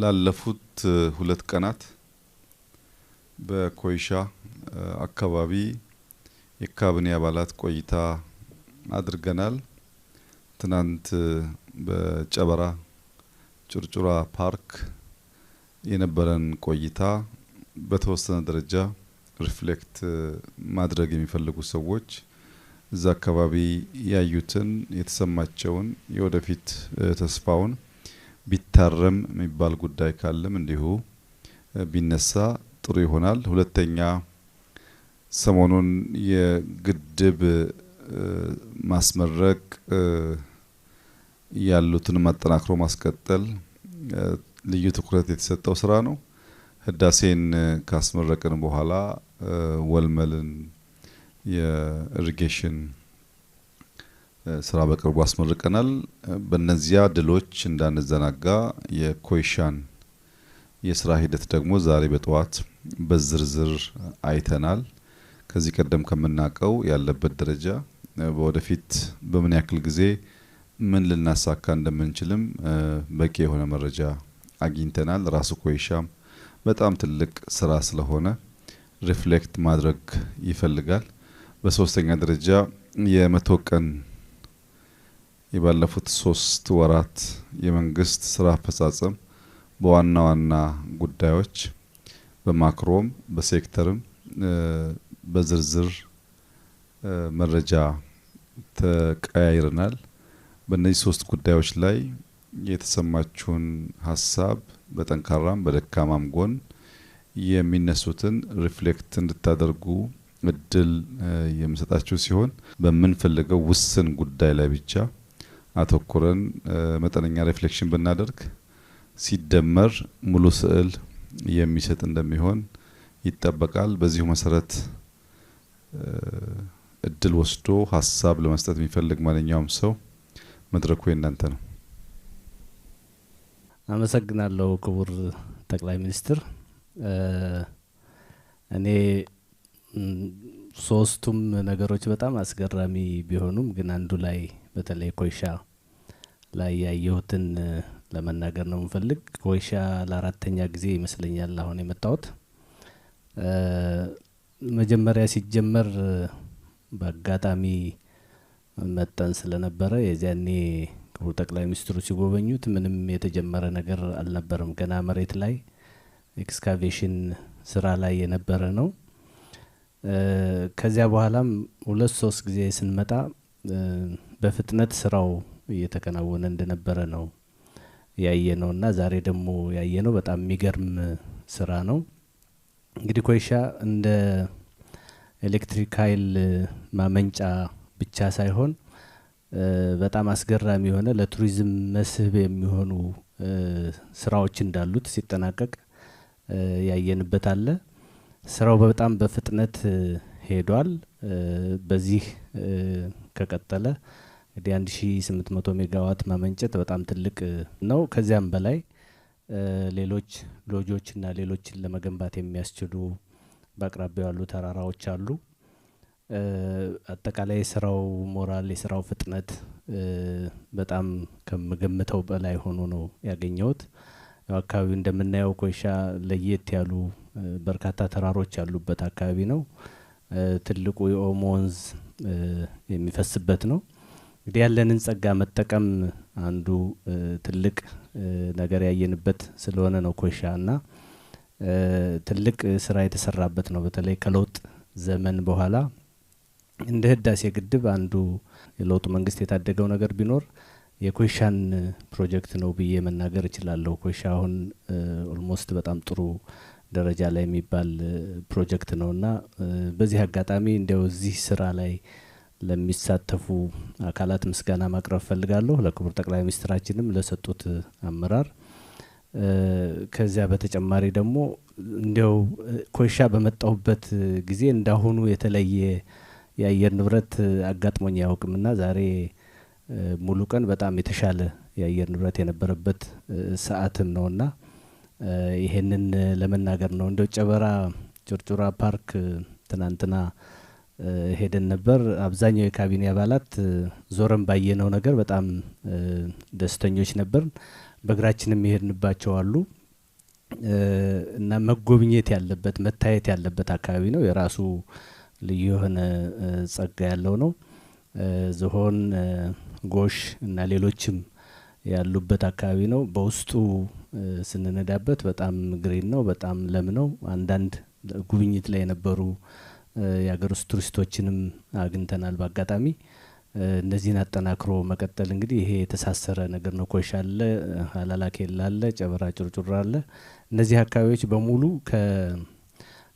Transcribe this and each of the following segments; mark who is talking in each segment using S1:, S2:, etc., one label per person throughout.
S1: ላለፉት 2 ቀናት በኮይሻ አካባቢ የካቢኔ አባላት ቆይታ አድርገናል። ትናንት በጨበራ ጩርጩራ ፓርክ የነበረን ቆይታ በተወሰነ ደረጃ reflect ማድረግ የሚፈልጉ ሰዎች እዛ አካባቢ ያዩትን፣ የተሰማቸውን፣ የወደፊት ተስፋውን፣ ቢታረም የሚባል ጉዳይ ካለም እንዲሁ ቢነሳ ጥሩ ይሆናል። ሁለተኛ፣ ሰሞኑን የግድብ ማስመረቅ ያሉትን ማጠናክሮ ማስቀጠል ልዩ ትኩረት የተሰጠው ስራ ነው። ህዳሴን ካስመረቅን በኋላ ወልመልን የ irrigation ስራ በቅርቡ አስመርቀናል። በእነዚያ ድሎች እንዳንዘናጋ የኮይሻን የስራ ሂደት ደግሞ ዛሬ በጠዋት በዝርዝር አይተናል። ከዚህ ቀደም ከምናውቀው ያለበት ደረጃ፣ በወደፊት በምን ያክል ጊዜ ምን ልናሳካ እንደምንችልም በቂ የሆነ መረጃ አግኝተናል። ራሱ ኮይሻም በጣም ትልቅ ስራ ስለሆነ reflect ማድረግ ይፈልጋል። በሶስተኛ ደረጃ የ100 ቀን፣ የባለፉት 3 ወራት የመንግስት ስራ አፈጻጸም በዋና ዋና ጉዳዮች በማክሮም በሴክተርም በዝርዝር መረጃ ተቀያይረናል። በእነዚህ 3 ጉዳዮች ላይ የተሰማችሁን ሀሳብ፣ በጠንካራም በደካማም ጎን የሚነሱትን reflect እንድታደርጉ እድል የምሰጣችሁ ሲሆን፣ በምንፈልገው ውስን ጉዳይ ላይ ብቻ አተኩረን መጠነኛ reflection ብናደርግ ሲደመር ሙሉ ስዕል የሚሰጥ እንደሚሆን ይጠበቃል። በዚሁ መሰረት እድል ወስዶ ሀሳብ ለመስጠት የሚፈልግ ማንኛውም ሰው መድረኩ የእናንተ ነው።
S2: አመሰግናለሁ ክቡር ጠቅላይ ሚኒስትር። እኔ ሶስቱም ነገሮች በጣም አስገራሚ ቢሆኑም ግን አንዱ ላይ፣ በተለይ ኮይሻ ላይ ያየሁትን ለመናገር ነው የምፈልግ። ኮይሻ ለአራተኛ ጊዜ ይመስለኛል አሁን የመጣሁት። መጀመሪያ ሲጀመር በአጋጣሚ መጠን ስለነበረ የዚያኔ ክቡር ጠቅላይ ሚኒስትሩ ሲጎበኙት ምንም የተጀመረ ነገር አልነበረም። ገና መሬት ላይ excavation ስራ ላይ የነበረ ነው። ከዚያ በኋላም 2 3 ጊዜ ስንመጣ በፍጥነት ስራው እየተከናወነ እንደነበረ ነው ያየነውና ዛሬ ደግሞ ያየነው በጣም የሚገርም ስራ ነው። እንግዲህ ኮይሻ እንደ ኤሌክትሪክ ኃይል ማመንጫ ብቻ ሳይሆን በጣም አስገራሚ የሆነ ለቱሪዝም መስህብ የሚሆኑ ስራዎች እንዳሉት ሲጠናቀቅ ያየንበት አለ። ስራው በጣም በፍጥነት ሄዷል። በዚህ ከቀጠለ እንግዲህ 1800 ሜጋዋት ማመንጨት በጣም ትልቅ ነው። ከዚያም በላይ ሌሎች ሎጆችና ሌሎችን ለመገንባት የሚያስችሉ በአቅራቢያው ያሉ ተራራዎች አሉ። አጠቃላይ የስራው ሞራል፣ የስራው ፍጥነት በጣም ከምገምተው በላይ ሆኖ ነው ያገኘሁት። ያው አካባቢው እንደምናየው ኮይሻ ለየት ያሉ በርካታ ተራሮች ያሉበት አካባቢ ነው። ትልቁ የኦሞ ወንዝ የሚፈስበት ነው። እንግዲህ ያለንን ጸጋ መጠቀም አንዱ ትልቅ ነገር ያየንበት ስለሆነ ነው ኮይሻ እና ትልቅ ስራ የተሰራበት ነው። በተለይ ከለውጥ ዘመን በኋላ እንደ ህዳሴ ግድብ አንዱ የለውጡ መንግስት የታደገው ነገር ቢኖር የኮይሻን ፕሮጀክት ነው ብዬ መናገር እችላለሁ። ኮይሻ አሁን almost በጣም ጥሩ ደረጃ ላይ የሚባል ፕሮጀክት ነውና በዚህ አጋጣሚ እንደው እዚህ ስራ ላይ ለሚሳተፉ አካላት ምስጋና ማቅረብ ፈልጋለሁ። ለክቡር ጠቅላይ ሚኒስትራችንም ለሰጡት አመራር። ከዚያ በተጨማሪ ደግሞ እንዲያው ኮይሻ በመጣሁበት ጊዜ እንዳሁኑ የተለየ የአየር ንብረት አጋጥሞኝ አያውቅምና ዛሬ ሙሉ ቀን በጣም የተሻለ የአየር ንብረት የነበረበት ሰዓትም ነውና ይሄንን ለመናገር ነው። እንደው ጨበራ ጩርጩራ ፓርክ ትናንትና ሄደን ነበር። አብዛኛው የካቢኔ አባላት ዞረን ባየነው ነገር በጣም ደስተኞች ነበር። በእግራችንም የሄድንባቸው አሉ። እና መጎብኘት ያለበት፣ መታየት ያለበት አካባቢ ነው። የራሱ ልዩ የሆነ ጸጋ ያለው ነው። ዝሆን፣ ጎሽ እና ሌሎችም ያሉበት አካባቢ ነው። በውስጡ ስንነዳበት በጣም ግሪን ነው፣ በጣም ለም ነው። አንዳንድ ጉብኝት ላይ የነበሩ የሀገር ውስጥ ቱሪስቶችንም አግኝተናል በአጋጣሚ። እነዚህን አጠናክሮ መቀጠል፣ እንግዲህ ይሄ የተሳሰረ ነገር ነው። ኮይሻ አለ፣ ሀላላ ኬላ አለ፣ ጨበራ ጩርጩራ አለ። እነዚህ አካባቢዎች በሙሉ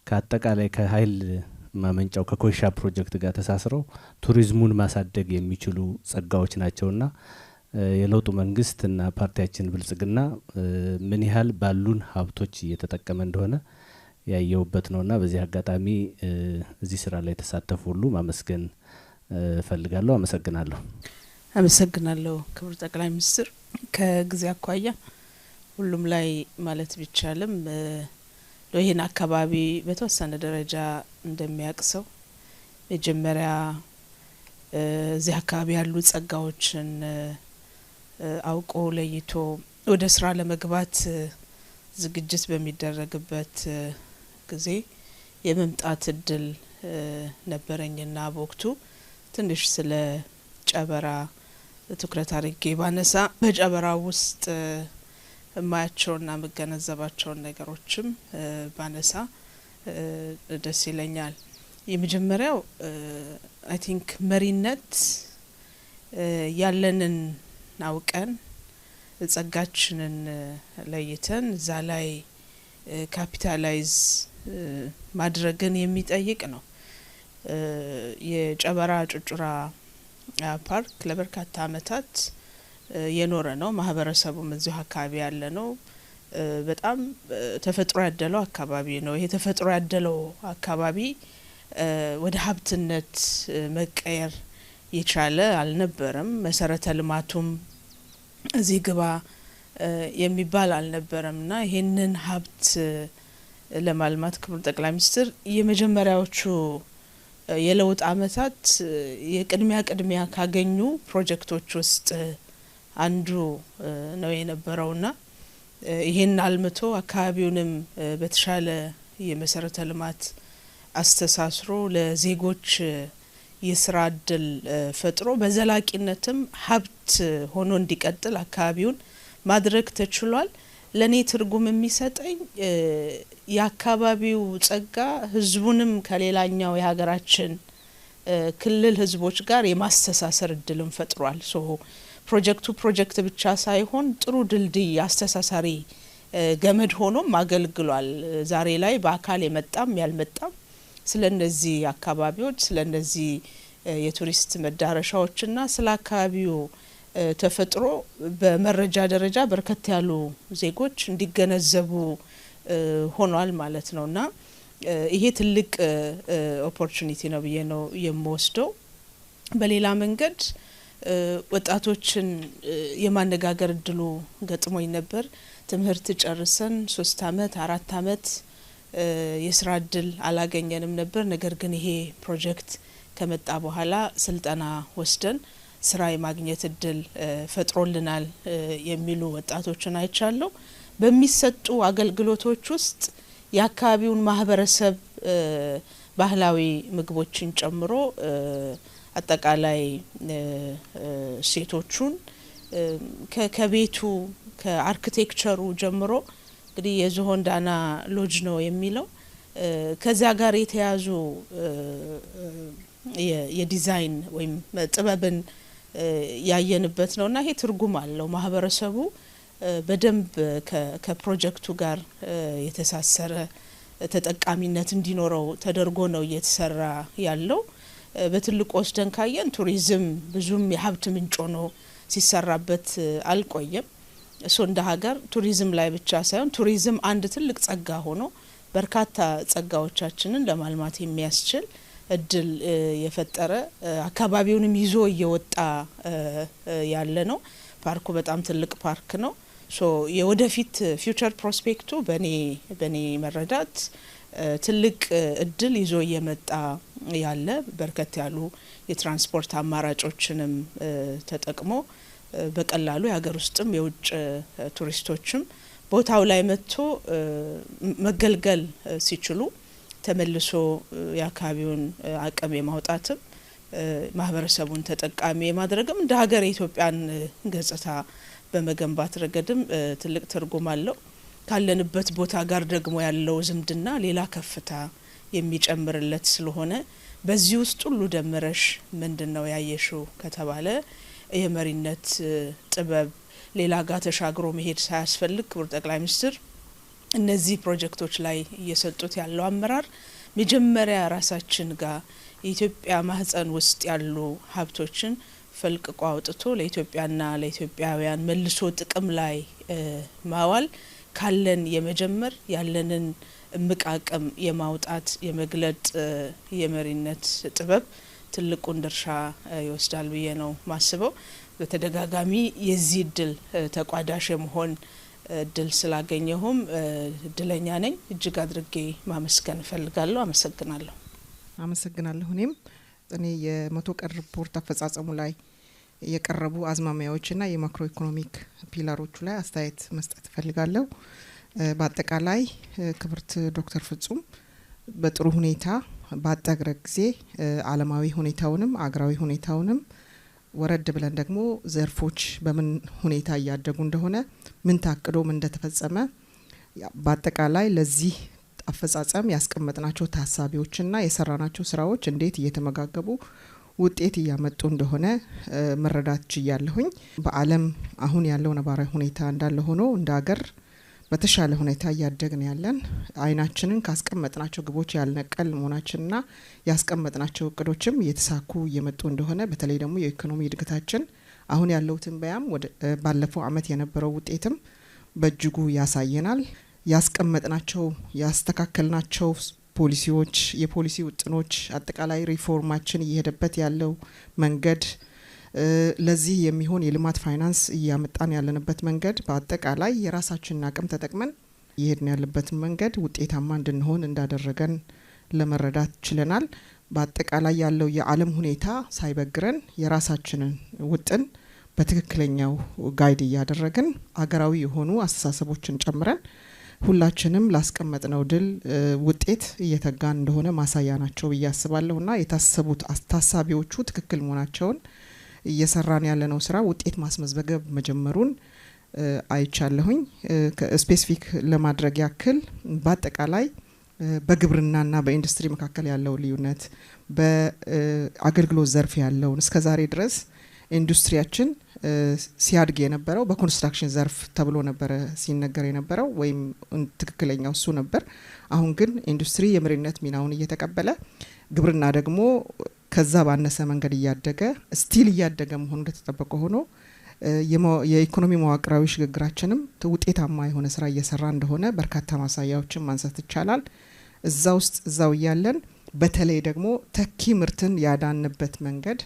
S2: ከአጠቃላይ ከሀይል ማመንጫው ከኮይሻ ፕሮጀክት ጋር ተሳስረው ቱሪዝሙን ማሳደግ የሚችሉ ጸጋዎች ናቸውና የለውጡ መንግስት እና ፓርቲያችን ብልጽግና ምን ያህል ባሉን ሀብቶች እየተጠቀመ እንደሆነ ያየውበት ነውና በዚህ አጋጣሚ እዚህ ስራ ላይ የተሳተፉ ሁሉ ማመስገን እፈልጋለሁ። አመሰግናለሁ።
S3: አመሰግናለሁ ክቡር ጠቅላይ ሚኒስትር። ከጊዜ አኳያ ሁሉም ላይ ማለት ቢቻልም፣ ይህን አካባቢ በተወሰነ ደረጃ እንደሚያውቅ ሰው፣ መጀመሪያ እዚህ አካባቢ ያሉ ጸጋዎችን አውቆ ለይቶ ወደ ስራ ለመግባት ዝግጅት በሚደረግበት ጊዜ የመምጣት እድል ነበረኝና በወቅቱ ትንሽ ስለ ጨበራ ትኩረት አድርጌ ባነሳ፣ በጨበራ ውስጥ የማያቸውና የምገነዘባቸውን ነገሮችም ባነሳ ደስ ይለኛል። የመጀመሪያው I think መሪነት ያለንን አውቀን፣ ጸጋችንን ለይተን እዛ ላይ capitalize ማድረግን የሚጠይቅ ነው። የጨበራ ጩርጩራ ፓርክ ለበርካታ አመታት የኖረ ነው። ማህበረሰቡም እዚሁ አካባቢ ያለ ነው። በጣም ተፈጥሮ ያደለው አካባቢ ነው። ይሄ ተፈጥሮ ያደለው አካባቢ ወደ ሀብትነት መቀየር የቻለ አልነበረም። መሰረተ ልማቱም እዚህ ግባ የሚባል አልነበረም እና ይሄንን ሀብት ለማልማት ክቡር ጠቅላይ ሚኒስትር የመጀመሪያዎቹ የለውጥ አመታት የቅድሚያ ቅድሚያ ካገኙ ፕሮጀክቶች ውስጥ አንዱ ነው የነበረውና ይሄን አልምቶ አካባቢውንም በተሻለ የመሰረተ ልማት አስተሳስሮ፣ ለዜጎች የስራ እድል ፈጥሮ፣ በዘላቂነትም ሀብት ሆኖ እንዲቀጥል አካባቢውን ማድረግ ተችሏል። ለእኔ ትርጉም የሚሰጠኝ የአካባቢው ጸጋ ህዝቡንም ከሌላኛው የሀገራችን ክልል ህዝቦች ጋር የማስተሳሰር እድልም ፈጥሯል። So ፕሮጀክቱ ፕሮጀክት ብቻ ሳይሆን ጥሩ ድልድይ፣ አስተሳሳሪ ገመድ ሆኖም አገልግሏል። ዛሬ ላይ በአካል የመጣም ያልመጣም ስለ እነዚህ አካባቢዎች፣ ስለ እነዚህ የቱሪስት መዳረሻዎችና ስለ አካባቢው ተፈጥሮ በመረጃ ደረጃ በርከት ያሉ ዜጎች እንዲገነዘቡ ሆኗል ማለት ነው እና ይሄ ትልቅ opportunity ነው ብዬ ነው የምወስደው። በሌላ መንገድ ወጣቶችን የማነጋገር እድሉ ገጥሞኝ ነበር። ትምህርት ጨርሰን 3 አመት፣ 4 አመት የስራ እድል አላገኘንም ነበር። ነገር ግን ይሄ ፕሮጀክት ከመጣ በኋላ ስልጠና ወስደን ስራ የማግኘት እድል ፈጥሮልናል የሚሉ ወጣቶችን አይቻለሁ። በሚሰጡ አገልግሎቶች ውስጥ የአካባቢውን ማህበረሰብ ባህላዊ ምግቦችን ጨምሮ አጠቃላይ እሴቶቹን ከቤቱ ከ architecture ሩ ጀምሮ፣ እንግዲህ የዝሆን ዳና ሎጅ ነው የሚለው፣ ከዚያ ጋር የተያዙ የዲዛይን ወይም ጥበብን ያየንበት ነው እና ይሄ ትርጉም አለው። ማህበረሰቡ በደንብ ከፕሮጀክቱ ጋር የተሳሰረ ተጠቃሚነት እንዲኖረው ተደርጎ ነው እየተሰራ ያለው። በትልቁ ወስደን ካየን ቱሪዝም ብዙም የሀብት ምንጭ ሆኖ ሲሰራበት አልቆየም። እሱ እንደ ሀገር ቱሪዝም ላይ ብቻ ሳይሆን ቱሪዝም አንድ ትልቅ ጸጋ ሆኖ በርካታ ጸጋዎቻችንን ለማልማት የሚያስችል እድል የፈጠረ፣ አካባቢውንም ይዞ እየወጣ ያለ ነው። ፓርኩ በጣም ትልቅ ፓርክ ነው። So የወደፊት future prospect ኡ በኔ መረዳት ትልቅ እድል ይዞ እየመጣ ያለ፣ በርከት ያሉ የትራንስፖርት አማራጮችንም ተጠቅሞ በቀላሉ የሀገር ውስጥም የውጭ ቱሪስቶችም ቦታው ላይ መጥቶ መገልገል ሲችሉ ተመልሶ የአካባቢውን አቅም የማውጣትም ማህበረሰቡን ተጠቃሚ የማድረግም እንደ ሀገር የኢትዮጵያን ገጽታ በመገንባት ረገድም ትልቅ ትርጉም አለው። ካለንበት ቦታ ጋር ደግሞ ያለው ዝምድና ሌላ ከፍታ የሚጨምርለት ስለሆነ በዚህ ውስጥ ሁሉ ደምረሽ ምንድነው ያየሽው ከተባለ የመሪነት ጥበብ ሌላ ጋር ተሻግሮ መሄድ ሳያስፈልግ ክቡር ጠቅላይ ሚኒስትር እነዚህ ፕሮጀክቶች ላይ እየሰጡት ያለው አመራር መጀመሪያ ራሳችን ጋር የኢትዮጵያ ማህፀን ውስጥ ያሉ ሀብቶችን ፈልቅቆ አውጥቶ ለኢትዮጵያና ለኢትዮጵያውያን መልሶ ጥቅም ላይ ማዋል ካለን የመጀመር ያለንን እምቅ አቅም የማውጣት የመግለጥ የመሪነት ጥበብ ትልቁን ድርሻ ይወስዳል ብዬ ነው ማስበው። በተደጋጋሚ የዚህ እድል ተቋዳሽ የመሆን እድል ስላገኘሁም እድለኛ ነኝ። እጅግ አድርጌ ማመስገን እፈልጋለሁ። አመሰግናለሁ።
S4: አመሰግናለሁ። እኔም እኔ የ100 ቀን ሪፖርት አፈጻጸሙ ላይ የቀረቡ አዝማሚያዎችና የ macroeconomic pillar ኦቹ ላይ አስተያየት መስጠት እፈልጋለሁ። በአጠቃላይ ክብርት ዶክተር ፍጹም በጥሩ ሁኔታ ባጠረ ጊዜ ዓለማዊ ሁኔታውንም አገራዊ ሁኔታውንም ወረድ ብለን ደግሞ ዘርፎች በምን ሁኔታ እያደጉ እንደሆነ ምን ታቅዶ ምን እንደተፈጸመ በአጠቃላይ ለዚህ አፈጻጸም ያስቀመጥናቸው ታሳቢዎችና የሰራናቸው ስራዎች እንዴት እየተመጋገቡ ውጤት እያመጡ እንደሆነ መረዳት ችያለሁኝ። በዓለም አሁን ያለው ነባራዊ ሁኔታ እንዳለ ሆኖ እንደ ሀገር በተሻለ ሁኔታ እያደግን ያለን አይናችንን ካስቀመጥናቸው ግቦች ያልነቀል መሆናችንና ያስቀመጥናቸው እቅዶችም እየተሳኩ እየመጡ እንደሆነ በተለይ ደግሞ የኢኮኖሚ እድገታችን አሁን ያለው ትንበያም ወደ ባለፈው አመት የነበረው ውጤትም በእጅጉ ያሳየናል። ያስቀመጥናቸው ያስተካከልናቸው ፖሊሲዎች የፖሊሲ ውጥኖች አጠቃላይ ሪፎርማችን እየሄደበት ያለው መንገድ ለዚህ የሚሆን የልማት ፋይናንስ እያመጣን ያለንበት መንገድ በአጠቃላይ የራሳችንን አቅም ተጠቅመን እየሄድን ያለበት መንገድ ውጤታማ እንድንሆን እንዳደረገን ለመረዳት ችለናል። በአጠቃላይ ያለው የዓለም ሁኔታ ሳይበግረን የራሳችንን ውጥን በትክክለኛው guide እያደረግን አገራዊ የሆኑ አስተሳሰቦችን ጨምረን ሁላችንም ላስቀመጥነው ድል ውጤት እየተጋን እንደሆነ ማሳያ ናቸው ብዬ አስባለሁና የታሰቡት ታሳቢዎቹ ትክክል መሆናቸውን እየሰራን ያለነው ስራ ውጤት ማስመዝገብ መጀመሩን አይቻለሁኝ። specific ለማድረግ ያክል በአጠቃላይ በግብርናና በኢንዱስትሪ መካከል ያለው ልዩነት በአገልግሎት ዘርፍ ያለውን እስከዛሬ ድረስ ኢንዱስትሪያችን ሲያድግ የነበረው በኮንስትራክሽን ዘርፍ ተብሎ ነበር ሲነገር የነበረው ወይም ትክክለኛው እሱ ነበር። አሁን ግን ኢንዱስትሪ የመሪነት ሚናውን እየተቀበለ ግብርና ደግሞ ከዛ ባነሰ መንገድ እያደገ still እያደገ መሆኑ እንደተጠበቀ ሆኖ የኢኮኖሚ መዋቅራዊ ሽግግራችንም ውጤታማ የሆነ ስራ እየሰራ እንደሆነ በርካታ ማሳያዎችን ማንሳት ይቻላል። እዛ ውስጥ እዛው እያለን በተለይ ደግሞ ተኪ ምርትን ያዳንበት መንገድ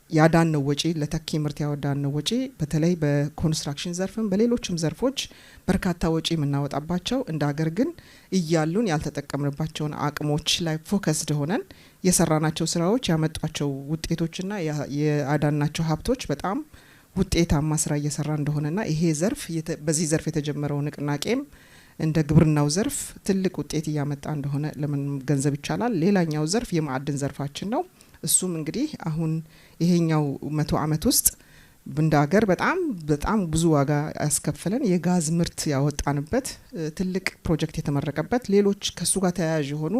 S4: ያዳነው ወጪ ለተኪ ምርት ያወዳነው ወጪ በተለይ በኮንስትራክሽን ዘርፍም በሌሎችም ዘርፎች በርካታ ወጪ የምናወጣባቸው እንደ ሀገር ግን እያሉን ያልተጠቀምንባቸውን አቅሞች ላይ focused ሆነን የሰራናቸው ስራዎች ያመጧቸው ውጤቶችና ያዳናቸው ሀብቶች በጣም ውጤታማ ስራ እየሰራ እንደሆነና ይሄ ዘርፍ በዚህ ዘርፍ የተጀመረው ንቅናቄም እንደ ግብርናው ዘርፍ ትልቅ ውጤት እያመጣ እንደሆነ ለመገንዘብ ይቻላል። ሌላኛው ዘርፍ የማዕድን ዘርፋችን ነው። እሱም እንግዲህ አሁን ይሄኛው 100 አመት ውስጥ እንደ ሀገር በጣም በጣም ብዙ ዋጋ ያስከፈለን የጋዝ ምርት ያወጣንበት ትልቅ ፕሮጀክት የተመረቀበት ሌሎች ከሱ ጋር ተያያዥ የሆኑ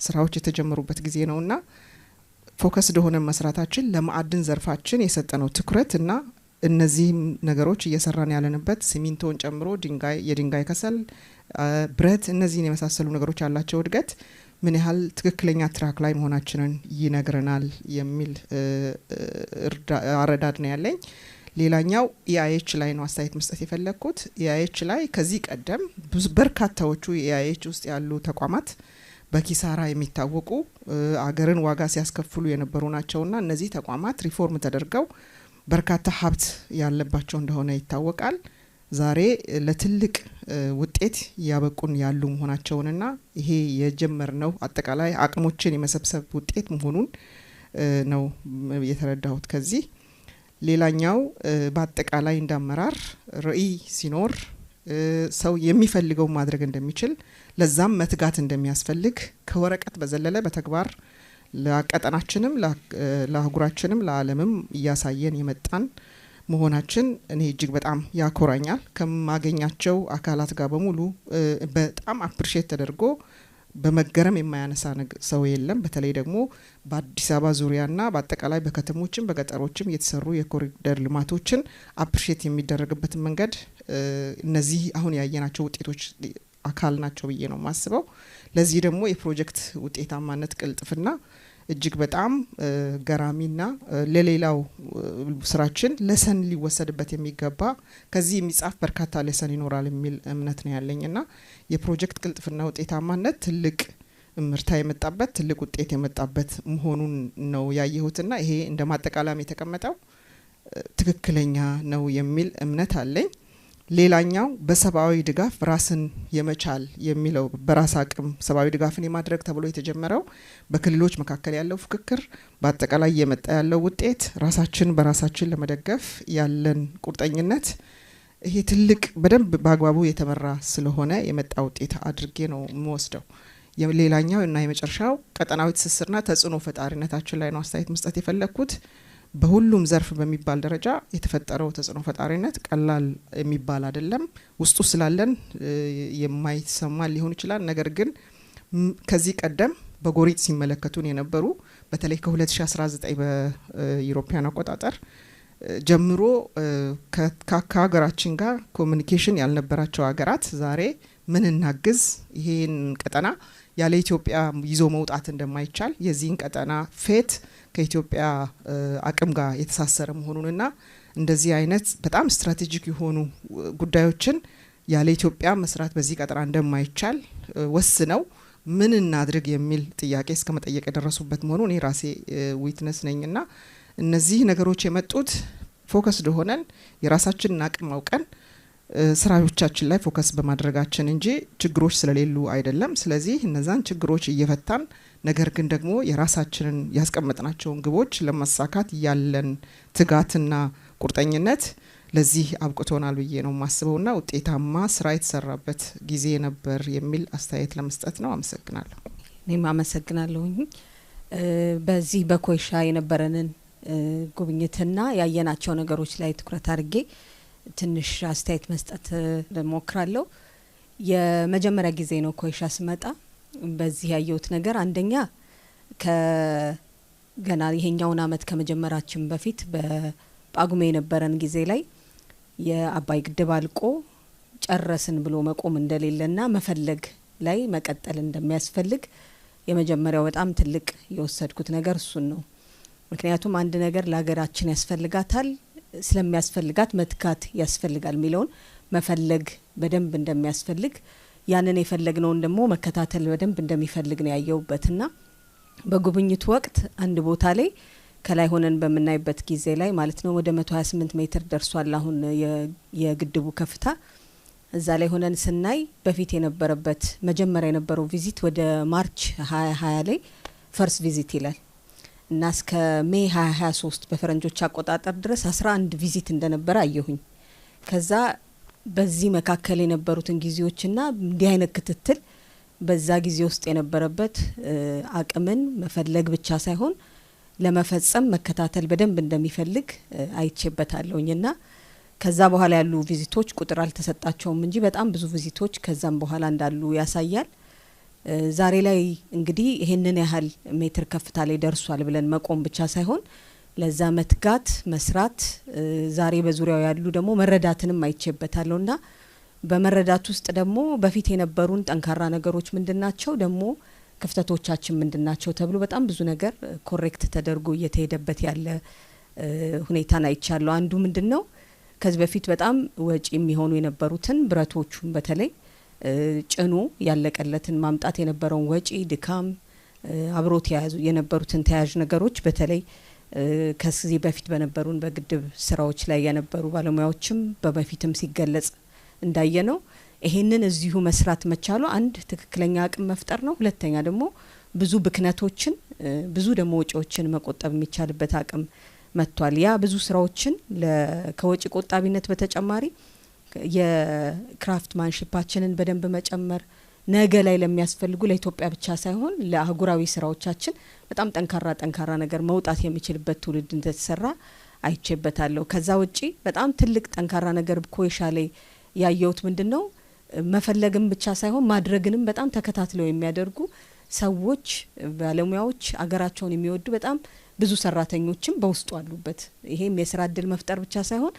S4: ስራዎች የተጀመሩበት ጊዜ ነውና focus ሆነ መስራታችን ለማዕድን ዘርፋችን የሰጠነው ትኩረት እና እነዚህ ነገሮች እየሰራን ያለንበት ሲሚንቶን ጨምሮ ድንጋይ የድንጋይ ከሰል ብረት እነዚህን የመሳሰሉ ነገሮች ያላቸው እድገት ምን ያህል ትክክለኛ track ላይ መሆናችንን ይነግረናል የሚል አረዳድ ነው ያለኝ። ሌላኛው EIH ላይ ነው አስተያየት መስጠት የፈለኩት። EIH ላይ ከዚህ ቀደም ብዙ በርካታዎቹ EIH ውስጥ ያሉ ተቋማት በኪሳራ የሚታወቁ አገርን ዋጋ ሲያስከፍሉ የነበሩ ናቸውና እነዚህ ተቋማት ሪፎርም ተደርገው በርካታ ሀብት ያለባቸው እንደሆነ ይታወቃል። ዛሬ ለትልቅ ውጤት ያበቁን ያሉ መሆናቸውንና ይሄ የጀመርነው አጠቃላይ አቅሞችን የመሰብሰብ ውጤት መሆኑን ነው የተረዳሁት። ከዚህ ሌላኛው በአጠቃላይ እንዳመራር ራዕይ ሲኖር ሰው የሚፈልገው ማድረግ እንደሚችል፣ ለዛም መትጋት እንደሚያስፈልግ ከወረቀት በዘለለ በተግባር ለቀጠናችንም፣ ለአህጉራችንም፣ ለዓለምም እያሳየን የመጣን መሆናችን እኔ እጅግ በጣም ያኮራኛል። ከማገኛቸው አካላት ጋር በሙሉ በጣም appreciate ተደርጎ በመገረም የማያነሳ ሰው የለም። በተለይ ደግሞ በአዲስ አበባ ዙሪያና በአጠቃላይ በከተሞችም በገጠሮችም የተሰሩ የኮሪደር ልማቶችን appreciate የሚደረግበትን መንገድ እነዚህ አሁን ያየናቸው ውጤቶች አካል ናቸው ብዬ ነው የማስበው። ለዚህ ደግሞ የፕሮጀክት ውጤታማነት ቅልጥፍና እጅግ በጣም ገራሚና ለሌላው ስራችን lesson ሊወሰድበት የሚገባ፣ ከዚህ የሚጻፍ በርካታ lesson ይኖራል የሚል እምነት ነው ያለኝና የፕሮጀክት ቅልጥፍና ውጤታማነት ትልቅ እምርታ የመጣበት፣ ትልቅ ውጤት የመጣበት መሆኑን ነው ያየሁትና ይሄ እንደ ማጠቃለያም የተቀመጠው ትክክለኛ ነው የሚል እምነት አለኝ። ሌላኛው በሰብአዊ ድጋፍ ራስን የመቻል የሚለው፣ በራስ አቅም ሰብአዊ ድጋፍን የማድረግ ተብሎ የተጀመረው፣ በክልሎች መካከል ያለው ፍክክር፣ በአጠቃላይ እየመጣ ያለው ውጤት፣ ራሳችን በራሳችን ለመደገፍ ያለን ቁርጠኝነት ይሄ ትልቅ በደንብ በአግባቡ የተመራ ስለሆነ የመጣ ውጤት አድርጌ ነው የምወስደው። ሌላኛው እና የመጨረሻው ቀጠናዊ ትስስርና ተጽዕኖ ፈጣሪነታችን ላይ ነው አስተያየት መስጠት የፈለግኩት። በሁሉም ዘርፍ በሚባል ደረጃ የተፈጠረው ተጽዕኖ ፈጣሪነት ቀላል የሚባል አይደለም። ውስጡ ስላለን የማይሰማ ሊሆን ይችላል። ነገር ግን ከዚህ ቀደም በጎሪጥ ሲመለከቱን የነበሩ፣ በተለይ ከ2019 በ European አቆጣጠር ጀምሮ ከሀገራችን ጋር communication ያልነበራቸው ሀገራት ዛሬ ምን እናግዝ፣ ይሄን ቀጠና ያለ ኢትዮጵያ ይዞ መውጣት እንደማይቻል፣ የዚህን ቀጠና fate ከኢትዮጵያ አቅም ጋር የተሳሰረ መሆኑንና እንደዚህ አይነት በጣም strategic የሆኑ ጉዳዮችን ያለ ኢትዮጵያ መስራት በዚህ ቀጠና እንደማይቻል ወስነው ምን እናድርግ የሚል ጥያቄ እስከ መጠየቅ የደረሱበት መሆኑ እኔ ራሴ witness ነኝና እነዚህ ነገሮች የመጡት focused ሆነን የራሳችንን አቅም አውቀን ስራዎቻችን ላይ focus በማድረጋችን እንጂ ችግሮች ስለሌሉ አይደለም። ስለዚህ እነዛን ችግሮች እየፈታን ነገር ግን ደግሞ የራሳችንን ያስቀመጥናቸውን ግቦች ለማሳካት ያለን ትጋትና ቁርጠኝነት ለዚህ አብቅቶናል ብዬ ነው የማስበውና ውጤታማ ስራ የተሰራበት ጊዜ ነበር የሚል አስተያየት ለመስጠት ነው። አመሰግናለሁ።
S5: እኔም አመሰግናለሁኝ። በዚህ በኮይሻ የነበረንን ጉብኝትና ያየናቸው ነገሮች ላይ ትኩረት አድርጌ ትንሽ አስተያየት መስጠት እሞክራለሁ። የመጀመሪያ ጊዜ ነው ኮይሻ ስመጣ። በዚህ ያየሁት ነገር አንደኛ ከገና ይሄኛውን አመት ከመጀመራችን በፊት በጳጉሜ የነበረን ጊዜ ላይ የአባይ ግድብ አልቆ ጨረስን ብሎ መቆም እንደሌለና መፈለግ ላይ መቀጠል እንደሚያስፈልግ የመጀመሪያው በጣም ትልቅ የወሰድኩት ነገር እሱን ነው። ምክንያቱም አንድ ነገር ለሀገራችን ያስፈልጋታል፣ ስለሚያስፈልጋት መትጋት ያስፈልጋል የሚለውን መፈለግ በደንብ እንደሚያስፈልግ፣ ያንን የፈለግነውን ደግሞ መከታተል በደንብ እንደሚፈልግ ነው ያየሁበትና በጉብኝቱ ወቅት አንድ ቦታ ላይ ከላይ ሆነን በምናይበት ጊዜ ላይ ማለት ነው ወደ 128 ሜትር ደርሷል አሁን የግድቡ ከፍታ። እዛ ላይ ሆነን ስናይ በፊት የነበረበት መጀመሪያ የነበረው visit ወደ March 2020 ላይ first visit ይላል እና እስከ May 2023 በፈረንጆች አቆጣጠር ድረስ 11 visit እንደነበረ አየሁኝ። ከዛ በዚህ መካከል የነበሩትን ጊዜዎችና እንዲህ አይነት ክትትል በዛ ጊዜ ውስጥ የነበረበት አቅምን መፈለግ ብቻ ሳይሆን ለመፈጸም መከታተል በደንብ እንደሚፈልግ አይቼበታለሁኝና ከዛ በኋላ ያሉ visit ኦች ቁጥር አልተሰጣቸውም እንጂ በጣም ብዙ visit ኦች ከዛም በኋላ እንዳሉ ያሳያል። ዛሬ ላይ እንግዲህ ይሄንን ያህል ሜትር ከፍታ ላይ ደርሷል ብለን መቆም ብቻ ሳይሆን ለዛ መትጋት፣ መስራት፣ ዛሬ በዙሪያው ያሉ ደግሞ መረዳትንም አይቼበታለሁና በመረዳት ውስጥ ደግሞ በፊት የነበሩን ጠንካራ ነገሮች ምንድናቸው፣ ደግሞ ክፍተቶቻችን ምንድናቸው ተብሎ በጣም ብዙ ነገር correct ተደርጎ እየተሄደበት ያለ ሁኔታን አይቻለሁ። አንዱ ምንድነው፣ ከዚህ በፊት በጣም ወጪ የሚሆኑ የነበሩትን ብረቶቹን በተለይ ጭኖ ያለቀለትን ማምጣት የነበረውን ወጪ፣ ድካም፣ አብሮት የያዙ የነበሩትን ተያያዥ ነገሮች በተለይ ከዚህ በፊት በነበሩን በግድብ ስራዎች ላይ የነበሩ ባለሙያዎችም በበፊትም ሲገለጽ እንዳየነው ይሄንን እዚሁ መስራት መቻሉ አንድ ትክክለኛ አቅም መፍጠር ነው። ሁለተኛ ደግሞ ብዙ ብክነቶችን፣ ብዙ ደግሞ ወጪዎችን መቆጠብ የሚቻልበት አቅም መጥቷል። ያ ብዙ ስራዎችን ከወጪ ቆጣቢነት በተጨማሪ የ craftsmanship ኣችንን በደንብ መጨመር፣ ነገ ላይ ለሚያስፈልጉ ለኢትዮጵያ ብቻ ሳይሆን ለአህጉራዊ ስራዎቻችን በጣም ጠንካራ ጠንካራ ነገር መውጣት የሚችልበት ትውልድ እንደተሰራ አይቼበታለሁ። ከዛ ውጪ በጣም ትልቅ ጠንካራ ነገር ኮይሻ ላይ ያየሁት ምንድን ነው? መፈለግም ብቻ ሳይሆን ማድረግንም በጣም ተከታትለው የሚያደርጉ ሰዎች፣ ባለሙያዎች፣ አገራቸውን የሚወዱ በጣም ብዙ ሰራተኞችም በውስጡ አሉበት። ይሄም የስራ እድል መፍጠር ብቻ ሳይሆን፣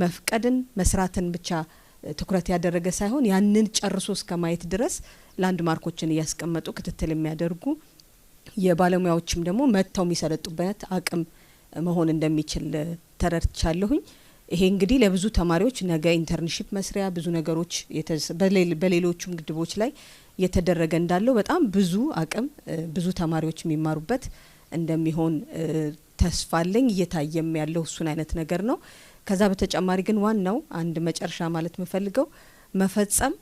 S5: መፍቀድን መስራትን ብቻ ትኩረት ያደረገ ሳይሆን፣ ያንን ጨርሶ እስከ ማየት ድረስ landmark ኦችን እያስቀመጡ ክትትል የሚያደርጉ፣ የባለሙያዎችም ደግሞ መጥተው የሚሰለጥኑበት አቅም መሆን እንደሚችል ተረድቻለሁኝ። ይሄ እንግዲህ ለብዙ ተማሪዎች ነገ internship መስሪያ ብዙ ነገሮች በሌሎቹም ግድቦች ላይ እየተደረገ እንዳለው በጣም ብዙ አቅም፣ ብዙ ተማሪዎች የሚማሩበት እንደሚሆን ተስፋ አለኝ። እየታየም ያለው እሱን አይነት ነገር ነው። ከዛ በተጨማሪ ግን ዋናው አንድ መጨረሻ ማለት የምፈልገው መፈጸም፣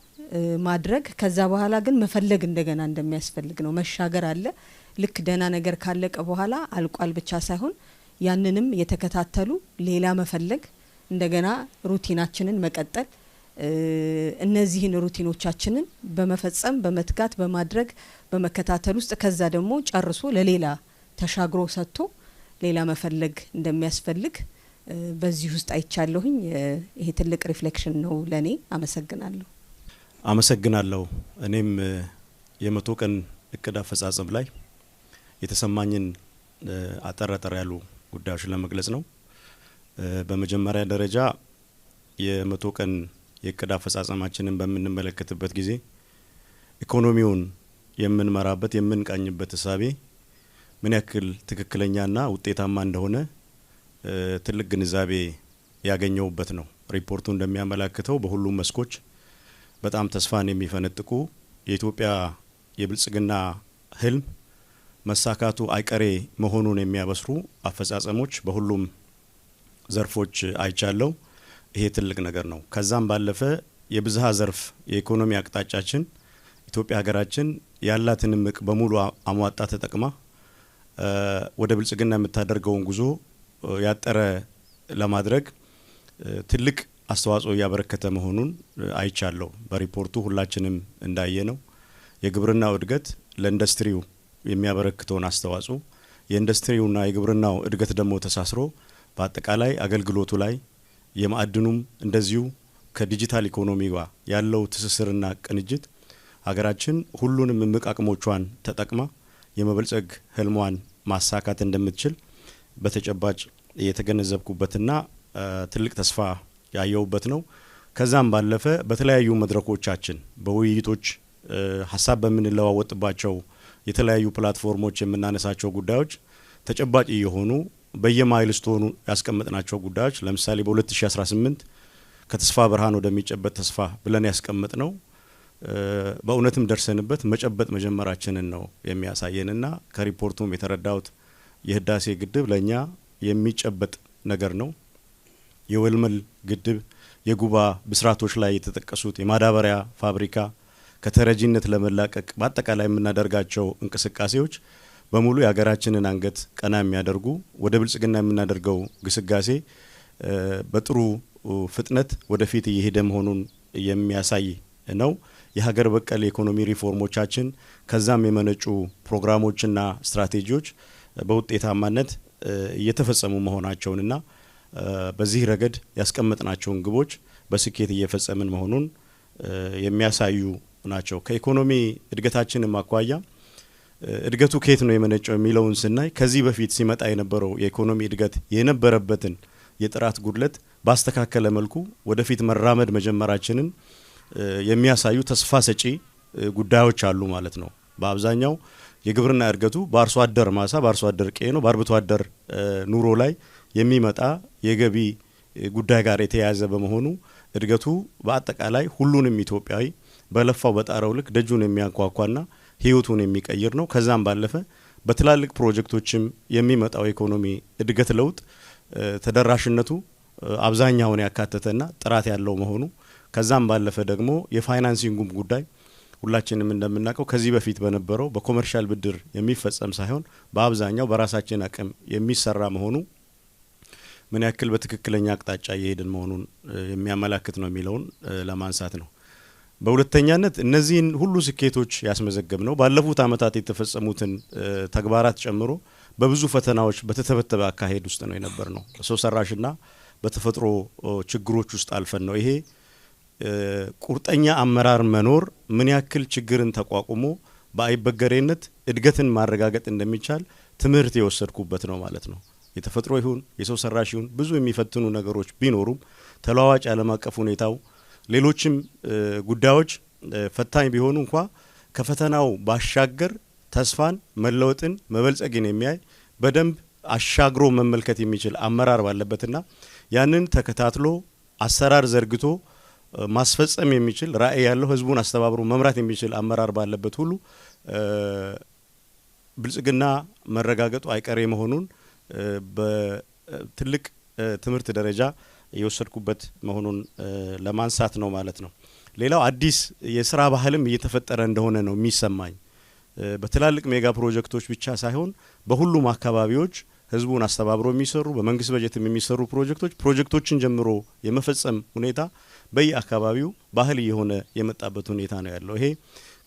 S5: ማድረግ፣ ከዛ በኋላ ግን መፈለግ እንደገና እንደሚያስፈልግ ነው። መሻገር አለ። ልክ ደህና ነገር ካለቀ በኋላ አልቋል ብቻ ሳይሆን ያንንም የተከታተሉ ሌላ መፈለግ፣ እንደገና routine ኣችንን መቀጠል፣ እነዚህን routine ኦቻችንን በመፈጸም፣ በመትጋት፣ በማድረግ፣ በመከታተል ውስጥ ከዛ ደግሞ ጨርሶ ለሌላ ተሻግሮ ሰጥቶ ሌላ መፈለግ እንደሚያስፈልግ በዚህ ውስጥ አይቻለሁኝ። ይሄ ትልቅ reflection ነው ለእኔ። አመሰግናለሁ።
S6: አመሰግናለሁ። እኔም የ100 ቀን እቅድ አፈጻጸም ላይ የተሰማኝን አጠር አጠር ያሉ ጉዳዮች ለመግለጽ ነው። በመጀመሪያ ደረጃ የ100 ቀን የእቅድ አፈጻጸማችንን በምንመለከትበት ጊዜ ኢኮኖሚውን የምንመራበት፣ የምንቃኝበት እሳቤ ምን ያክል ትክክለኛና ውጤታማ እንደሆነ ትልቅ ግንዛቤ ያገኘሁበት ነው። ሪፖርቱ እንደሚያመላክተው በሁሉም መስኮች በጣም ተስፋን የሚፈነጥቁ፣ የኢትዮጵያ የብልጽግና ህልም መሳካቱ አይቀሬ መሆኑን የሚያበስሩ አፈጻጸሞች በሁሉም ዘርፎች አይቻለው። ይሄ ትልቅ ነገር ነው። ከዛም ባለፈ የብዝሃ ዘርፍ የኢኮኖሚ አቅጣጫችን ኢትዮጵያ ሀገራችን ያላትን እምቅ በሙሉ አሟጣ ተጠቅማ ወደ ብልጽግና የምታደርገውን ጉዞ ያጠረ ለማድረግ ትልቅ አስተዋጽኦ እያበረከተ መሆኑን አይቻለሁ። በሪፖርቱ ሁላችንም እንዳየነው የግብርናው እድገት ለኢንዱስትሪው የሚያበረክተውን አስተዋጽኦ፣ የኢንዱስትሪውና የግብርናው እድገት ደግሞ ተሳስሮ በአጠቃላይ አገልግሎቱ ላይ፣ የማዕድኑም እንደዚሁ ከዲጂታል ኢኮኖሚ ጋር ያለው ትስስርና ቅንጅት ሀገራችን ሁሉንም እምቅ አቅሞቿን ተጠቅማ የመበልጸግ ህልሟን ማሳካት እንደምትችል በተጨባጭ የተገነዘብኩበትና ትልቅ ተስፋ ያየሁበት ነው። ከዛም ባለፈ በተለያዩ መድረኮቻችን፣ በውይይቶች፣ ሀሳብ በምንለዋወጥባቸው የተለያዩ platform ኦች የምናነሳቸው ጉዳዮች ተጨባጭ እየሆኑ በየ milestone ኑ ያስቀመጥናቸው ጉዳዮች፣ ለምሳሌ በ2018 ከተስፋ ብርሃን ወደሚጨበጥ ተስፋ ብለን ያስቀመጥነው በእውነትም ደርሰንበት መጨበጥ መጀመራችንን ነው የሚያሳየንና ከሪፖርቱም የተረዳሁት የህዳሴ ግድብ ለእኛ የሚጨበጥ ነገር ነው። የወልመል ግድብ፣ የጉባ ብስራቶች ላይ የተጠቀሱት የማዳበሪያ ፋብሪካ፣ ከተረጂነት ለመላቀቅ በአጠቃላይ የምናደርጋቸው እንቅስቃሴዎች በሙሉ የሀገራችንን አንገት ቀና የሚያደርጉ፣ ወደ ብልጽግና የምናደርገው ግስጋሴ በጥሩ ፍጥነት ወደፊት እየሄደ መሆኑን የሚያሳይ ነው። የሀገር በቀል የኢኮኖሚ ሪፎርሞቻችን፣ ከዛም የመነጩ ፕሮግራሞችና ስትራቴጂዎች በውጤታማነት እየተፈጸሙ መሆናቸውንና በዚህ ረገድ ያስቀመጥናቸውን ግቦች በስኬት እየፈጸምን መሆኑን የሚያሳዩ ናቸው። ከኢኮኖሚ እድገታችንም አኳያ እድገቱ ከየት ነው የመነጨው የሚለውን ስናይ ከዚህ በፊት ሲመጣ የነበረው የኢኮኖሚ እድገት የነበረበትን የጥራት ጉድለት ባስተካከለ መልኩ ወደፊት መራመድ መጀመራችንን የሚያሳዩ ተስፋ ሰጪ ጉዳዮች አሉ ማለት ነው። በአብዛኛው የግብርና እድገቱ በአርሶ አደር ማሳ፣ በአርሶ አደር ቀዬ ነው፣ በአርብቶ አደር ኑሮ ላይ የሚመጣ የገቢ ጉዳይ ጋር የተያያዘ በመሆኑ እድገቱ በአጠቃላይ ሁሉንም ኢትዮጵያዊ በለፋው በጣረው ልክ ደጁን የሚያንኳኳና ህይወቱን የሚቀይር ነው። ከዛም ባለፈ በትላልቅ ፕሮጀክቶችም የሚመጣው የኢኮኖሚ እድገት ለውጥ ተደራሽነቱ አብዛኛውን ያካተተና ጥራት ያለው መሆኑ፣ ከዛም ባለፈ ደግሞ የ financing ኡም ጉዳይ ሁላችንም እንደምናውቀው ከዚህ በፊት በነበረው በ commercial ብድር የሚፈጸም ሳይሆን በአብዛኛው በራሳችን አቅም የሚሰራ መሆኑ ምን ያክል በትክክለኛ አቅጣጫ እየሄድን መሆኑን የሚያመላክት ነው የሚለውን ለማንሳት ነው። በሁለተኛነት እነዚህን ሁሉ ስኬቶች ያስመዘገብነው ባለፉት አመታት የተፈጸሙትን ተግባራት ጨምሮ በብዙ ፈተናዎች በተተበተበ አካሄድ ውስጥ ነው የነበርነው። ሰው ሰራሽና በተፈጥሮ ችግሮች ውስጥ አልፈን ነው። ይሄ ቁርጠኛ አመራር መኖር ምን ያክል ችግርን ተቋቁሞ በአይበገሬነት እድገትን ማረጋገጥ እንደሚቻል ትምህርት የወሰድኩበት ነው ማለት ነው። የተፈጥሮ ይሁን የሰው ሰራሽ ይሁን ብዙ የሚፈትኑ ነገሮች ቢኖሩም ተለዋዋጭ ዓለም አቀፍ ሁኔታው ሌሎችም ጉዳዮች ፈታኝ ቢሆኑ እንኳ ከፈተናው ባሻገር ተስፋን፣ መለወጥን፣ መበልጸግን የሚያይ በደንብ አሻግሮ መመልከት የሚችል አመራር ባለበትና ያንን ተከታትሎ አሰራር ዘርግቶ ማስፈጸም የሚችል ራዕይ ያለው ህዝቡን አስተባብሮ መምራት የሚችል አመራር ባለበት ሁሉ ብልጽግና መረጋገጡ አይቀሬ መሆኑን በትልቅ ትምህርት ደረጃ የወሰድኩበት መሆኑን ለማንሳት ነው ማለት ነው። ሌላው አዲስ የስራ ባህልም እየተፈጠረ እንደሆነ ነው የሚሰማኝ። በትላልቅ ሜጋ ፕሮጀክቶች ብቻ ሳይሆን በሁሉም አካባቢዎች ህዝቡን አስተባብሮ የሚሰሩ በመንግስት በጀትም የሚሰሩ ፕሮጀክቶችን ጀምሮ የመፈጸም ሁኔታ በየአካባቢው ባህል እየሆነ የመጣበት ሁኔታ ነው ያለው። ይሄ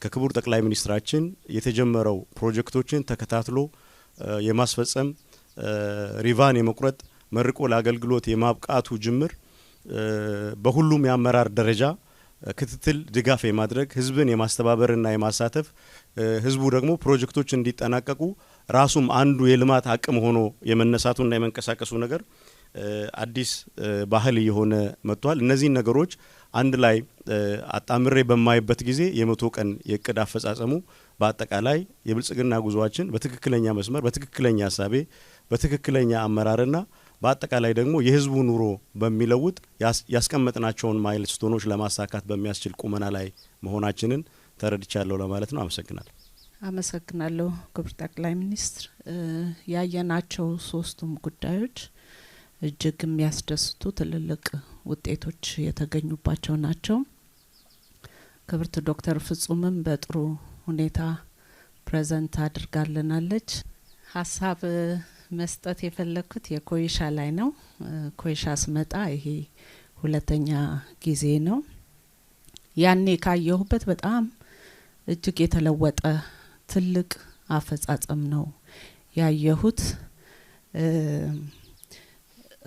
S6: ከክቡር ጠቅላይ ሚኒስትራችን የተጀመረው ፕሮጀክቶችን ተከታትሎ የማስፈጸም ሪቫን የመቁረጥ መርቆ ለአገልግሎት የማብቃቱ ጅምር በሁሉም የአመራር ደረጃ ክትትል ድጋፍ የማድረግ ህዝብን የማስተባበርና የማሳተፍ ህዝቡ ደግሞ ፕሮጀክቶች እንዲጠናቀቁ ራሱም አንዱ የልማት አቅም ሆኖ የመነሳቱና የመንቀሳቀሱ ነገር አዲስ ባህል እየሆነ መጥቷል። እነዚህን ነገሮች አንድ ላይ አጣምሬ በማይበት ጊዜ የ100 ቀን የእቅድ አፈጻጸሙ በአጠቃላይ የብልጽግና ጉዟችን በትክክለኛ መስመር፣ በትክክለኛ ሀሳቤ፣ በትክክለኛ አመራርና በአጠቃላይ ደግሞ የህዝቡ ኑሮ በሚለውጥ ያስቀመጥናቸውን milestone ኦች ለማሳካት በሚያስችል ቁመና ላይ መሆናችንን ተረድቻለሁ ለማለት ነው። አመሰግናለሁ።
S7: አመሰግናለሁ ክቡር ጠቅላይ ሚኒስትር። ያየናቸው ሶስቱም ጉዳዮች እጅግ የሚያስደስቱ ትልልቅ ውጤቶች የተገኙባቸው ናቸው። ክብርት ዶክተር ፍጹምም በጥሩ ሁኔታ present አድርጋልናለች። ሀሳብ መስጠት የፈለኩት የኮይሻ ላይ ነው። ኮይሻ ስመጣ ይሄ ሁለተኛ ጊዜ ነው። ያኔ ካየሁበት በጣም እጅግ የተለወጠ ትልቅ አፈጻጸም ነው ያየሁት።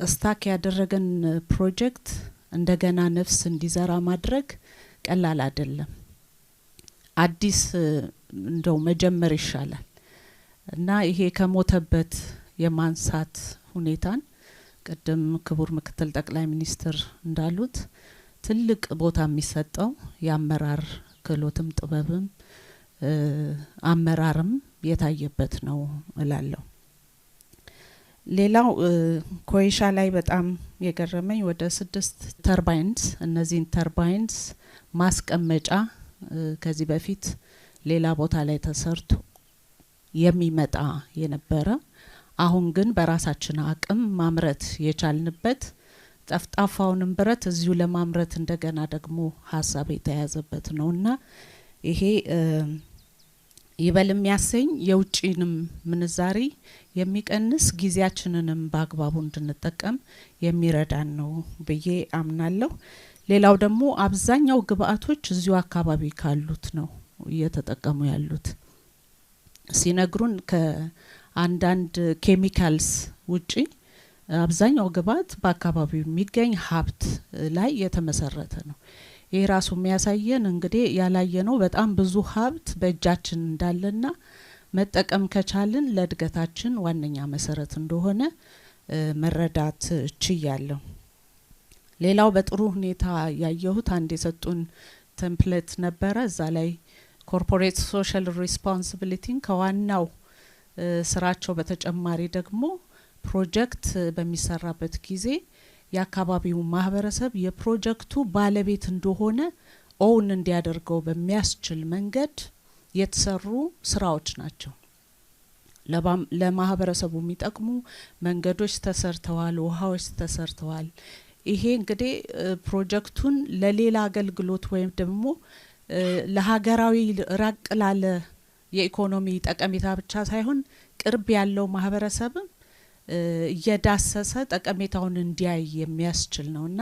S7: Stuck ያደረገን ፕሮጀክት እንደገና ነፍስ እንዲዘራ ማድረግ ቀላል አይደለም። አዲስ እንደው መጀመር ይሻላል እና ይሄ ከሞተበት የማንሳት ሁኔታን ቅድም ክቡር ምክትል ጠቅላይ ሚኒስትር እንዳሉት ትልቅ ቦታ የሚሰጠው የአመራር ክህሎትም ጥበብም አመራርም የታየበት ነው እላለሁ። ሌላው ኮይሻ ላይ በጣም የገረመኝ ወደ 6 turbines፣ እነዚህን turbines ማስቀመጫ ከዚህ በፊት ሌላ ቦታ ላይ ተሰርቶ የሚመጣ የነበረ አሁን ግን በራሳችን አቅም ማምረት የቻልንበት ጠፍጣፋውንም ብረት እዚሁ ለማምረት እንደገና ደግሞ ሀሳብ የተያዘበት ነውና ይሄ ይበል የሚያሰኝ የውጪንም ምንዛሪ የሚቀንስ ጊዜያችንንም በአግባቡ እንድንጠቀም የሚረዳን ነው ብዬ አምናለሁ። ሌላው ደግሞ አብዛኛው ግብአቶች እዚሁ አካባቢ ካሉት ነው እየተጠቀሙ ያሉት። ሲነግሩን ከአንዳንድ chemicals ውጪ አብዛኛው ግብአት በአካባቢው የሚገኝ ሀብት ላይ የተመሰረተ ነው። ይሄ ራሱ የሚያሳየን እንግዲህ ያላየነው በጣም ብዙ ሀብት በእጃችን እንዳለና መጠቀም ከቻልን ለእድገታችን ዋነኛ መሰረት እንደሆነ መረዳት ችያለሁ። ሌላው በጥሩ ሁኔታ ያየሁት አንድ የሰጡን template ነበረ። እዛ ላይ corporate social responsibility ን ከዋናው ስራቸው በተጨማሪ ደግሞ ፕሮጀክት በሚሰራበት ጊዜ የአካባቢው ማህበረሰብ የፕሮጀክቱ ባለቤት እንደሆነ own እንዲያደርገው በሚያስችል መንገድ የተሰሩ ስራዎች ናቸው። ለማህበረሰቡ የሚጠቅሙ መንገዶች ተሰርተዋል፣ ውሃዎች ተሰርተዋል። ይሄ እንግዲህ ፕሮጀክቱን ለሌላ አገልግሎት ወይም ደግሞ ለሀገራዊ ራቅ ላለ የኢኮኖሚ ጠቀሜታ ብቻ ሳይሆን ቅርብ ያለው ማህበረሰብም እየዳሰሰ ጠቀሜታውን እንዲያይ የሚያስችል ነውና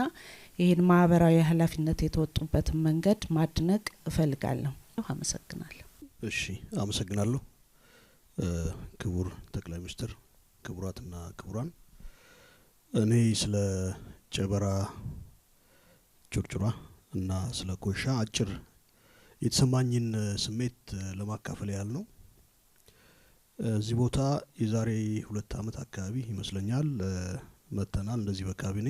S7: ይሄን ማህበራዊ ኃላፊነት የተወጡበትን መንገድ ማድነቅ እፈልጋለሁ። አመሰግናለሁ።
S8: እሺ፣ አመሰግናለሁ። ክቡር ጠቅላይ ሚኒስትር፣ ክቡራትና ክቡራን፣ እኔ ስለ ጨበራ ጩርጩራ እና ስለ ኮይሻ አጭር የተሰማኝን ስሜት ለማካፈል ያህል ነው። እዚህ ቦታ የዛሬ 2 አመት አካባቢ ይመስለኛል መጥተናል። እንደዚህ በካቢኔ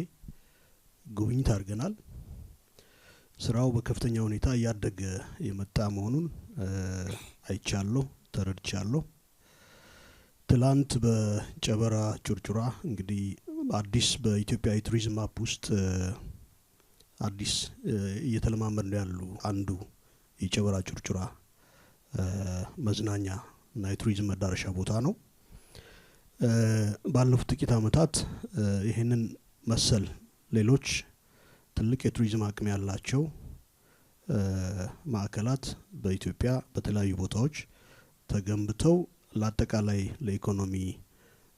S8: ጉብኝት አድርገናል። ስራው በከፍተኛ ሁኔታ እያደገ የመጣ መሆኑን አይቻለሁ፣ ተረድቻለሁ። ትላንት በጨበራ ጩርጩራ እንግዲህ አዲስ በኢትዮጵያ የቱሪዝም map ውስጥ አዲስ እየተለማመድን ነው ያሉ አንዱ የጨበራ ጩርጩራ መዝናኛ እና የቱሪዝም መዳረሻ ቦታ ነው። ባለፉት ጥቂት አመታት ይሄንን መሰል ሌሎች ትልቅ የቱሪዝም አቅም ያላቸው ማዕከላት በኢትዮጵያ በተለያዩ ቦታዎች ተገንብተው ለአጠቃላይ ለኢኮኖሚ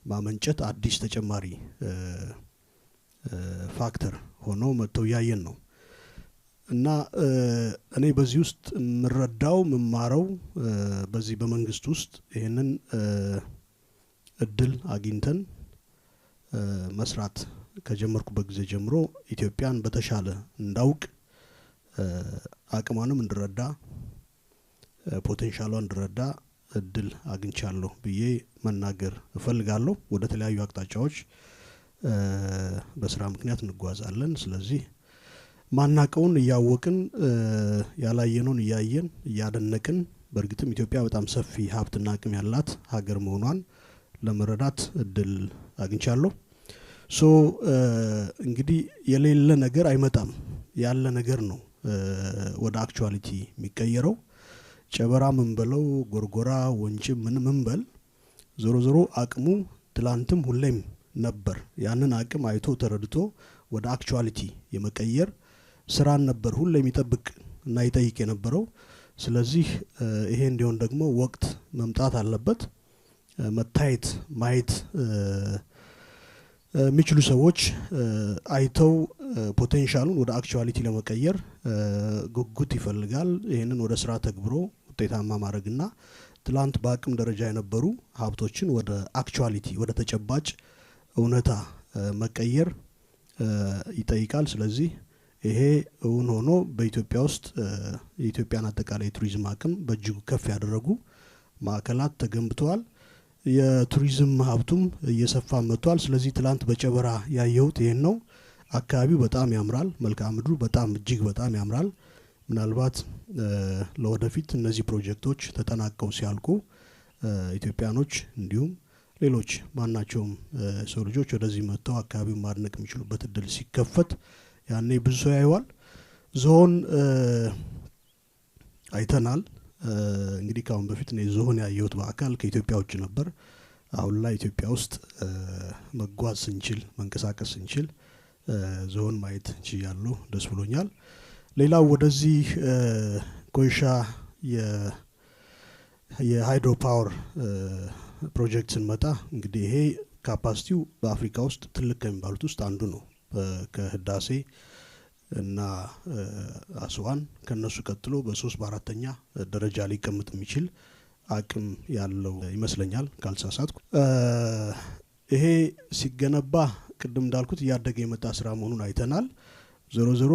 S8: ማመንጨት አዲስ ተጨማሪ factor ሆኖ መጥተው ያየን ነው። እና እኔ በዚህ ውስጥ ምረዳው ምማረው በዚህ በመንግስት ውስጥ ይሄንን እድል አግኝተን መስራት ከጀመርኩበት ጊዜ ጀምሮ ኢትዮጵያን በተሻለ እንዳውቅ፣ አቅሟንም እንድረዳ፣ potential ሏን እንድረዳ እድል አግኝቻለሁ ብዬ መናገር እፈልጋለሁ። ወደ ተለያዩ አቅጣጫዎች በስራ ምክንያት እንጓዛለን። ስለዚህ ማናቀውን እያወቅን፣ ያላየነውን እያየን እያደነቅን፣ በእርግጥም ኢትዮጵያ በጣም ሰፊ ሀብትና አቅም ያላት ሀገር መሆኗን ለመረዳት እድል አግኝቻለሁ። So እንግዲህ የሌለ ነገር አይመጣም፣ ያለ ነገር ነው ወደ actuality የሚቀየረው። ጨበራ ምን በለው፣ ጎርጎራ፣ ወንጭ ምን ምን በል፣ ዞሮ ዞሮ አቅሙ ትላንትም ሁሌም ነበር። ያንን አቅም አይቶ ተረድቶ ወደ actuality የመቀየር ስራን ነበር ሁሌም ይጠብቅ እና ይጠይቅ የነበረው። ስለዚህ ይሄ እንዲሆን ደግሞ ወቅት መምጣት አለበት። መታየት ማየት የሚችሉ ሰዎች አይተው potential ኡን ወደ actuality ለመቀየር ጉጉት ይፈልጋል። ይሄንን ወደ ስራ ተግብሮ ውጤታማ ማድረግና ትላንት በአቅም ደረጃ የነበሩ ሀብቶችን ወደ actuality፣ ወደ ተጨባጭ እውነታ መቀየር ይጠይቃል። ስለዚህ ይሄ እውን ሆኖ በኢትዮጵያ ውስጥ የኢትዮጵያን አጠቃላይ የቱሪዝም አቅም በእጅጉ ከፍ ያደረጉ ማዕከላት ተገንብተዋል። የቱሪዝም ሀብቱም እየሰፋ መጥቷል። ስለዚህ ትላንት በጨበራ ያየሁት ይሄን ነው። አካባቢው በጣም ያምራል። መልክዓ ምድሩ በጣም እጅግ በጣም ያምራል። ምናልባት ለወደፊት እነዚህ ፕሮጀክቶች ተጠናቀው ሲያልቁ ኢትዮጵያኖች እንዲሁም ሌሎች ማናቸውም ሰው ልጆች ወደዚህ መጥተው አካባቢውን ማድነቅ የሚችሉበት እድል ሲከፈት ያኔ ብዙ ሰው ያየዋል። ዝሆን አይተናል። እንግዲህ ከአሁን በፊት እኔ ዝሆን ያየሁት በአካል ከኢትዮጵያ ውጭ ነበር። አሁን ላይ ኢትዮጵያ ውስጥ መጓዝ ስንችል፣ መንቀሳቀስ ስንችል ዝሆን ማየት ችያለሁ። ደስ ብሎኛል። ሌላው ወደዚህ ኮይሻ የ hydro power ፕሮጀክት ስንመጣ እንግዲህ ይሄ capacity ው በአፍሪካ ውስጥ ትልቅ ከሚባሉት ውስጥ አንዱ ነው። ከህዳሴ እና አስዋን ከነሱ ቀጥሎ በ3 በ4ኛ ደረጃ ሊቀመጥ የሚችል አቅም ያለው ይመስለኛል ካልሳሳትኩ። ይሄ ሲገነባ ቅድም እንዳልኩት እያደገ የመጣ ስራ መሆኑን አይተናል። ዞሮ ዞሮ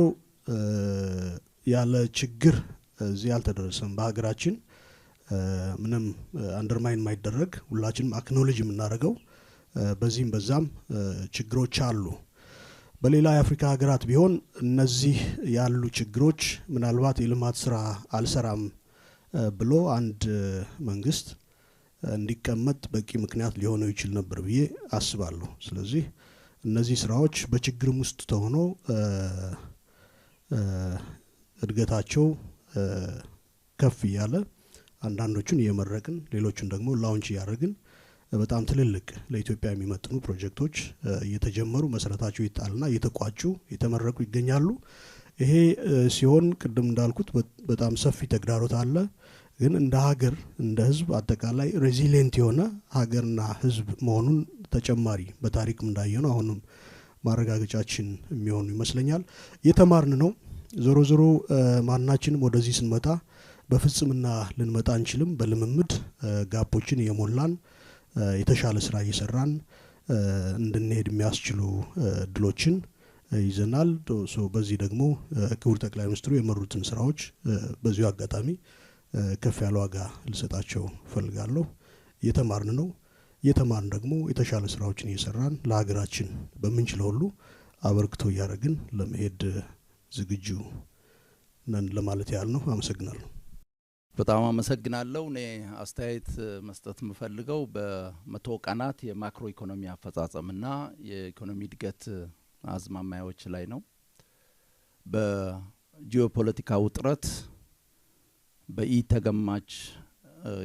S8: ያለ ችግር እዚህ አልተደረሰም። በሀገራችን ምንም undermine ማይደረግ፣ ሁላችንም acknowledge የምናደርገው በዚህም በዛም ችግሮች አሉ። በሌላ የአፍሪካ ሀገራት ቢሆን እነዚህ ያሉ ችግሮች ምናልባት የልማት ስራ አልሰራም ብሎ አንድ መንግስት እንዲቀመጥ በቂ ምክንያት ሊሆነው ይችል ነበር ብዬ አስባለሁ። ስለዚህ እነዚህ ስራዎች በችግርም ውስጥ ተሆኖ እድገታቸው ከፍ እያለ አንዳንዶቹን እየመረቅን ሌሎቹን ደግሞ launch እያደረግን በጣም ትልልቅ ለኢትዮጵያ የሚመጥኑ ፕሮጀክቶች እየተጀመሩ፣ መሰረታቸው ይጣልና እየተቋጩ የተመረቁ ይገኛሉ። ይሄ ሲሆን ቅድም እንዳልኩት በጣም ሰፊ ተግዳሮት አለ። ግን እንደ ሀገር እንደ ህዝብ አጠቃላይ resilient የሆነ ሀገርና ህዝብ መሆኑን ተጨማሪ በታሪክም እንዳየነው አሁንም ማረጋገጫችን የሚሆኑ ይመስለኛል። የተማርን ነው። ዞሮ ዞሮ ማናችንም ወደዚህ ስንመጣ በፍጽምና ልንመጣ አንችልም። በልምምድ gap ኦችን እየሞላን የተሻለ ስራ እየሰራን እንድንሄድ የሚያስችሉ እድሎችን ይዘናል። So በዚህ ደግሞ ክቡር ጠቅላይ ሚኒስትሩ የመሩትን ስራዎች በዚሁ አጋጣሚ ከፍ ያለ ዋጋ ልሰጣቸው እፈልጋለሁ። እየተማርን ነው። እየተማርን ደግሞ የተሻለ ስራዎችን እየሰራን ለሀገራችን በምንችለው ሁሉ አበርክቶ እያደረግን ለመሄድ ዝግጁ ነን ለማለት ያህል ነው። አመሰግናለሁ።
S9: በጣም አመሰግናለሁ። እኔ አስተያየት መስጠት የምፈልገው በ100 ቀናት የማክሮ ኢኮኖሚ አፈጻጸምና የኢኮኖሚ እድገት አዝማሚያዎች ላይ ነው። በጂኦፖለቲካ ውጥረት፣ በኢተገማች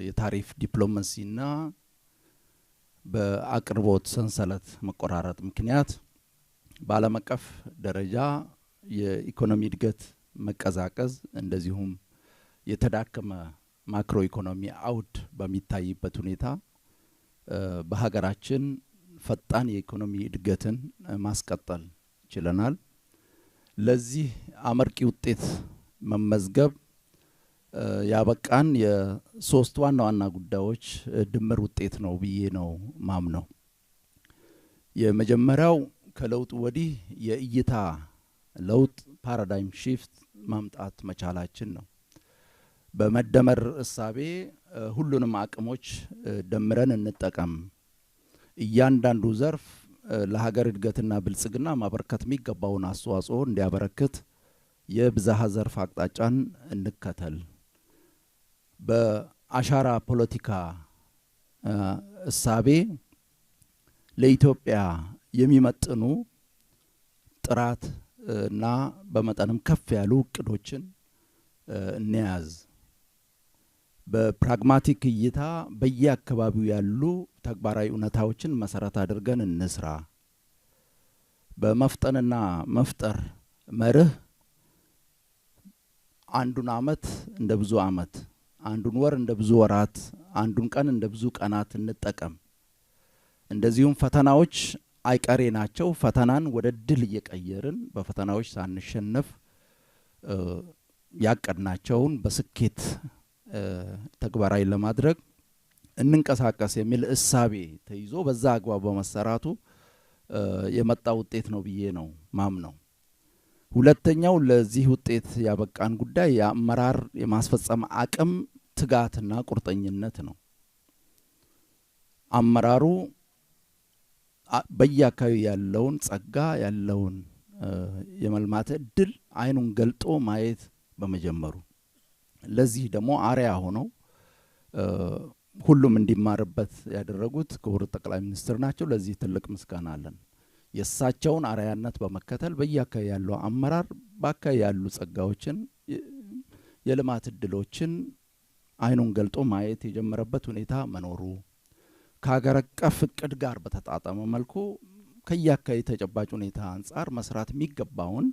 S9: የታሪፍ ዲፕሎማሲና በአቅርቦት ሰንሰለት መቆራረጥ ምክንያት በዓለም አቀፍ ደረጃ የኢኮኖሚ እድገት መቀዛቀዝ እንደዚሁም የተዳከመ ማክሮ ኢኮኖሚ አውድ በሚታይበት ሁኔታ በሀገራችን ፈጣን የኢኮኖሚ እድገትን ማስቀጠል ችለናል። ለዚህ አመርቂ ውጤት መመዝገብ ያበቃን የሶስት ዋና ዋና ጉዳዮች ድምር ውጤት ነው ብዬ ነው ማምነው። የመጀመሪያው ከለውጡ ወዲህ የእይታ ለውጥ paradigm shift ማምጣት መቻላችን ነው። በመደመር እሳቤ ሁሉንም አቅሞች ደምረን እንጠቀም፣ እያንዳንዱ ዘርፍ ለሀገር እድገትና ብልጽግና ማበርከት የሚገባውን አስተዋጽኦ እንዲያበረክት የብዝሃ ዘርፍ አቅጣጫን እንከተል፣ በአሻራ ፖለቲካ እሳቤ ለኢትዮጵያ የሚመጥኑ ጥራት እና በመጠንም ከፍ ያሉ እቅዶችን እንያዝ፣ በፕራግማቲክ እይታ በየአካባቢው ያሉ ተግባራዊ እውነታዎችን መሰረት አድርገን እንስራ፣ በመፍጠንና መፍጠር መርህ አንዱን አመት እንደ ብዙ አመት፣ አንዱን ወር እንደ ብዙ ወራት፣ አንዱን ቀን እንደ ብዙ ቀናት እንጠቀም። እንደዚሁም ፈተናዎች አይቀሬ ናቸው። ፈተናን ወደ ድል እየቀየርን በፈተናዎች ሳንሸነፍ ያቀድናቸውን በስኬት ተግባራዊ ለማድረግ እንንቀሳቀስ የሚል እሳቤ ተይዞ በዛ አግባብ በመሰራቱ የመጣ ውጤት ነው ብዬ ነው ማምነው። ሁለተኛው ለዚህ ውጤት ያበቃን ጉዳይ የአመራር የማስፈጸም አቅም ትጋትና ቁርጠኝነት ነው። አመራሩ በየአካባቢው ያለውን ጸጋ ያለውን የመልማት እድል አይኑን ገልጦ ማየት በመጀመሩ ለዚህ ደግሞ አርአያ ሆነው ሁሉም እንዲማርበት ያደረጉት ክቡር ጠቅላይ ሚኒስትር ናቸው። ለዚህ ትልቅ ምስጋና አለን። የእሳቸውን አርአያነት በመከተል በየአካባቢው ያለው አመራር በአካባቢ ያሉ ጸጋዎችን የልማት እድሎችን አይኑን ገልጦ ማየት የጀመረበት ሁኔታ መኖሩ ከሀገር አቀፍ እቅድ ጋር በተጣጣመ መልኩ ከየአካባቢ ተጨባጭ ሁኔታ አንጻር መስራት የሚገባውን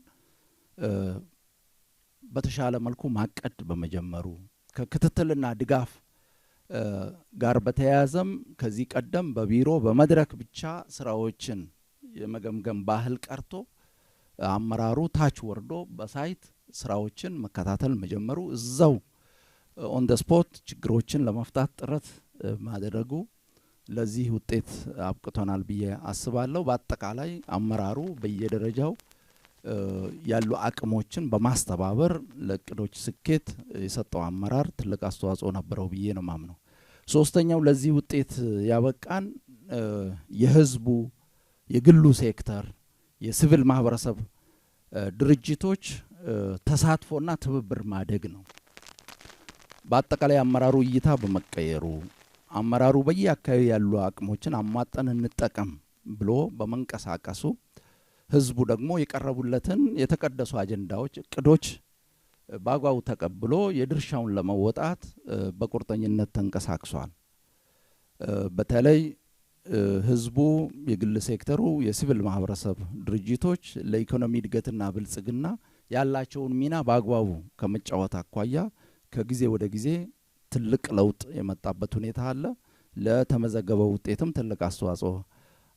S9: በተሻለ መልኩ ማቀድ በመጀመሩ ከክትትልና ድጋፍ ጋር በተያያዘም ከዚህ ቀደም በቢሮ በመድረክ ብቻ ስራዎችን የመገምገም ባህል ቀርቶ አመራሩ ታች ወርዶ በ site ስራዎችን መከታተል መጀመሩ እዛው on the spot ችግሮችን ለመፍታት ጥረት ማድረጉ ለዚህ ውጤት አብቅቶናል ብዬ አስባለሁ። በአጠቃላይ አመራሩ በየደረጃው ያሉ አቅሞችን በማስተባበር ለእቅዶች ስኬት የሰጠው አመራር ትልቅ አስተዋጽኦ ነበረው ብዬ ነው ማምነው። ሶስተኛው ለዚህ ውጤት ያበቃን የህዝቡ፣ የግሉ ሴክተር፣ የሲቪል ማህበረሰብ ድርጅቶች ተሳትፎና ትብብር ማደግ ነው። በአጠቃላይ አመራሩ እይታ በመቀየሩ አመራሩ በየአካባቢው ያሉ አቅሞችን አሟጠን እንጠቀም ብሎ በመንቀሳቀሱ ህዝቡ ደግሞ የቀረቡለትን የተቀደሱ አጀንዳዎች፣ እቅዶች በአግባቡ ተቀብሎ የድርሻውን ለመወጣት በቁርጠኝነት ተንቀሳቅሷል። በተለይ ህዝቡ፣ የግል ሴክተሩ፣ የሲቪል ማህበረሰብ ድርጅቶች ለኢኮኖሚ እድገትና ብልጽግና ያላቸውን ሚና በአግባቡ ከመጫወት አኳያ ከጊዜ ወደ ጊዜ ትልቅ ለውጥ የመጣበት ሁኔታ አለ። ለተመዘገበው ውጤትም ትልቅ አስተዋጽኦ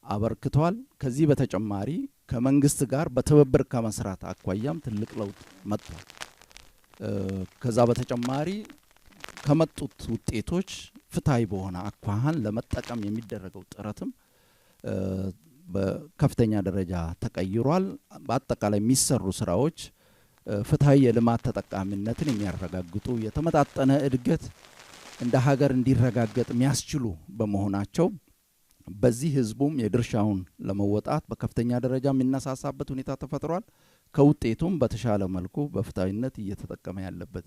S9: አበርክቷል። ከዚህ በተጨማሪ ከመንግስት ጋር በትብብር ከመስራት አኳያም ትልቅ ለውጥ መጥቷል። ከዛ በተጨማሪ ከመጡት ውጤቶች ፍትሃዊ በሆነ አኳኋን ለመጠቀም የሚደረገው ጥረትም በከፍተኛ ደረጃ ተቀይሯል። በአጠቃላይ የሚሰሩ ስራዎች ፍትሃዊ የልማት ተጠቃሚነትን የሚያረጋግጡ፣ የተመጣጠነ እድገት እንደ ሀገር እንዲረጋገጥ የሚያስችሉ በመሆናቸው በዚህ ህዝቡም የድርሻውን ለመወጣት በከፍተኛ ደረጃ የሚነሳሳበት ሁኔታ ተፈጥሯል። ከውጤቱም በተሻለ መልኩ በፍትሃዊነት እየተጠቀመ ያለበት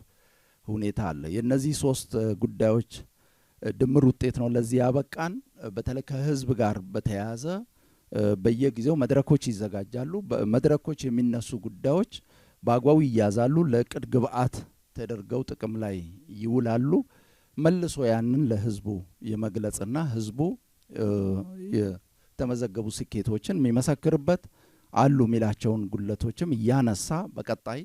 S9: ሁኔታ አለ። የነዚህ ሶስት ጉዳዮች ድምር ውጤት ነው ለዚህ ያበቃን። በተለይ ከህዝብ ጋር በተያያዘ በየጊዜው መድረኮች ይዘጋጃሉ። በመድረኮች የሚነሱ ጉዳዮች በአግባቡ ይያዛሉ፣ ለእቅድ ግብአት ተደርገው ጥቅም ላይ ይውላሉ። መልሶ ያንን ለህዝቡ የመግለጽና ህዝቡ የተመዘገቡ ስኬቶችን የሚመሰክርበት፣ አሉ የሚላቸውን ጉድለቶችም እያነሳ በቀጣይ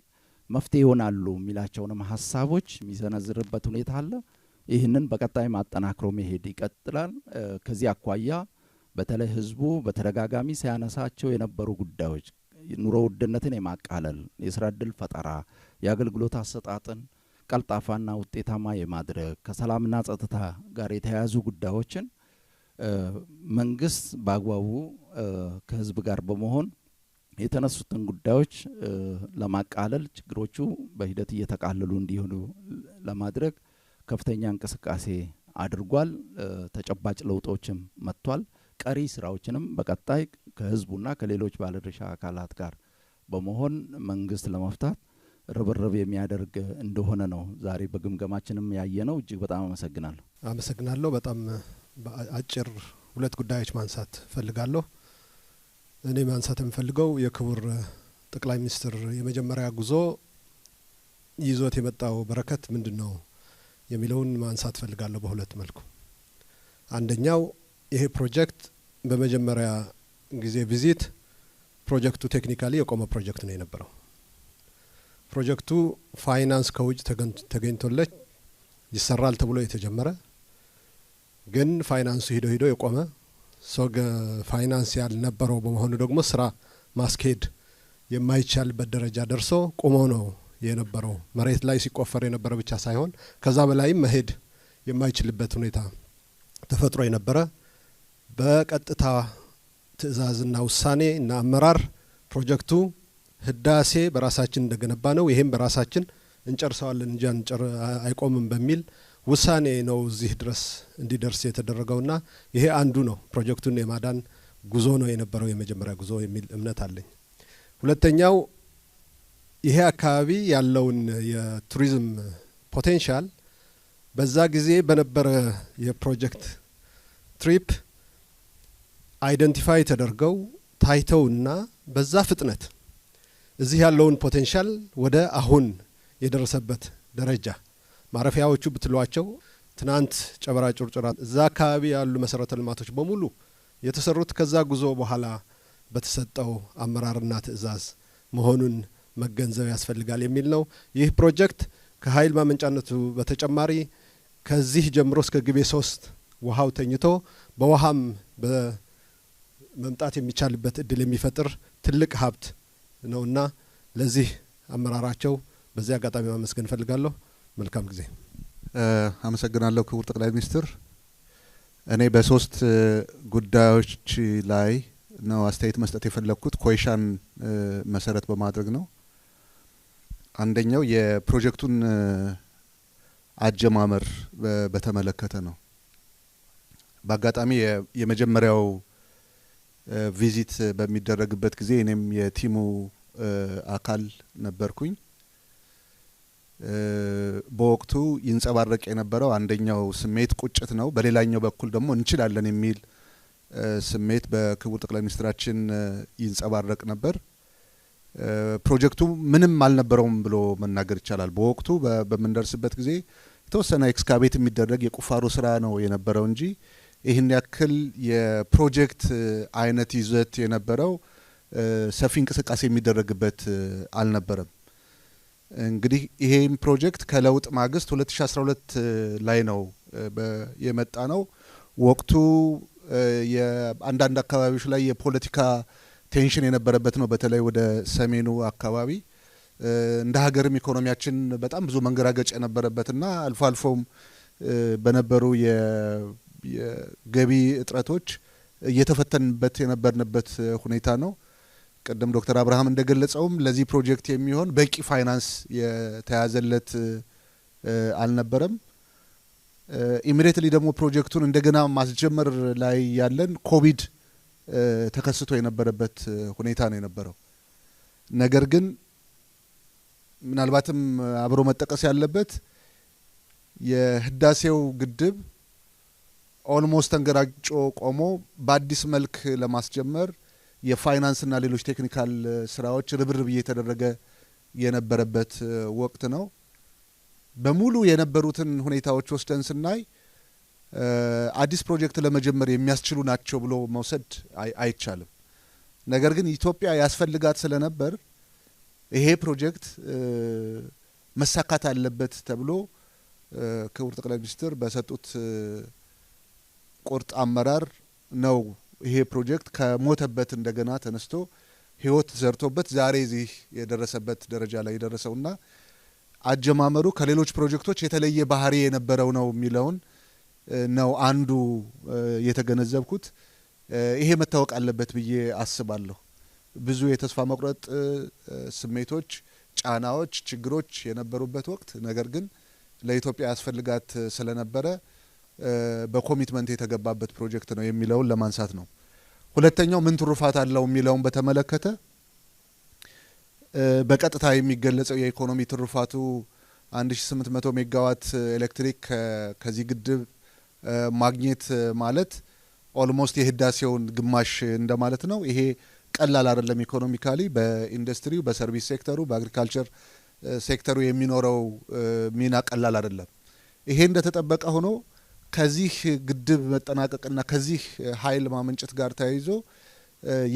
S9: መፍትሄ ይሆናሉ የሚላቸውንም ሀሳቦች የሚሰነዝርበት ሁኔታ አለ። ይህንን በቀጣይ ማጠናክሮ መሄድ ይቀጥላል። ከዚህ አኳያ በተለይ ህዝቡ በተደጋጋሚ ሲያነሳቸው የነበሩ ጉዳዮች ኑሮ ውድነትን የማቃለል፣ የስራ እድል ፈጠራ፣ የአገልግሎት አሰጣጥን ቀልጣፋና ውጤታማ የማድረግ፣ ከሰላምና ጸጥታ ጋር የተያያዙ ጉዳዮችን መንግስት በአግባቡ ከህዝብ ጋር በመሆን የተነሱትን ጉዳዮች ለማቃለል፣ ችግሮቹ በሂደት እየተቃለሉ እንዲሆኑ ለማድረግ ከፍተኛ እንቅስቃሴ አድርጓል። ተጨባጭ ለውጦችም መጥቷል። ቀሪ ስራዎችንም በቀጣይ ከህዝቡና ከሌሎች ባለድርሻ አካላት ጋር በመሆን መንግስት ለመፍታት ርብርብ የሚያደርግ እንደሆነ ነው ዛሬ በግምገማችንም ያየነው። እጅግ በጣም አመሰግናለሁ።
S10: አመሰግናለሁ። በጣም በአጭር ሁለት ጉዳዮች ማንሳት ፈልጋለሁ። እኔ ማንሳት የምፈልገው የክቡር ጠቅላይ ሚኒስትር የመጀመሪያ ጉዞ ይዞት የመጣው በረከት ምንድነው የሚለውን ማንሳት ፈልጋለሁ በሁለት መልኩ። አንደኛው ይሄ ፕሮጀክት በመጀመሪያ ጊዜ visit ፕሮጀክቱ technically የቆመ ፕሮጀክት ነው የነበረው። ፕሮጀክቱ ፋይናንስ ከውጭ ተገኝቶለት ይሰራል ተብሎ የተጀመረ፣ ግን ፋይናንሱ ሂዶ ሂዶ የቆመ፣ ሰው ፋይናንስ ያልነበረው በመሆኑ ደግሞ ስራ ማስኬድ የማይቻልበት ደረጃ ደርሶ ቆሞ ነው የነበረው። መሬት ላይ ሲቆፈር የነበረ ብቻ ሳይሆን ከዛ በላይም መሄድ የማይችልበት ሁኔታ ተፈጥሮ የነበረ፣ በቀጥታ ትዕዛዝና ውሳኔ እና አመራር ፕሮጀክቱ ህዳሴ በራሳችን እንደገነባ ነው፣ ይሄም በራሳችን እንጨርሰዋለን እንጂ አይቆምም በሚል ውሳኔ ነው እዚህ ድረስ እንዲደርስ የተደረገውና ይሄ አንዱ ነው ፕሮጀክቱን የማዳን ጉዞ ነው የነበረው የመጀመሪያ ጉዞ የሚል እምነት አለኝ። ሁለተኛው ይሄ አካባቢ ያለውን የቱሪዝም potential በዛ ጊዜ በነበረ የፕሮጀክት trip identify ተደርገው ታይተውና በዛ ፍጥነት እዚህ ያለውን potential ወደ አሁን የደረሰበት ደረጃ፣ ማረፊያዎቹ ብትሏቸው ትናንት ጨበራ ጩርጩራ እዛ አካባቢ ያሉ መሰረተ ልማቶች በሙሉ የተሰሩት ከዛ ጉዞ በኋላ በተሰጠው አመራርና ትዕዛዝ መሆኑን መገንዘብ ያስፈልጋል የሚል ነው። ይህ ፕሮጀክት ከኃይል ማመንጫነቱ በተጨማሪ ከዚህ ጀምሮ እስከ ግቤ 3 ውሃው ተኝቶ በውሃም በመምጣት የሚቻልበት እድል የሚፈጥር ትልቅ ሀብት ነውና ለዚህ አመራራቸው በዚህ አጋጣሚ ማመስገን እፈልጋለሁ። መልካም ጊዜ።
S11: አመሰግናለሁ ክቡር ጠቅላይ ሚኒስትር። እኔ በሶስት ጉዳዮች ላይ ነው አስተያየት መስጠት የፈለግኩት፣ ኮይሻን መሰረት በማድረግ ነው። አንደኛው የፕሮጀክቱን አጀማመር በተመለከተ ነው። በአጋጣሚ የመጀመሪያው visit በሚደረግበት ጊዜ እኔም የ team ኡ አካል ነበርኩኝ። በወቅቱ ይንጸባረቅ የነበረው አንደኛው ስሜት ቁጭት ነው። በሌላኛው በኩል ደግሞ እንችላለን የሚል ስሜት በክቡር ጠቅላይ ሚኒስትራችን ይንጸባረቅ ነበር። ፕሮጀክቱ ምንም አልነበረውም ብሎ መናገር ይቻላል። በወቅቱ በምንደርስበት ጊዜ የተወሰነ excavate የሚደረግ የቁፋሮ ስራ ነው የነበረው እንጂ ይህን ያክል የፕሮጀክት አይነት ይዘት የነበረው ሰፊ እንቅስቃሴ የሚደረግበት አልነበረም። እንግዲህ ይሄም ፕሮጀክት ከለውጥ ማግስት 2012 ላይ ነው የመጣ ነው። ወቅቱ የአንዳንድ አካባቢዎች ላይ የፖለቲካ tension የነበረበት ነው። በተለይ ወደ ሰሜኑ አካባቢ እንደ ሀገርም ኢኮኖሚያችን በጣም ብዙ መንገራገጭ የነበረበትና አልፎ አልፎም በነበሩ የገቢ እጥረቶች እየተፈተንበት የነበርንበት ሁኔታ ነው። ቅድም ዶክተር አብርሃም እንደገለጸውም ለዚህ ፕሮጀክት የሚሆን በቂ ፋይናንስ የተያዘለት አልነበረም። Immediately ደግሞ ፕሮጀክቱን እንደገና ማስጀመር ላይ ያለን ኮቪድ ተከስቶ የነበረበት ሁኔታ ነው የነበረው። ነገር ግን ምናልባትም አብሮ መጠቀስ ያለበት የህዳሴው ግድብ almost ተንገራግጮ ቆሞ በአዲስ መልክ ለማስጀመር የፋይናንስና ሌሎች technical ስራዎች ርብርብ እየተደረገ የነበረበት ወቅት ነው። በሙሉ የነበሩትን ሁኔታዎች ወስደን ስናይ አዲስ ፕሮጀክት ለመጀመር የሚያስችሉ ናቸው ብሎ መውሰድ አይቻልም። ነገር ግን ኢትዮጵያ ያስፈልጋት ስለነበር ይሄ ፕሮጀክት መሳካት አለበት ተብሎ ክቡር ጠቅላይ ሚኒስትር በሰጡት ቁርጥ አመራር ነው ይሄ ፕሮጀክት ከሞተበት እንደገና ተነስቶ ህይወት ዘርቶበት ዛሬ እዚህ የደረሰበት ደረጃ ላይ የደረሰውና አጀማመሩ ከሌሎች ፕሮጀክቶች የተለየ ባህሪ የነበረው ነው የሚለውን ነው አንዱ የተገነዘብኩት። ይሄ መታወቅ አለበት ብዬ አስባለሁ። ብዙ የተስፋ መቁረጥ ስሜቶች፣ ጫናዎች፣ ችግሮች የነበሩበት ወቅት ነገር ግን ለኢትዮጵያ ያስፈልጋት ስለነበረ በ commitment የተገባበት ፕሮጀክት ነው የሚለውን ለማንሳት ነው። ሁለተኛው ምን ትሩፋት አለው የሚለውን በተመለከተ በቀጥታ የሚገለጸው የኢኮኖሚ ትሩፋቱ 1800 ሜጋዋት ኤሌክትሪክ ከዚህ ግድብ ማግኘት ማለት almost የህዳሴውን ግማሽ እንደማለት ነው። ይሄ ቀላል አይደለም። Economically በኢንዱስትሪው፣ በ service sector ኡ፣ በ agriculture sector ኡ የሚኖረው ሚና ቀላል አይደለም። ይሄ እንደተጠበቀ ሆኖ ከዚህ ግድብ መጠናቀቅና ከዚህ ኃይል ማመንጨት ጋር ተያይዞ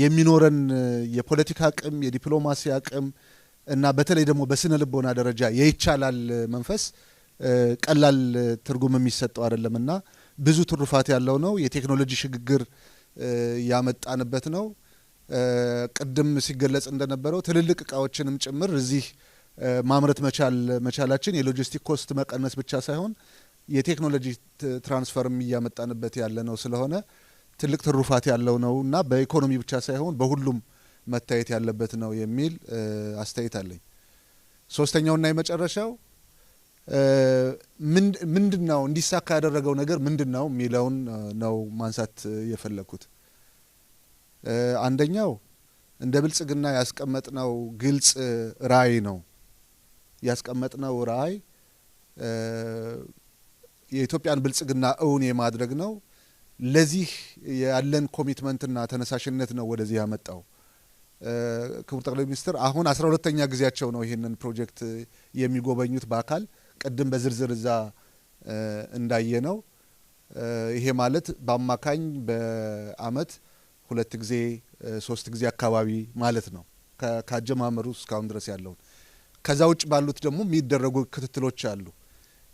S11: የሚኖረን የፖለቲካ አቅም፣ የዲፕሎማሲ አቅም እና በተለይ ደግሞ በስነ ልቦና ደረጃ የይቻላል መንፈስ ቀላል ትርጉም የሚሰጠው አይደለምና ብዙ ትሩፋት ያለው ነው። የቴክኖሎጂ ሽግግር ያመጣንበት ነው። ቅድም ሲገለጽ እንደነበረው ትልልቅ እቃዎችንም ጭምር እዚህ ማምረት መቻላችን የ logistic cost መቀነስ ብቻ ሳይሆን የቴክኖሎጂ transfer ም እያመጣንበት ያለ ነው ስለሆነ ትልቅ ትሩፋት ያለው ነው እና በኢኮኖሚ ብቻ ሳይሆን በሁሉም መታየት ያለበት ነው የሚል አስተያየት አለኝ። ሶስተኛውና የመጨረሻው ምንድነው እንዲሳካ ያደረገው ነገር ምንድነው የሚለውን ነው ማንሳት የፈለኩት። አንደኛው እንደ ብልጽግና ያስቀመጥነው ግልጽ ራዕይ ነው። ያስቀመጥነው ራዕይ የኢትዮጵያን ብልጽግና እውን የማድረግ ነው። ለዚህ ያለን commitment ና ተነሳሽነት ነው ወደዚህ ያመጣው። ክቡር ጠቅላይ ሚኒስትር አሁን 12ኛ ጊዜያቸው ነው ይህንን ፕሮጀክት የሚጎበኙት በአካል፣ ቅድም በዝርዝር እዛ እንዳየነው። ይሄ ማለት በአማካኝ በአመት 2 ጊዜ 3 ጊዜ አካባቢ ማለት ነው ካጀማመሩ እስካሁን ድረስ ያለውን። ከዛ ውጭ ባሉት ደግሞ የሚደረጉ ክትትሎች አሉ።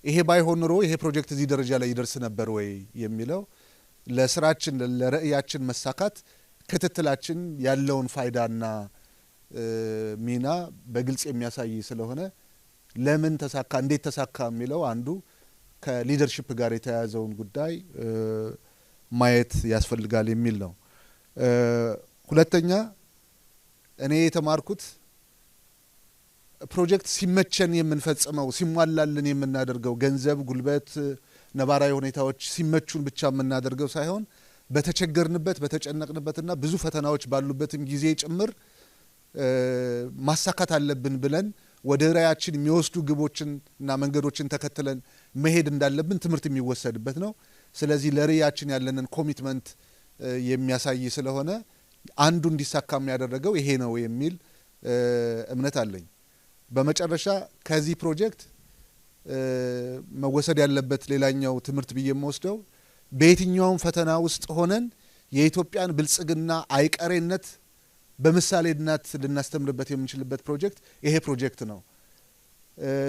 S11: ይሄ ባይሆን ኖሮ ይሄ ፕሮጀክት እዚህ ደረጃ ላይ ይደርስ ነበር ወይ የሚለው ለስራችን ለራዕያችን መሳካት ክትትላችን ያለውን ፋይዳና ሚና በግልጽ የሚያሳይ ስለሆነ ለምን ተሳካ እንዴት ተሳካ የሚለው አንዱ ከ leadership ጋር የተያያዘውን ጉዳይ ማየት ያስፈልጋል የሚል ነው። ሁለተኛ እኔ የተማርኩት ፕሮጀክት ሲመቸን የምንፈጽመው ሲሟላልን የምናደርገው ገንዘብ፣ ጉልበት፣ ነባራዊ ሁኔታዎች ሲመቹን ብቻ የምናደርገው ሳይሆን በተቸገርንበት በተጨነቅንበትና ብዙ ፈተናዎች ባሉበትም ጊዜ ጭምር ማሳካት አለብን ብለን ወደ ራዕያችን የሚወስዱ ግቦችን እና መንገዶችን ተከትለን መሄድ እንዳለብን ትምህርት የሚወሰድበት ነው። ስለዚህ ለራዕያችን ያለንን commitment የሚያሳይ ስለሆነ አንዱ እንዲሳካ የሚያደርገው ይሄ ነው የሚል እምነት አለኝ። በመጨረሻ ከዚህ ፕሮጀክት መወሰድ ያለበት ሌላኛው ትምህርት ብዬ የምወስደው በየትኛውም ፈተና ውስጥ ሆነን የኢትዮጵያን ብልጽግና አይቀሬነት በምሳሌነት ልናስተምርበት የምንችልበት ፕሮጀክት ይሄ ፕሮጀክት ነው።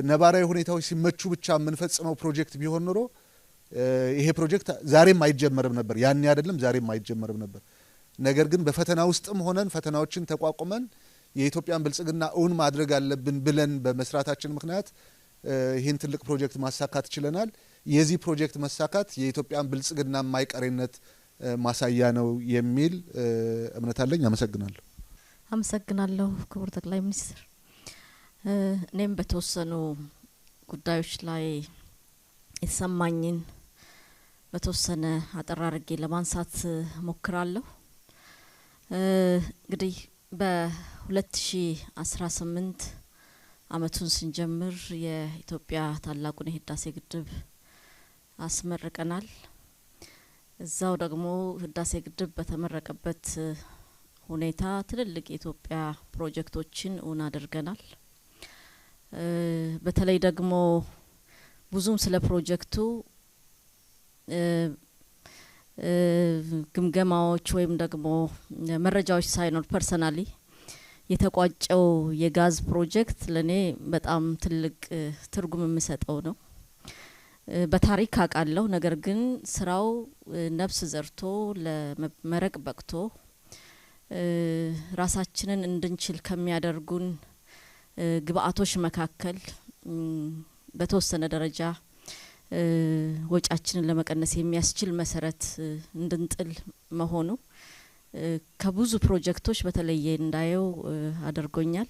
S11: ነባራዊ ሁኔታዎች ሲመቹ ብቻ የምንፈጽመው ፕሮጀክት ቢሆን ኖሮ ይሄ ፕሮጀክት ዛሬም አይጀመርም ነበር። ያኔ አይደለም ዛሬም አይጀመርም ነበር። ነገር ግን በፈተና ውስጥም ሆነን ፈተናዎችን ተቋቁመን የኢትዮጵያን ብልጽግና እውን ማድረግ አለብን ብለን በመስራታችን ምክንያት ይህን ትልቅ ፕሮጀክት ማሳካት ችለናል። የዚህ ፕሮጀክት መሳካት የኢትዮጵያን ብልጽግና የማይቀሬነት ማሳያ ነው የሚል እምነት አለኝ። አመሰግናለሁ።
S12: አመሰግናለሁ ክቡር ጠቅላይ ሚኒስትር። እኔም በተወሰኑ ጉዳዮች ላይ የተሰማኝን በተወሰነ አጠር አድርጌ ለማንሳት ሞክራለሁ። እንግዲህ በ2018 አመቱን ስንጀምር የኢትዮጵያ ታላቁን የህዳሴ ግድብ አስመርቀናል። እዛው ደግሞ ህዳሴ ግድብ በተመረቀበት ሁኔታ ትልልቅ የኢትዮጵያ ፕሮጀክቶችን እውን አድርገናል። በተለይ ደግሞ ብዙም ስለ ፕሮጀክቱ ግምገማዎች ወይም ደግሞ መረጃዎች ሳይኖር personally የተቋጨው የጋዝ ፕሮጀክት ለኔ በጣም ትልቅ ትርጉም የምሰጠው ነው። በታሪክ አውቃለሁ። ነገር ግን ስራው ነፍስ ዘርቶ ለመመረቅ በቅቶ ራሳችንን እንድንችል ከሚያደርጉን ግብአቶች መካከል በተወሰነ ደረጃ ወጫችንን ለመቀነስ የሚያስችል መሰረት እንድንጥል መሆኑ ከብዙ ፕሮጀክቶች በተለየ እንዳየው አድርጎኛል።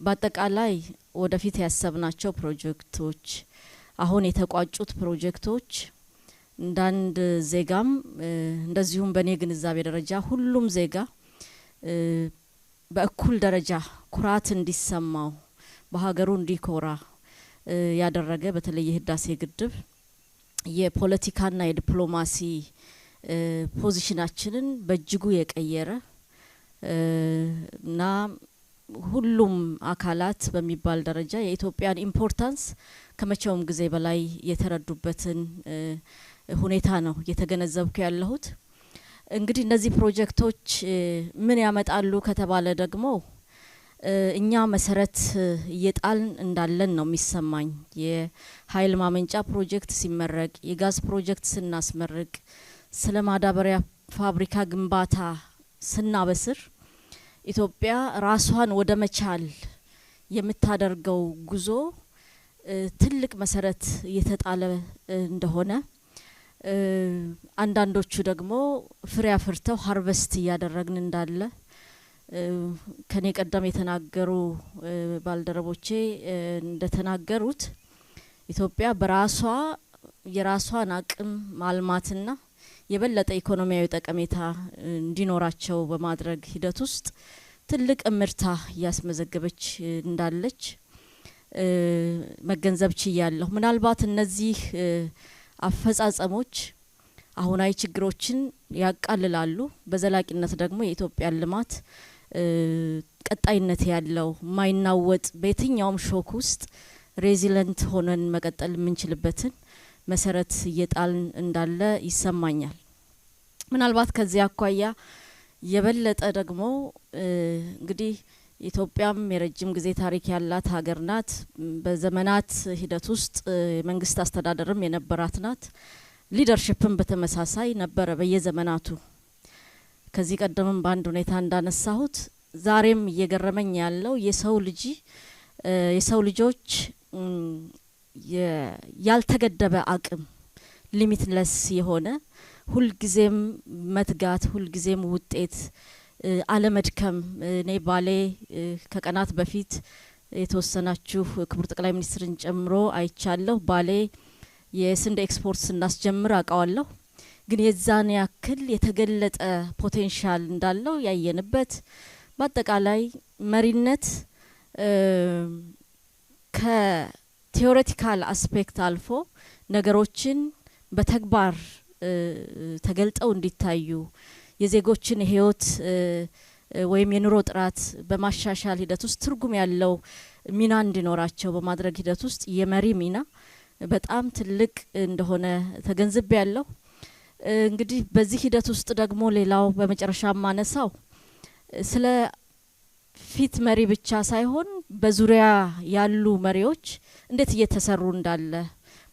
S12: በአጠቃላይ ወደፊት ያሰብናቸው ፕሮጀክቶች አሁን የተቋጩት ፕሮጀክቶች እንዳንድ ዜጋም እንደዚሁም በኔ ግንዛቤ ደረጃ ሁሉም ዜጋ በእኩል ደረጃ ኩራት እንዲሰማው በሀገሩ እንዲኮራ ያደረገ በተለይ የህዳሴ ግድብ የፖለቲካና የዲፕሎማሲ position ኣችንን በእጅጉ የቀየረ እና ሁሉም አካላት በሚባል ደረጃ የኢትዮጵያን importance ከመቼውም ጊዜ በላይ የተረዱበትን ሁኔታ ነው እየተገነዘብኩ ያለሁት። እንግዲህ እነዚህ ፕሮጀክቶች ምን ያመጣሉ ከተባለ ደግሞ እኛ መሰረት እየጣልን እንዳለን ነው የሚሰማኝ። የኃይል ማመንጫ ፕሮጀክት ሲመረቅ፣ የጋዝ ፕሮጀክት ስናስመርቅ፣ ስለ ማዳበሪያ ፋብሪካ ግንባታ ስናበስር ኢትዮጵያ ራሷን ወደ መቻል የምታደርገው ጉዞ ትልቅ መሰረት እየተጣለ እንደሆነ አንዳንዶቹ ደግሞ ፍሬ አፍርተው ሃርቨስት እያደረግን እንዳለ ከኔ ቀደም የተናገሩ ባልደረቦቼ እንደተናገሩት ኢትዮጵያ በራሷ የራሷን አቅም ማልማትና የበለጠ ኢኮኖሚያዊ ጠቀሜታ እንዲኖራቸው በማድረግ ሂደት ውስጥ ትልቅ እምርታ ያስመዘገበች እንዳለች መገንዘብ ችያለሁ። ምናልባት እነዚህ አፈጻጸሞች አሁናዊ ችግሮችን ያቃልላሉ፣ በዘላቂነት ደግሞ የኢትዮጵያን ልማት ቀጣይነት ያለው ማይናወጥ በየትኛውም shock ውስጥ resilient ሆነን መቀጠል የምንችልበትን መሰረት እየጣልን እንዳለ ይሰማኛል። ምናልባት ከዚህ አኳያ የበለጠ ደግሞ እንግዲህ ኢትዮጵያም የረጅም ጊዜ ታሪክ ያላት ሀገር ናት። በዘመናት ሂደት ውስጥ የመንግስት አስተዳደርም የነበራት ናት። leadership ም በተመሳሳይ ነበረ በየዘመናቱ። ከዚህ ቀደምም በአንድ ሁኔታ እንዳነሳሁት ዛሬም እየገረመኝ ያለው የሰው ልጆች ያልተገደበ አቅም limitless የሆነ ሁልጊዜም መትጋት ሁልጊዜም ውጤት አለመድከም። እኔ ባሌ ከቀናት በፊት የተወሰናችሁ ክቡር ጠቅላይ ሚኒስትርን ጨምሮ አይቻለሁ። ባሌ የስንዴ ኤክስፖርት ስናስጀምር አውቀዋለሁ። ግን የዛን ያክል የተገለጠ potential እንዳለው ያየንበት በአጠቃላይ መሪነት ከ theoretical aspect አልፎ ነገሮችን በተግባር ተገልጠው እንዲታዩ የዜጎችን ህይወት ወይም የኑሮ ጥራት በማሻሻል ሂደት ውስጥ ትርጉም ያለው ሚና እንዲኖራቸው በማድረግ ሂደት ውስጥ የመሪ ሚና በጣም ትልቅ እንደሆነ ተገንዝቤያለሁ። እንግዲህ በዚህ ሂደት ውስጥ ደግሞ ሌላው በመጨረሻ ማነሳው ስለ ፊት መሪ ብቻ ሳይሆን በዙሪያ ያሉ መሪዎች እንዴት እየተሰሩ እንዳለ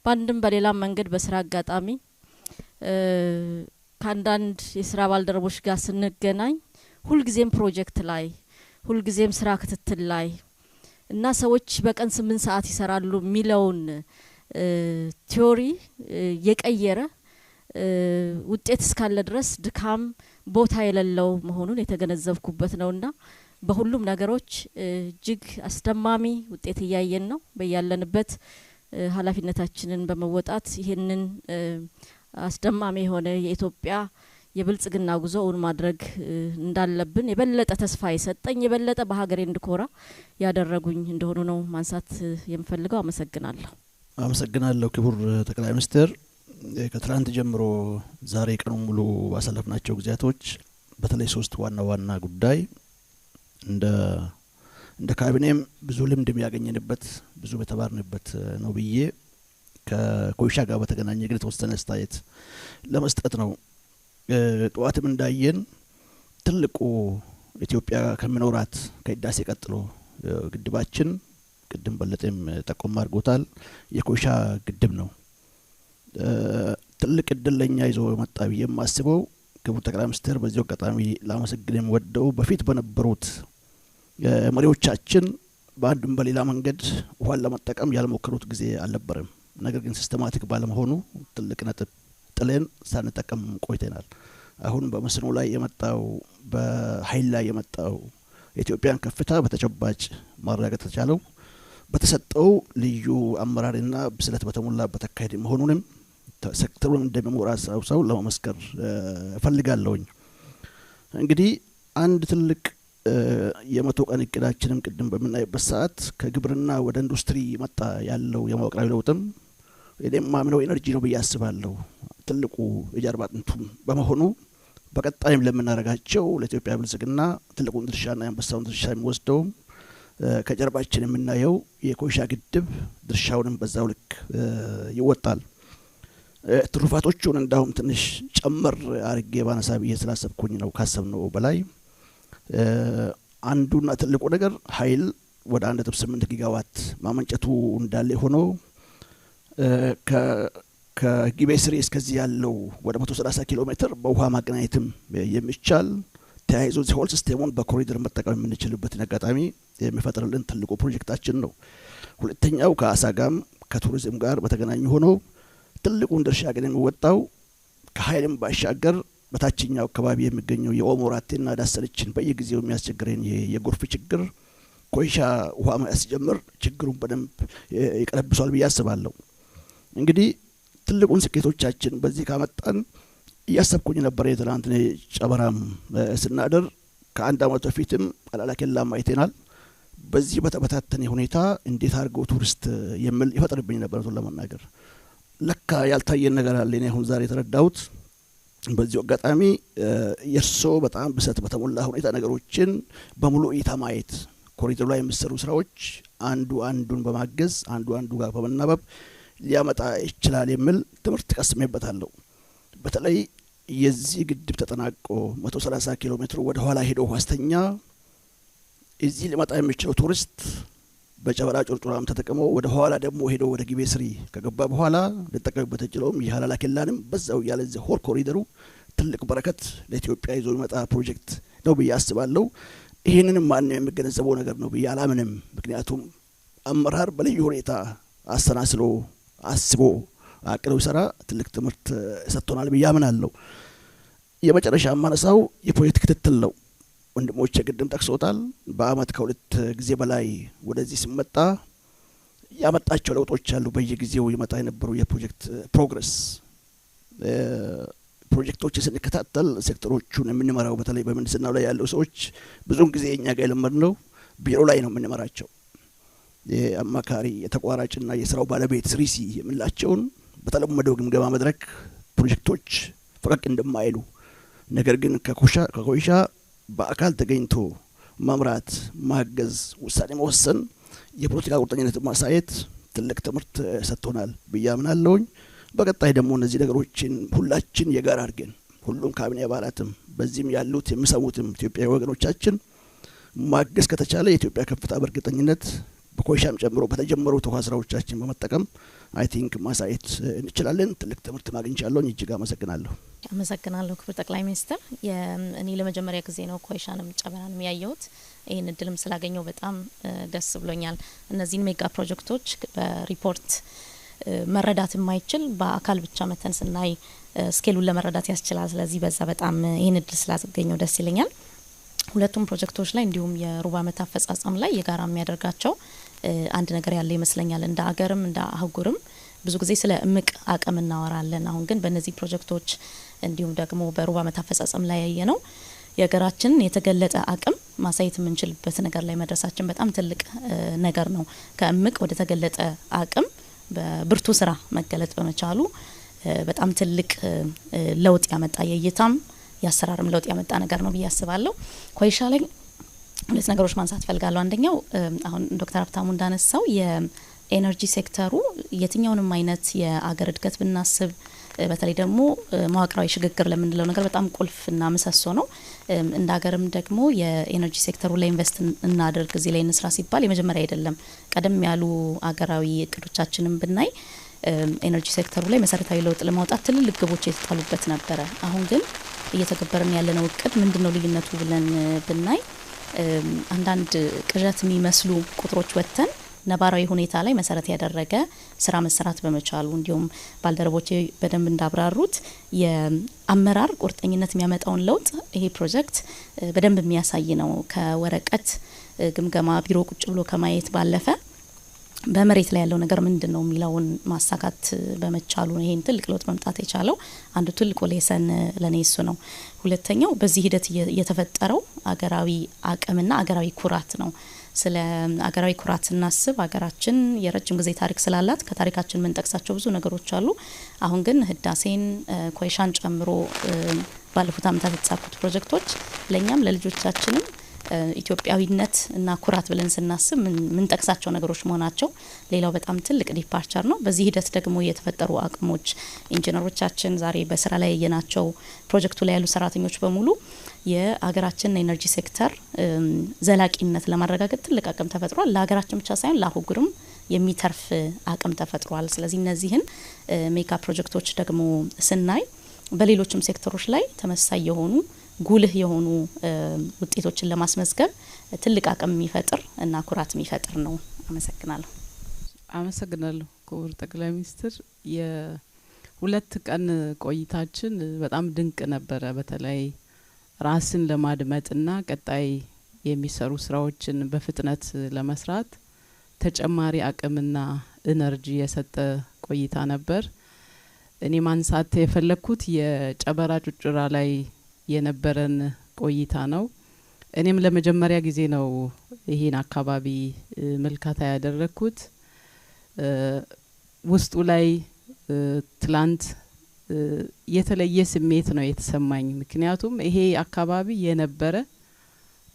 S12: ባንድም በሌላም መንገድ በስራ አጋጣሚ ካንዳንድ የስራ ባልደረቦች ጋር ስንገናኝ ሁልጊዜም ፕሮጀክት ላይ ሁልጊዜም ስራ ክትትል ላይ እና ሰዎች በቀን 8 ሰዓት ይሰራሉ ሚለውን theory የቀየረ ውጤት እስካለ ድረስ ድካም ቦታ የሌለው መሆኑን የተገነዘብኩበት ነውና በሁሉም ነገሮች እጅግ አስደማሚ ውጤት እያየን ነው። በያለንበት ኃላፊነታችንን በመወጣት ይሄንን አስደማሚ የሆነ የኢትዮጵያ የብልጽግና ጉዞውን ማድረግ እንዳለብን የበለጠ ተስፋ የሰጠኝ የበለጠ በሀገሬ እንድኮራ ያደረጉኝ እንደሆኑ ነው ማንሳት የምፈልገው። አመሰግናለሁ።
S8: አመሰግናለሁ ክቡር ጠቅላይ ሚኒስትር። ከትላንት ጀምሮ ዛሬ ቀኑን ሙሉ ባሳለፍናቸው ጊዜያቶች በተለይ ሶስት ዋና ዋና ጉዳይ እንደ ካቢኔም ብዙ ልምድ ያገኘንበት ብዙ በተባርንበት ነው ብዬ ከኮይሻ ጋር በተገናኘ ግን የተወሰነ አስተያየት ለመስጠት ነው። ጠዋትም እንዳየን ትልቁ ኢትዮጵያ ከሚኖራት ከህዳሴ ቀጥሎ ግድባችን ቅድም በለጠም ጠቆም አድርጎታል የኮይሻ ግድብ ነው። ትልቅ እድል ለኛ ይዞ መጣ ብዬ የማስበው ክቡር ጠቅላይ ሚኒስትር በዚህ አጋጣሚ ላመሰግን የምወደው በፊት በነበሩት መሪዎቻችን በአንድም በሌላ መንገድ ውሃን ለመጠቀም ያልሞከሩት ጊዜ አልነበረም። ነገር ግን systematic ባለመሆኑ ትልቅ ነጥብ ጥለን ሳንጠቀም ቆይተናል። አሁን በመስኖ ላይ የመጣው በኃይል ላይ የመጣው የኢትዮጵያን ከፍታ በተጨባጭ ማረጋገጥ ተቻለው በተሰጠው ልዩ አመራርና ብስለት በተሞላበት አካሄድ መሆኑንም ሴክተሩን እንደሚመራ ሰው ለመመስከር እፈልጋለሁኝ። እንግዲህ አንድ ትልቅ የመቶ ቀን እቅዳችንም ቅድም በምናይበት ሰዓት ከግብርና ወደ ኢንዱስትሪ መጣ ያለው የመዋቅራዊ ለውጥም እኔም ማምነው energy ነው ብዬ አስባለሁ። ትልቁ የጀርባ አጥንቱም በመሆኑ በቀጣይም ለምናደርጋቸው ለኢትዮጵያ ብልጽግና ትልቁን ድርሻና የአንበሳውን ድርሻ የሚወስደው ከጀርባችን የምናየው የኮይሻ ግድብ ድርሻውንም በዛው ልክ ይወጣል። ትሩፋቶቹን እንዳውም ትንሽ ጨመር አርጌ ባነሳ ብዬ ስላሰብኩኝ ነው ካሰብነው በላይ። አንዱና ትልቁ ነገር ኃይል ወደ 1.8 ጊጋዋት ማመንጨቱ እንዳለ ሆኖ ከጊቤ ስሪ እስከዚህ ያለው ወደ 130 ኪሎ ሜትር በውሃ ማገናኘትም የሚቻል ተያይዞ whole system ኡን በኮሪደር መጠቀም የምንችልበት አጋጣሚ የሚፈጥርልን ትልቁ ፕሮጀክታችን ነው። ሁለተኛው ከአሳ ጋርም ከቱሪዝም ጋር በተገናኘ ሆኖ ትልቁን ድርሻ ግን የሚወጣው ከኃይልም ባሻገር በታችኛው አካባቢ የሚገኘው የኦሞራቴና ዳሰነችን በየጊዜው የሚያስቸግረን የጎርፍ ችግር ኮይሻ ውሃ ማስጀመር ችግሩን በደንብ ይቀለብሷል ብዬ አስባለሁ። እንግዲህ ትልቁን ስኬቶቻችን በዚህ ካመጣን እያሰብኩኝ ነበር። የትላንት ጨበራም ስናደር ከአንድ አመት በፊትም አላላ ኬላም አይተናል። በዚህ በተበታተነ ሁኔታ እንዴት አድርገው ቱሪስት የሚል ይፈጥርብኝ ነበር ለመናገር። ለካ ያልታየን ነገር አለ። እኔ አሁን ዛሬ የተረዳሁት በዚህ አጋጣሚ የርሶ በጣም ብሰት በተሞላ ሁኔታ ነገሮችን በሙሉ እይታ ማየት ኮሪደሩ ላይ የሚሰሩ ስራዎች አንዱ አንዱን በማገዝ አንዱ አንዱ ጋር በመናበብ ሊያመጣ ይችላል የሚል ትምህርት ቀስሜበታለሁ። በተለይ የዚህ ግድብ ተጠናቆ 130 ኪሎ ሜትር ወደ ኋላ ሄዶ ዋስተኛ እዚህ ሊመጣ የሚችለው ቱሪስት በጨበራ ጩርጩራም ተጠቅሞ ወደ ኋላ ደግሞ ሄዶ ወደ ጊቤ ስሪ ከገባ በኋላ ሊጠቀምበት ይችላል። የሃላላ ኬላንም በዛው ያለ እዚህ whole ኮሪደሩ ትልቅ በረከት ለኢትዮጵያ ይዞ የሚመጣ ፕሮጀክት ነው ብዬ አስባለሁ። ይሄንንም ማንም የሚገነዘበው ነገር ነው ብዬ አላምንም። ምክንያቱም አመራር በልዩ ሁኔታ አሰናስሎ አስቦ አቅዶ ይሰራ ትልቅ ትምህርት ሰጥቶናል ብዬ አምናለሁ። የመጨረሻ ማነሳው የፕሮጀክት ክትትል ነው። ወንድሞቼ ቅድም ጠቅሰውታል። በአመት ከሁለት ጊዜ በላይ ወደዚህ ሲመጣ ያመጣቸው ለውጦች አሉ። በየጊዜው ይመጣ የነበሩ የፕሮጀክት progress ፕሮጀክቶች ስንከታተል ሴክተሮቹን የምንመራው በተለይ በምህንድስናው ላይ ያለው ሰዎች ብዙውን ጊዜ እኛ ጋር የለመድነው ቢሮ ላይ ነው የምንመራቸው። የአማካሪ የተቋራጭና የስራው ባለቤት 3C የምንላቸውን በተለመደው ግምገማ መድረክ ፕሮጀክቶች ፈቀቅ እንደማይሉ ነገር ግን ከኮይሻ በአካል ተገኝቶ መምራት፣ ማገዝ፣ ውሳኔ መወሰን፣ የፖለቲካ ቁርጠኝነት ማሳየት ትልቅ ትምህርት ሰጥቶናል ብዬ አምናለሁኝ። በቀጣይ ደግሞ እነዚህ ነገሮችን ሁላችን የጋራ አድርገን ሁሉም ካቢኔ አባላትም በዚህም ያሉት የሚሰሙትም ኢትዮጵያዊ ወገኖቻችን ማገዝ ከተቻለ የኢትዮጵያ ከፍታ በእርግጠኝነት በኮይሻም ጨምሮ በተጀመሩት ውሃ ስራዎቻችን በመጠቀም I think ማሳየት እንችላለን። ትልቅ ትምህርት አግኝቻለሁ። እጅግ አመሰግናለሁ።
S13: አመሰግናለሁ ክቡር ጠቅላይ ሚኒስትር። እኔ ለመጀመሪያ ጊዜ ነው ኮይሻንም ጨበራንም ያየሁት። ይህን እድልም ስላገኘው በጣም ደስ ብሎኛል። እነዚህን mega ፕሮጀክቶች በሪፖርት መረዳት የማይችል በአካል ብቻ መተን ስናይ scale ኡን ለመረዳት ያስችላል። ስለዚህ በዛ በጣም ይህን እድል ስላገኘው ደስ ይለኛል። ሁለቱም ፕሮጀክቶች ላይ እንዲሁም የሩብ ዓመት አፈጻጸም ላይ የጋራ የሚያደርጋቸው አንድ ነገር ያለ ይመስለኛል። እንደ አገርም እንደ አህጉርም ብዙ ጊዜ ስለ እምቅ አቅም እናወራለን። አሁን ግን በእነዚህ ፕሮጀክቶች እንዲሁም ደግሞ በሩብ ዓመት አፈጻጸም ላይ ያየነው የሀገራችንን የተገለጠ አቅም ማሳየት የምንችልበት ነገር ላይ መድረሳችን በጣም ትልቅ ነገር ነው። ከእምቅ ወደ ተገለጠ አቅም በብርቱ ስራ መገለጥ በመቻሉ በጣም ትልቅ ለውጥ ያመጣ፣ የእይታም የአሰራርም ለውጥ ያመጣ ነገር ነው ብዬ አስባለሁ። ኮይሻ ላይ ሁለት ነገሮች ማንሳት ፈልጋለሁ። አንደኛው አሁን ዶክተር ሀብታሙ እንዳነሳው የ energy sector ኡ የትኛውንም አይነት የአገር እድገት ብናስብ፣ በተለይ ደግሞ መዋቅራዊ ሽግግር ለምንለው ነገር በጣም ቁልፍና ምሰሶ ነው። እንደ ሀገርም ደግሞ የ energy sector ኡ ላይ invest እናድርግ፣ እዚህ ላይ እንስራ ሲባል የመጀመሪያ አይደለም። ቀደም ያሉ አገራዊ እቅዶቻችንን ብናይ energy sector ኡ ላይ መሰረታዊ ለውጥ ለማውጣት ትልልቅ ግቦች የተጣሉበት ነበረ። አሁን ግን እየተገበርን ያለነው እቅድ ምንድነው ልዩነቱ ብለን ብናይ፣ አንዳንድ ቅዠት የሚመስሉ ቁጥሮች ወጥተን ነባራዊ ሁኔታ ላይ መሰረት ያደረገ ስራ መሰራት በመቻሉ፣ እንዲሁም ባልደረቦቼ በደንብ እንዳብራሩት የአመራር ቁርጠኝነት የሚያመጣውን ለውጥ ይሄ ፕሮጀክት በደንብ የሚያሳይ ነው። ከወረቀት ግምገማ ቢሮ ቁጭ ብሎ ከማየት ባለፈ በመሬት ላይ ያለው ነገር ምንድን ነው የሚለውን ማሳካት በመቻሉ ይሄን ትልቅ ለውጥ መምጣት የቻለው። አንዱ ትልቁ lesson ለኔ እሱ ነው። ሁለተኛው በዚህ ሂደት የተፈጠረው አገራዊ አቅምና አገራዊ ኩራት ነው። ስለ አገራዊ ኩራት ስናስብ ሀገራችን የረጅም ጊዜ ታሪክ ስላላት ከታሪካችን የምንጠቅሳቸው ብዙ ነገሮች አሉ። አሁን ግን ህዳሴን፣ ኮይሻን ጨምሮ ባለፉት ዓመታት የተሳኩት ፕሮጀክቶች ለእኛም ለልጆቻችንም ኢትዮጵያዊነት እና ኩራት ብለን ስናስብ ምንጠቅሳቸው ነገሮች መሆናቸው ሌላው በጣም ትልቅ departure ነው። በዚህ ሂደት ደግሞ የተፈጠሩ አቅሞች፣ ኢንጂነሮቻችን ዛሬ በስራ ላይ ያየናቸው፣ ፕሮጀክቱ ላይ ያሉ ሰራተኞች በሙሉ የሀገራችንን energy sector ዘላቂነት ለማረጋገጥ ትልቅ አቅም ተፈጥሯል። ለሀገራችን ብቻ ሳይሆን ለአህጉርም የሚተርፍ አቅም ተፈጥሯል። ስለዚህ እነዚህን mega ፕሮጀክቶች ደግሞ ስናይ በሌሎችም ሴክተሮች ላይ ተመሳሳይ የሆኑ ጉልህ የሆኑ ውጤቶችን ለማስመዝገብ ትልቅ አቅም የሚፈጥር እና ኩራት የሚፈጥር ነው። አመሰግናለሁ።
S14: አመሰግናለሁ ክቡር ጠቅላይ ሚኒስትር። የ2 ቀን ቆይታችን በጣም ድንቅ ነበረ። በተለይ ራስን ለማድመጥና ቀጣይ የሚሰሩ ስራዎችን በፍጥነት ለመስራት ተጨማሪ አቅምና energy የሰጠ ቆይታ ነበር። እኔ ማንሳት የፈለኩት የጨበራ ጩጩራ ላይ የነበረን ቆይታ ነው። እኔም ለመጀመሪያ ጊዜ ነው ይሄን አካባቢ ምልከታ ያደረኩት። ውስጡ ላይ ትላንት የተለየ ስሜት ነው የተሰማኝ። ምክንያቱም ይሄ አካባቢ የነበረ፣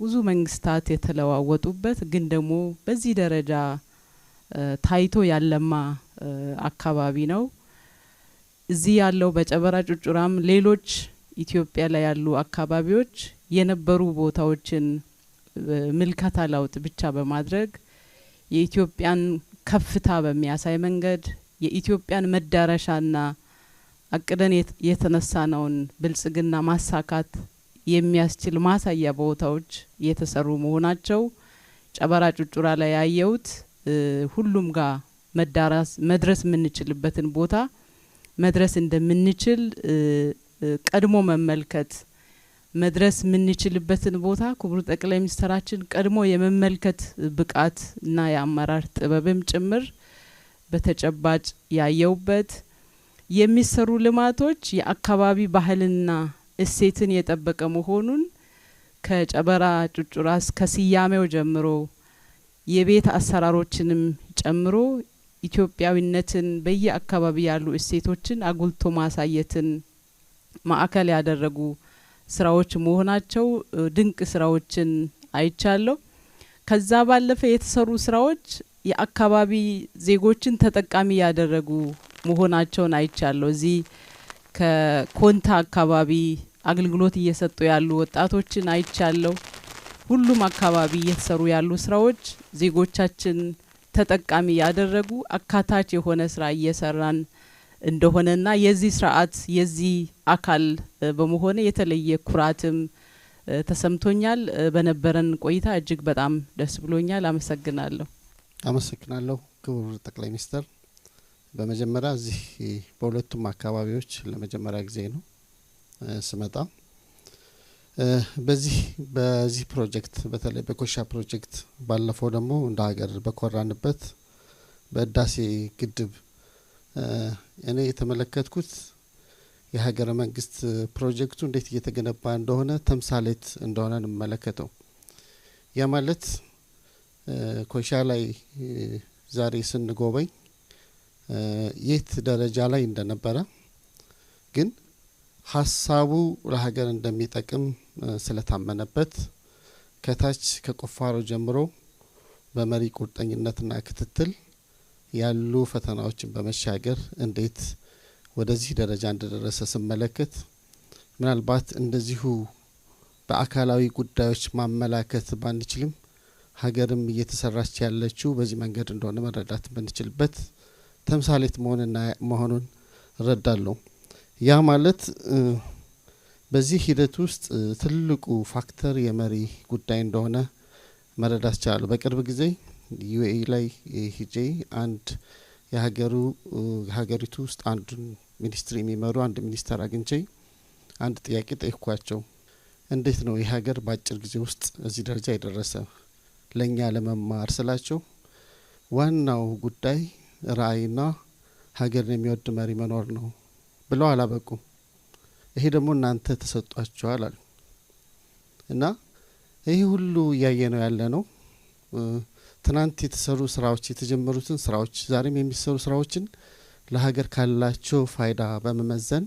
S14: ብዙ መንግስታት የተለዋወጡበት፣ ግን ደግሞ በዚህ ደረጃ ታይቶ ያለማ አካባቢ ነው። እዚህ ያለው በጨበራ ጩጩራም ሌሎች ኢትዮጵያ ላይ ያሉ አካባቢዎች የነበሩ ቦታዎችን ምልከታ ለውጥ ብቻ በማድረግ የኢትዮጵያን ከፍታ በሚያሳይ መንገድ የኢትዮጵያን መዳረሻና አቅደን የተነሳነውን ብልጽግና ማሳካት የሚያስችል ማሳያ ቦታዎች የተሰሩ መሆናቸው ጨበራ ጩጩራ ላይ ያየሁት ሁሉም ጋር መዳረስ መድረስ የምንችልበትን ቦታ መድረስ እንደምንችል ቀድሞ መመልከት፣ መድረስ የምንችልበትን ቦታ ክቡር ጠቅላይ ሚኒስትራችን ቀድሞ የመመልከት ብቃት እና የአመራር ጥበብም ጭምር በተጨባጭ ያየውበት፣ የሚሰሩ ልማቶች የአካባቢ ባህልና እሴትን የጠበቀ መሆኑን ከጨበራ ጩጩራ እስከ ስያሜው ጀምሮ የቤት አሰራሮችንም ጨምሮ ኢትዮጵያዊነትን በየአካባቢ ያሉ እሴቶችን አጉልቶ ማሳየትን ማዕከል ያደረጉ ስራዎች መሆናቸው ድንቅ ስራዎችን አይቻለሁ። ከዛ ባለፈ የተሰሩ ስራዎች የአካባቢ ዜጎችን ተጠቃሚ ያደረጉ መሆናቸውን አይቻለሁ። እዚህ ከኮንታ አካባቢ አገልግሎት እየሰጡ ያሉ ወጣቶችን አይቻለሁ። ሁሉም አካባቢ እየተሰሩ ያሉ ስራዎች ዜጎቻችን ተጠቃሚ ያደረጉ አካታች የሆነ ስራ እየሰራን እንደሆነና የዚህ ስርዓት የዚህ አካል በመሆነ የተለየ ኩራትም ተሰምቶኛል። በነበረን ቆይታ እጅግ በጣም ደስ ብሎኛል። አመሰግናለሁ።
S15: አመሰግናለሁ ክቡር ጠቅላይ ሚኒስትር። በመጀመሪያ እዚህ በሁለቱም አካባቢዎች ለመጀመሪያ ጊዜ ነው ስመጣ። በዚህ ፕሮጀክት በተለይ በኮይሻ ፕሮጀክት ባለፈው ደግሞ እንደ ሀገር በኮራንበት በህዳሴ ግድብ እኔ የተመለከትኩት የሀገረ መንግስት ፕሮጀክቱ እንዴት እየተገነባ እንደሆነ ተምሳሌት እንደሆነ እንመለከተው። ያ ማለት ኮይሻ ላይ ዛሬ ስንጎበኝ የት ደረጃ ላይ እንደነበረ ግን ሀሳቡ ለሀገር እንደሚጠቅም ስለታመነበት ከታች ከቁፋሮ ጀምሮ በመሪ ቁርጠኝነትና ክትትል ያሉ ፈተናዎችን በመሻገር እንዴት ወደዚህ ደረጃ እንደደረሰ ስመለከት ምናልባት እንደዚሁ በአካላዊ ጉዳዮች ማመላከት ባንችልም ሀገርም እየተሰራች ያለችው በዚህ መንገድ እንደሆነ መረዳት ብንችልበት ተምሳሌት መሆኑን እረዳለሁ። ያ ማለት በዚህ ሂደት ውስጥ ትልቁ factor የመሪ ጉዳይ እንደሆነ መረዳት ቻለሁ። በቅርብ ጊዜ UAE ላይ ሄጄ አንድ የሀገሪቱ ውስጥ አንዱን ministry የሚመሩ አንድ ሚኒስተር አግኝቼ አንድ ጥያቄ ጠየቅኳቸው። እንዴት ነው ይህ ሀገር በአጭር ጊዜ ውስጥ እዚህ ደረጃ የደረሰ ለኛ ለመማር ስላቸው፣ ዋናው ጉዳይ ራዕይና ሀገርን የሚወድ መሪ መኖር ነው ብለው አላበቁም። ይሄ ደግሞ እናንተ ተሰጥቷችኋል አሉ። እና ይሄ ሁሉ እያየ ነው ያለ ነው። ትናንት የተሰሩ ስራዎች፣ የተጀመሩትን ስራዎች፣ ዛሬም የሚሰሩ ስራዎችን ለሀገር ካላቸው ፋይዳ በመመዘን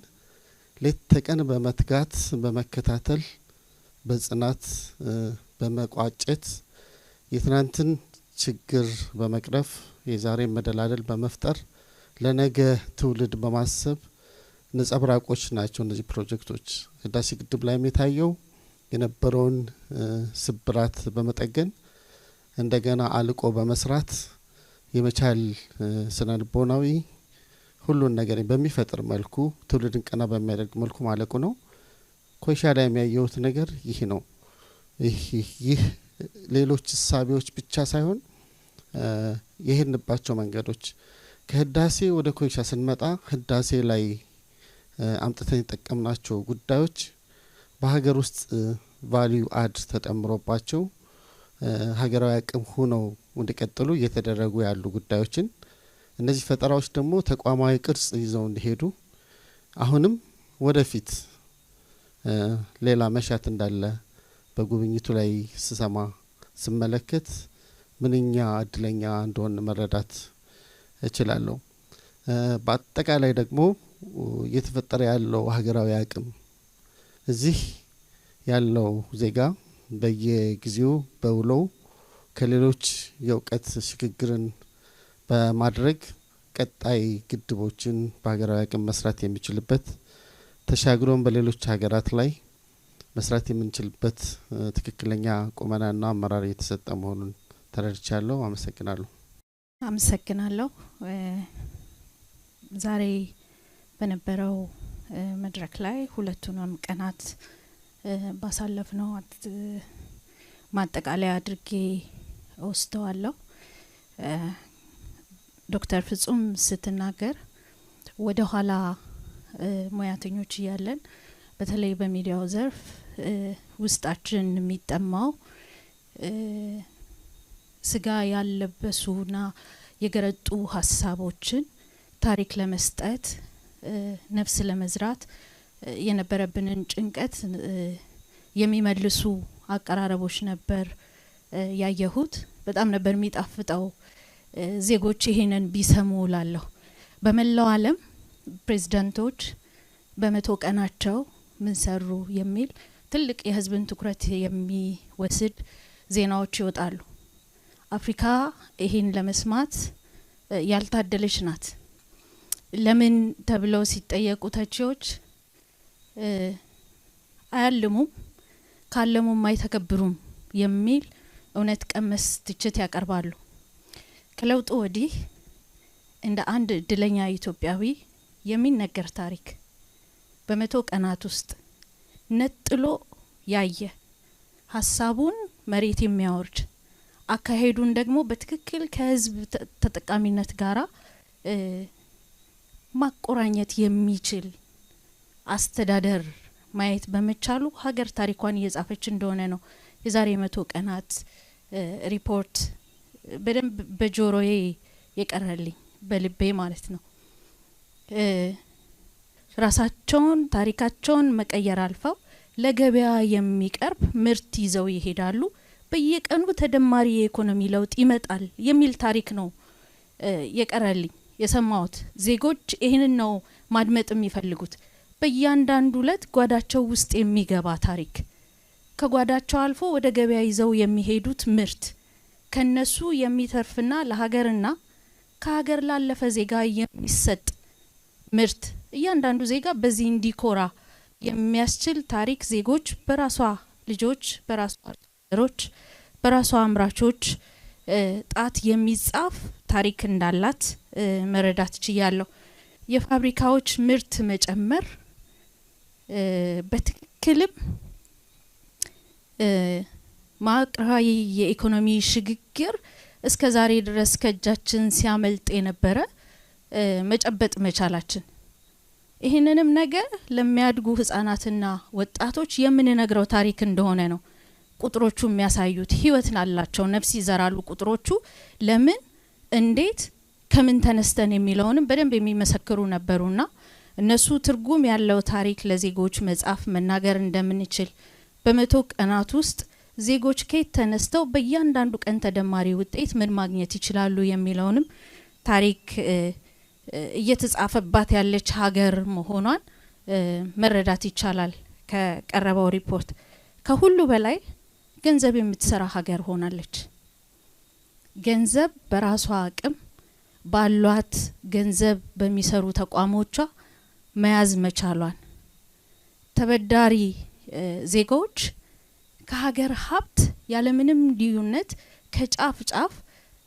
S15: ሌት ተቀን በመትጋት በመከታተል በጽናት በመቋጨት የትናንትን ችግር በመቅረፍ የዛሬን መደላደል በመፍጠር ለነገ ትውልድ በማሰብ ነጸብራቆች ናቸው እነዚህ ፕሮጀክቶች። ህዳሴ ግድብ ላይም የታየው የነበረውን ስብራት በመጠገን እንደገና አልቆ በመስራት የመቻል ስነልቦናዊ ሁሉን ነገር በሚፈጥር መልኩ ትውልድን ቀና በሚያደርግ መልኩ ማለቁ ነው። ኮይሻ ላይ የሚያየሁት ነገር ይህ ነው። ይህ ሌሎች እሳቤዎች ብቻ ሳይሆን የሄድንባቸው መንገዶች ከህዳሴ ወደ ኮይሻ ስንመጣ ህዳሴ ላይ አምጥተን የጠቀምናቸው ጉዳዮች በሀገር ውስጥ value add ተጨምሮባቸው ሀገራዊ አቅም ሆነው እንዲቀጥሉ እየተደረጉ ያሉ ጉዳዮችን እነዚህ ፈጠራዎች ደግሞ ተቋማዊ ቅርጽ ይዘው እንዲሄዱ አሁንም ወደፊት ሌላ መሻት እንዳለ በጉብኝቱ ላይ ስሰማ ስመለከት ምንኛ እድለኛ እንደሆነ መረዳት እችላለሁ። በአጠቃላይ ደግሞ እየተፈጠረ ያለው ሀገራዊ አቅም እዚህ ያለው ዜጋ በየጊዜው በውሎው ከሌሎች የእውቀት ሽግግርን በማድረግ ቀጣይ ግድቦችን በሀገራዊ አቅም መስራት የሚችልበት ተሻግሮም በሌሎች ሀገራት ላይ መስራት የምንችልበት ትክክለኛ ቁመናና አመራር የተሰጠ መሆኑን ተረድቻለሁ። አመሰግናለሁ።
S16: አመሰግናለሁ። ዛሬ በነበረው መድረክ ላይ ሁለቱንም ቀናት ባሳለፍነው ማጠቃለያ አድርጌ ወስደዋለሁ። ዶክተር ፍጹም ስትናገር ወደ ኋላ ሙያተኞች እያለን በተለይ በሚዲያው ዘርፍ ውስጣችን የሚጠማው ስጋ ያለበሱና የገረጡ ሀሳቦችን ታሪክ ለመስጠት ነፍስ ለመዝራት የነበረብንን ጭንቀት የሚመልሱ አቀራረቦች ነበር ያየሁት። በጣም ነበር የሚጣፍጠው ዜጎች ይሄንን ቢሰሙ እላለሁ። በመላው ዓለም ፕሬዝዳንቶች በ100 ቀናቸው ምን ሰሩ የሚል ትልቅ የህዝብን ትኩረት የሚወስድ ዜናዎች ይወጣሉ። አፍሪካ ይሄን ለመስማት ያልታደለች ናት። ለምን ተብለው ሲጠየቁ ተቺዎች አያልሙም፣ ካለሙም አይተከብሩም የሚል እውነት ቀመስ ትችት ያቀርባሉ። ከለውጡ ወዲህ እንደ አንድ እድለኛ ኢትዮጵያዊ የሚነገር ታሪክ በ100 ቀናት ውስጥ ነጥሎ ያየ፣ ሀሳቡን መሬት የሚያወርድ፣ አካሄዱን ደግሞ በትክክል ከህዝብ ተጠቃሚነት ጋራ ማቆራኘት የሚችል አስተዳደር ማየት በመቻሉ ሀገር ታሪኳን እየጻፈች እንደሆነ ነው የዛሬ 100 ቀናት ሪፖርት በደንብ በጆሮዬ የቀረልኝ፣ በልቤ ማለት ነው። ራሳቸውን ታሪካቸውን መቀየር አልፈው ለገበያ የሚቀርብ ምርት ይዘው ይሄዳሉ። በየቀኑ ተደማሪ የኢኮኖሚ ለውጥ ይመጣል የሚል ታሪክ ነው የቀረልኝ የሰማሁት። ዜጎች ይህንን ነው ማድመጥ የሚፈልጉት። በእያንዳንዱ እለት ጓዳቸው ውስጥ የሚገባ ታሪክ፣ ከጓዳቸው አልፎ ወደ ገበያ ይዘው የሚሄዱት ምርት፣ ከነሱ የሚተርፍና ለሀገርና ከሀገር ላለፈ ዜጋ የሚሰጥ ምርት፣ እያንዳንዱ ዜጋ በዚህ እንዲኮራ የሚያስችል ታሪክ ዜጎች በራሷ ልጆች፣ በራሷ አርሶ፣ በራሷ አምራቾች ጣት የሚጻፍ ታሪክ እንዳላት መረዳት ችያለሁ። የፋብሪካዎች ምርት መጨመር በትክክልም መዋቅራዊ የኢኮኖሚ ሽግግር እስከ ዛሬ ድረስ ከእጃችን ሲያመልጥ የነበረ መጨበጥ መቻላችን፣ ይህንንም ነገር ለሚያድጉ ህጻናትና ወጣቶች የምንነግረው ታሪክ እንደሆነ ነው ቁጥሮቹ የሚያሳዩት። ህይወት አላቸው፣ ነፍስ ይዘራሉ ቁጥሮቹ። ለምን፣ እንዴት፣ ከምን ተነስተን የሚለውንም በደንብ የሚመሰክሩ ነበሩና እነሱ ትርጉም ያለው ታሪክ ለዜጎች መጻፍ መናገር እንደምንችል፣ በ100 ቀናት ውስጥ ዜጎች ከየት ተነስተው በእያንዳንዱ ቀን ተደማሪ ውጤት ምን ማግኘት ይችላሉ የሚለውንም ታሪክ እየተጻፈባት ያለች ሀገር መሆኗን መረዳት ይቻላል ከቀረበው ሪፖርት። ከሁሉ በላይ ገንዘብ የምትሰራ ሀገር ሆናለች። ገንዘብ በራሷ አቅም ባሏት ገንዘብ በሚሰሩ ተቋሞቿ መያዝ መቻሏን፣ ተበዳሪ ዜጎች ከሀገር ሀብት ያለምንም ልዩነት ከጫፍ ጫፍ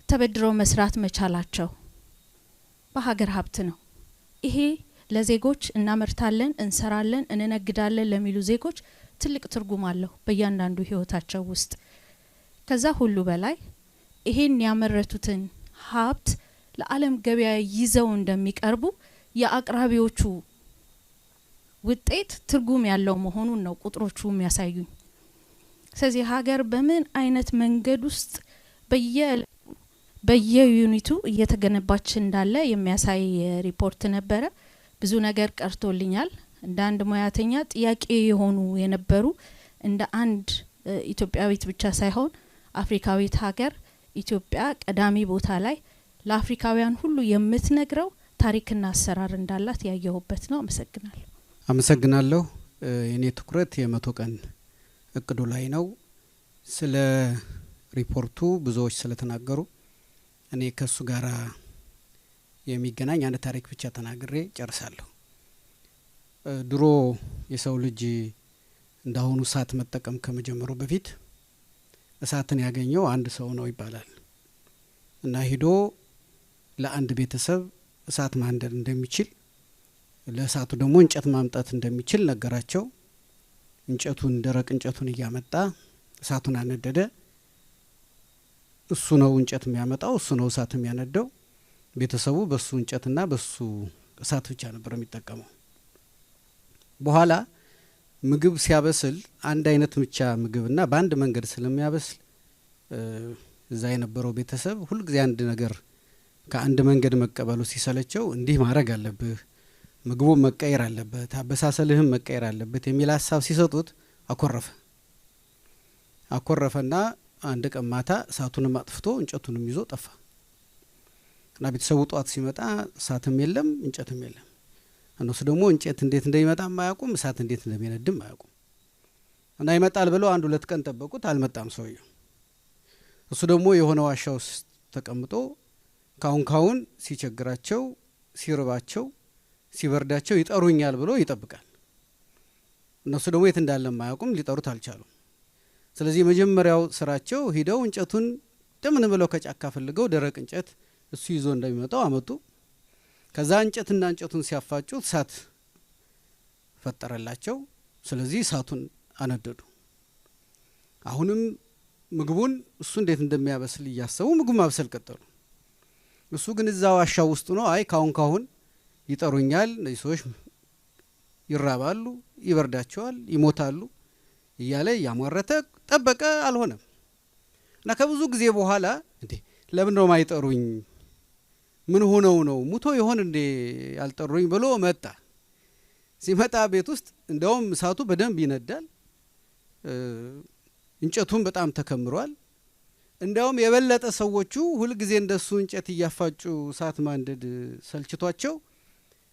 S16: ተበድረው መስራት መቻላቸው በሀገር ሀብት ነው። ይሄ ለዜጎች እናመርታለን፣ እንሰራለን፣ እንነግዳለን ለሚሉ ዜጎች ትልቅ ትርጉም አለው በእያንዳንዱ ህይወታቸው ውስጥ። ከዛ ሁሉ በላይ ይሄን ያመረቱትን ሀብት ለዓለም ገበያ ይዘው እንደሚቀርቡ የአቅራቢዎቹ ውጤት ትርጉም ያለው መሆኑን ነው ቁጥሮቹ የሚያሳዩኝ። ስለዚህ ሀገር በምን አይነት መንገድ ውስጥ በየዩኒቱ እየተገነባች እንዳለ የሚያሳይ ሪፖርት ነበረ። ብዙ ነገር ቀርቶልኛል። እንደ አንድ ሙያተኛ ጥያቄ የሆኑ የነበሩ፣ እንደ አንድ ኢትዮጵያዊት ብቻ ሳይሆን አፍሪካዊት ሀገር ኢትዮጵያ ቀዳሚ ቦታ ላይ ለአፍሪካውያን ሁሉ የምትነግረው ታሪክና አሰራር እንዳላት ያየሁበት ነው። አመሰግናለሁ።
S17: አመሰግናለሁ። የኔ ትኩረት የ100 ቀን እቅዱ ላይ ነው። ስለ ሪፖርቱ ብዙዎች ስለተናገሩ እኔ ከሱ ጋራ የሚገናኝ አንድ ታሪክ ብቻ ተናግሬ ጨርሳለሁ። ድሮ የሰው ልጅ እንዳሁኑ እሳት መጠቀም ከመጀመሩ በፊት እሳትን ያገኘው አንድ ሰው ነው ይባላል። እና ሂዶ ለአንድ ቤተሰብ እሳት ማንደድ እንደሚችል፣ ለእሳቱ ደግሞ እንጨት ማምጣት እንደሚችል ነገራቸው። እንጨቱን፣ ደረቅ እንጨቱን እያመጣ እሳቱን አነደደ። እሱ ነው እንጨት የሚያመጣው፣ እሱ ነው እሳት የሚያነደው። ቤተሰቡ በሱ እንጨትና በሱ እሳት ብቻ ነበር የሚጠቀመው። በኋላ ምግብ ሲያበስል አንድ አይነት ብቻ ምግብና በአንድ መንገድ ስለሚያበስል እዛ የነበረው ቤተሰብ ሁልጊዜ አንድ ነገር ከአንድ መንገድ መቀበሉ ሲሰለቸው እንዲህ ማድረግ አለብህ፣ ምግቡ መቀየር አለበት፣ አበሳሰልህም መቀየር አለበት የሚል ሀሳብ ሲሰጡት አኮረፈ። አኮረፈና አንድ ቀን ማታ እሳቱንም አጥፍቶ እንጨቱንም ይዞ ጠፋ። እና ቤተሰቡ ጧት ሲመጣ እሳትም የለም፣ እንጨትም የለም። እነሱ ደግሞ እንጨት እንዴት እንደሚመጣም አያውቁም፣ እሳት እንዴት እንደሚነድም አያውቁም። እና ይመጣል ብለው አንድ ሁለት ቀን ጠበቁት፣ አልመጣም ሰውየው። እሱ ደግሞ የሆነ ዋሻ ውስጥ ተቀምጦ ካሁን ካሁን ሲቸግራቸው፣ ሲርባቸው፣ ሲበርዳቸው ይጠሩኛል ብሎ ይጠብቃል። እነሱ ደግሞ የት እንዳለም አያውቁም፣ ሊጠሩት አልቻሉም። ስለዚህ የመጀመሪያው ስራቸው ሂደው እንጨቱን እንደምን ብለው ከጫካ ፈልገው ደረቅ እንጨት እሱ ይዞ እንደሚመጣው አመጡ። ከዛ እንጨትና እንጨቱን ሲያፋጩ እሳት ፈጠረላቸው። ስለዚህ እሳቱን አነደዱ። አሁንም ምግቡን እሱ እንዴት እንደሚያበስል እያሰቡ ምግቡን ማብሰል ቀጠሉ። እሱ ግን እዛው ዋሻ ውስጥ ነው። አይ ካሁን ካሁን ይጠሩኛል፣ እነዚህ ሰዎች ይራባሉ፣ ይበርዳቸዋል፣ ይሞታሉ እያለ ያሟረተ ጠበቀ። አልሆነም። እና ከብዙ ጊዜ በኋላ እንዴ ለምን ነው ማይጠሩኝ? ምን ሆነው ነው? ሙቶ ይሆን እንዴ ያልጠሩኝ ብሎ መጣ። ሲመጣ ቤት ውስጥ እንደውም እሳቱ በደንብ ይነዳል፣ እንጨቱም በጣም ተከምሯል። እንደውም የበለጠ ሰዎቹ ሁል ጊዜ እንደሱ እንጨት እያፋጩ እሳት ማንደድ ሰልችቷቸው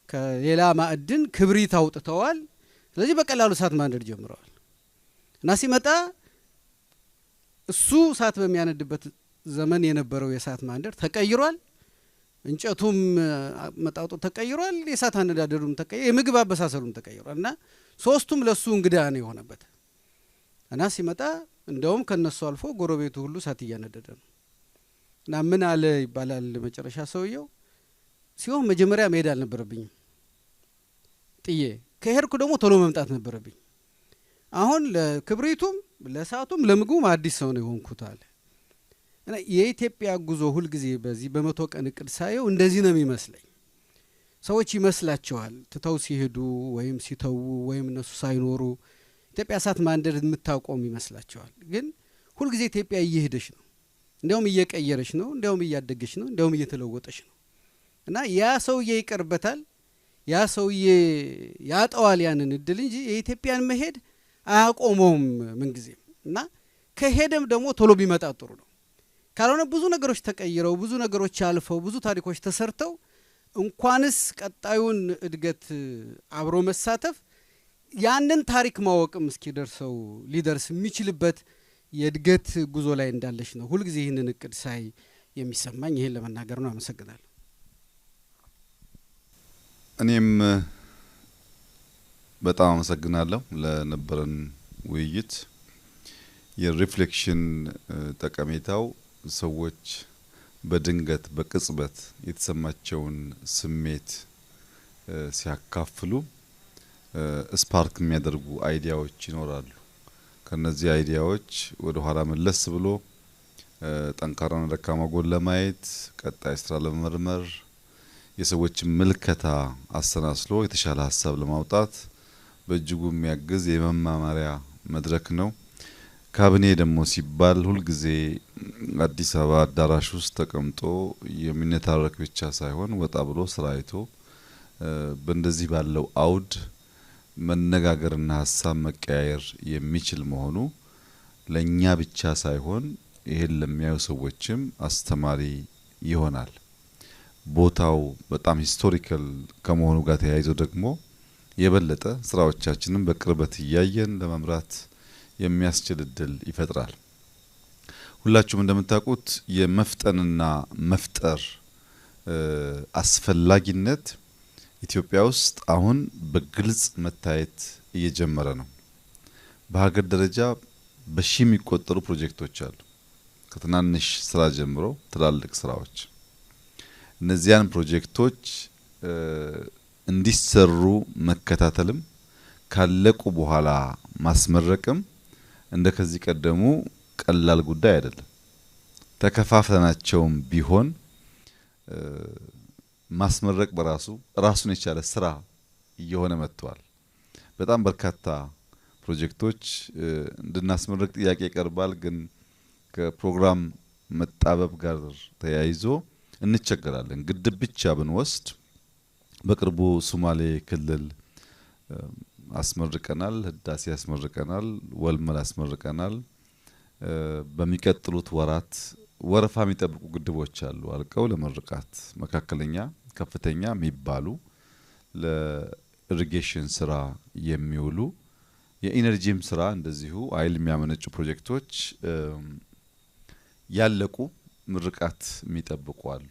S17: ከሌላ ማዕድን ክብሪት አውጥተዋል። ስለዚህ በቀላሉ እሳት ማንደድ ጀምረዋል። እና ሲመጣ እሱ እሳት በሚያነድበት ዘመን የነበረው የእሳት ማንደድ ተቀይሯል። እንጨቱም መጣጡ ተቀይሯል። የእሳት አነዳደዱም ተቀይሯል። የምግብ አበሳሰሉም ተቀይሯል። እና ሶስቱም ለሱ እንግዳ ነው የሆነበት። እና ሲመጣ እንደውም ከነሱ አልፎ ጎረቤቱ ሁሉ እሳት እያነደደ ነው። እና ምን አለ ይባላል መጨረሻ ሰውየው ሲሆን መጀመሪያ መሄድ አልነበረብኝም ጥዬ፣ ከሄድኩ ደግሞ ቶሎ መምጣት ነበረብኝ። አሁን ለክብሪቱም ለእሳቱም ለምግቡም አዲስ ሰው ነው የሆንኩት አለ። እና የኢትዮጵያ ጉዞ ሁልጊዜ በዚህ በ100 ቀን እቅድ ሳየው እንደዚህ ነው የሚመስለኝ። ሰዎች ይመስላቸዋል ትተው ሲሄዱ ወይም ሲተዉ ወይም እነሱ ሳይኖሩ ኢትዮጵያ እሳት ማንደድ የምታቆም ይመስላቸዋል። ግን ሁልጊዜ ኢትዮጵያ እየሄደች ነው፣ እንዲያውም እየቀየረች ነው፣ እንዲያውም እያደገች ነው፣ እንዲያውም እየተለወጠች ነው። እና ያ ሰውዬ ይቀርበታል፣ ያ ሰውዬ ያጠዋል ያንን እድል እንጂ የኢትዮጵያን መሄድ አያቆመውም ምንጊዜም። እና ከሄደም ደግሞ ቶሎ ቢመጣ ጥሩ ነው። ካልሆነ ብዙ ነገሮች ተቀይረው ብዙ ነገሮች አልፈው ብዙ ታሪኮች ተሰርተው እንኳንስ ቀጣዩን እድገት አብሮ መሳተፍ ያንን ታሪክ ማወቅም እስኪደርሰው ሊደርስ የሚችልበት የእድገት ጉዞ ላይ እንዳለች ነው ሁልጊዜ ይህንን እቅድ ሳይ የሚሰማኝ። ይሄን ለመናገር ነው። አመሰግናለሁ።
S1: እኔም በጣም አመሰግናለሁ ለነበረን ውይይት። የ reflection ጠቀሜታው ሰዎች በድንገት በቅጽበት የተሰማቸውን ስሜት ሲያካፍሉ spark የሚያደርጉ idea ዎች ይኖራሉ። ከነዚህ idea ዎች ወደ ኋላ መለስ ብሎ ጠንካራና ደካማ ጎን ለማየት፣ ቀጣይ ስራ ለመመርመር፣ የሰዎችን ምልከታ አሰናስሎ የተሻለ ሀሳብ ለማውጣት በእጅጉ የሚያግዝ የመማማሪያ መድረክ ነው። ካቢኔ ደግሞ ሲባል ሁልጊዜ አዲስ አበባ አዳራሽ ውስጥ ተቀምጦ የሚነታረክ ብቻ ሳይሆን ወጣ ብሎ ስራ አይቶ በእንደዚህ ባለው አውድ መነጋገርና ሀሳብ መቀያየር የሚችል መሆኑ ለኛ ብቻ ሳይሆን ይሄን ለሚያዩ ሰዎችም አስተማሪ ይሆናል። ቦታው በጣም historical ከመሆኑ ጋር ተያይዞ ደግሞ የበለጠ ስራዎቻችንን በቅርበት እያየን ለመምራት የሚያስችል እድል ይፈጥራል። ሁላችሁም እንደምታውቁት የመፍጠንና መፍጠር አስፈላጊነት ኢትዮጵያ ውስጥ አሁን በግልጽ መታየት እየጀመረ ነው። በሀገር ደረጃ በሺህ የሚቆጠሩ ፕሮጀክቶች አሉ። ከትናንሽ ስራ ጀምሮ ትላልቅ ስራዎች። እነዚያን ፕሮጀክቶች እንዲሰሩ መከታተልም ካለቁ በኋላ ማስመረቅም እንደ ከዚህ ቀደሙ ቀላል ጉዳይ አይደለም። ተከፋፍለናቸውም ቢሆን ማስመረቅ በራሱ ራሱን የቻለ ስራ እየሆነ መጥቷል። በጣም በርካታ ፕሮጀክቶች እንድናስመርቅ ጥያቄ ይቀርባል፣ ግን ከፕሮግራም መጣበብ ጋር ተያይዞ እንቸገራለን። ግድብ ብቻ ብንወስድ በቅርቡ ሶማሌ ክልል አስመርቀናል፣ ህዳሴ አስመርቀናል፣ ወልመል አስመርቀናል። በሚቀጥሉት ወራት ወረፋ የሚጠብቁ ግድቦች አሉ አልቀው ለምርቃት፣ መካከለኛ፣ ከፍተኛ የሚባሉ ለ irrigation ስራ የሚውሉ የ energy ም ስራ እንደዚሁ ኃይል የሚያመነጩ ፕሮጀክቶች ያለቁ ምርቃት የሚጠብቁ አሉ።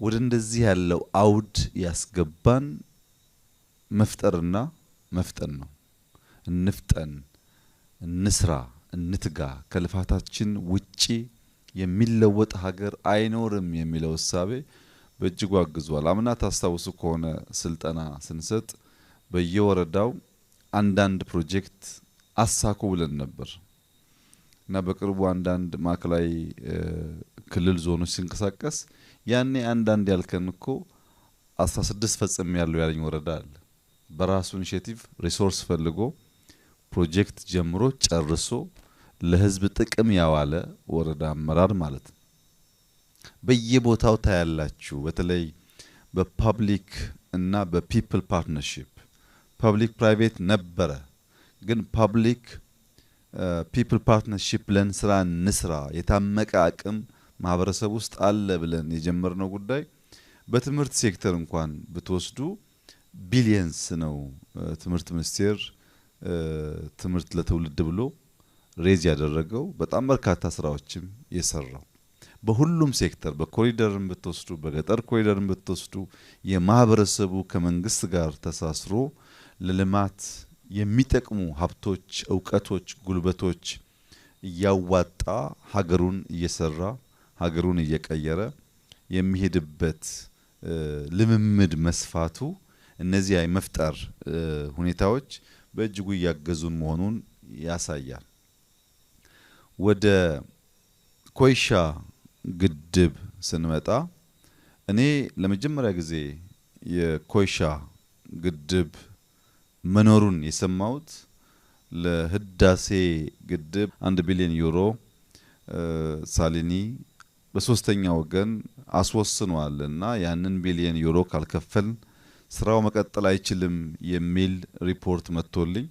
S1: ወደ እንደዚህ ያለው አውድ ያስገባን መፍጠርና መፍጠን ነው። እንፍጠን፣ እንስራ እንትጋ፣ ከልፋታችን ውጪ የሚለወጥ ሀገር አይኖርም የሚለው እሳቤ በእጅጉ አግዟል። አምና ታስታውሱ ከሆነ ስልጠና ስንሰጥ በየወረዳው አንዳንድ ፕሮጀክት አሳኩ ብለን ነበር እና በቅርቡ አንዳንድ ማዕከላዊ ክልል ዞኖች ሲንቀሳቀስ ያኔ አንዳንድ ያልከን እኮ 16 ፈጽም ያለው ያለኝ ወረዳ አለ። በራሱ initiative resource ፈልጎ ፕሮጀክት ጀምሮ ጨርሶ ለህዝብ ጥቅም ያዋለ ወረዳ አመራር ማለት ነው። በየቦታው ታያላችሁ። በተለይ በ public እና በ people partnership፣ public private ነበረ፣ ግን public people partnership ብለን ስራ እንስራ፣ የታመቀ አቅም ማህበረሰብ ውስጥ አለ ብለን የጀመርነው ጉዳይ በትምህርት ሴክተር እንኳን ብትወስዱ billions ነው ትምህርት ሚኒስቴር ትምህርት ለትውልድ ብሎ raise ያደረገው፣ በጣም በርካታ ስራዎችም የሰራው። በሁሉም ሴክተር በኮሪደርም ብትወስዱ፣ በገጠር ኮሪደርም ብትወስዱ የማህበረሰቡ ከመንግስት ጋር ተሳስሮ ለልማት የሚጠቅሙ ሀብቶች፣ እውቀቶች፣ ጉልበቶች እያዋጣ ሀገሩን እየሰራ ሀገሩን እየቀየረ የሚሄድበት ልምምድ መስፋቱ እነዚህ የመፍጠር ሁኔታዎች በእጅጉ እያገዙን መሆኑን ያሳያል። ወደ ኮይሻ ግድብ ስንመጣ እኔ ለመጀመሪያ ጊዜ የኮይሻ ግድብ መኖሩን የሰማሁት ለህዳሴ ግድብ 1 ቢሊዮን ዩሮ ሳሊኒ በሶስተኛ ወገን አስወስኗል እና ያንን ቢሊዮን ዩሮ ካልከፈልን ስራው መቀጠል አይችልም የሚል ሪፖርት መጥቶልኝ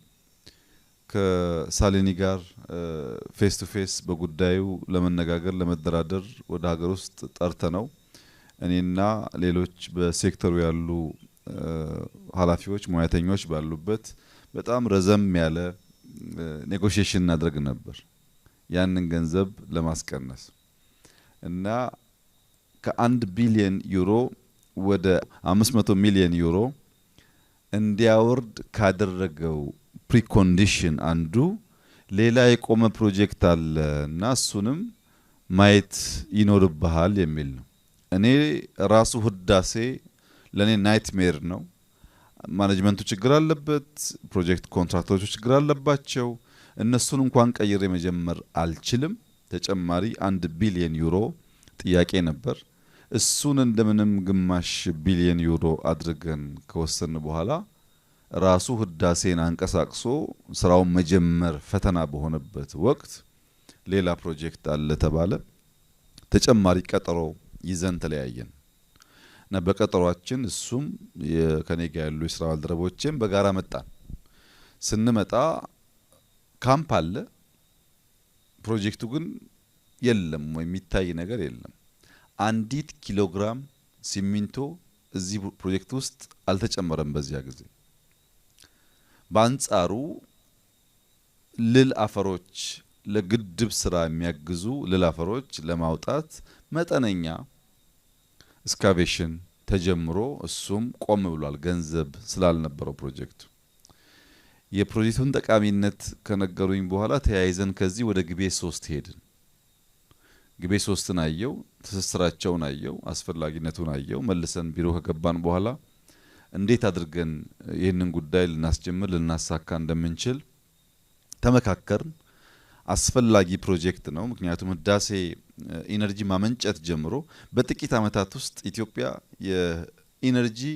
S1: ከሳሊኒ ጋር face to face በጉዳዩ ለመነጋገር ለመደራደር ወደ ሀገር ውስጥ ጠርተነው እኔና ሌሎች በሴክተሩ ያሉ ኃላፊዎች ሙያተኞች ባሉበት በጣም ረዘም ያለ negotiation እናደርግ ነበር ያንን ገንዘብ ለማስቀነስ። እና ከ1 ቢሊዮን ዩሮ ወደ 500 ሚሊዮን ዩሮ እንዲያወርድ ካደረገው precondition አንዱ ሌላ የቆመ ፕሮጀክት አለ እና እሱንም ማየት ይኖርብሃል የሚል ነው። እኔ ራሱ ህዳሴ ለኔ nightmare ነው። Management ኡ ችግር አለበት፣ ፕሮጀክት contractor ኦቹ ችግር አለባቸው። እነሱን እንኳን ቀይሬ መጀመር አልችልም። ተጨማሪ 1 ቢሊዮን ዩሮ ጥያቄ ነበር። እሱን እንደምንም ግማሽ ቢሊዮን ዩሮ አድርገን ከወሰን በኋላ ራሱ ህዳሴን አንቀሳቅሶ ስራውን መጀመር ፈተና በሆነበት ወቅት ሌላ ፕሮጀክት አለ ተባለ። ተጨማሪ ቀጠሮ ይዘን ተለያየን እና በቀጠሯችን እሱም ከኔ ጋር ያሉ የስራ ባልደረቦቼም በጋራ መጣን። ስንመጣ ካምፕ አለ፣ ፕሮጀክቱ ግን የለም ወይ የሚታይ ነገር የለም። አንዲት ኪሎግራም ሲሚንቶ እዚህ ፕሮጀክት ውስጥ አልተጨመረም በዚያ ጊዜ። በአንጻሩ ልል አፈሮች ለግድብ ስራ የሚያግዙ ልል አፈሮች ለማውጣት መጠነኛ excavation ተጀምሮ እሱም ቆም ብሏል፣ ገንዘብ ስላልነበረው ፕሮጀክቱ። የፕሮጀክቱን ጠቃሚነት ከነገሩኝ በኋላ ተያይዘን ከዚህ ወደ ግቤ 3 ሄድን። ግቤ 3ን አየው፣ ትስስራቸውን አየው፣ አስፈላጊነቱን አየው። መልሰን ቢሮ ከገባን በኋላ እንዴት አድርገን ይህንን ጉዳይ ልናስጀምር ልናሳካ እንደምንችል ተመካከርን። አስፈላጊ ፕሮጀክት ነው። ምክንያቱም ህዳሴ energy ማመንጨት ጀምሮ በጥቂት አመታት ውስጥ ኢትዮጵያ የ energy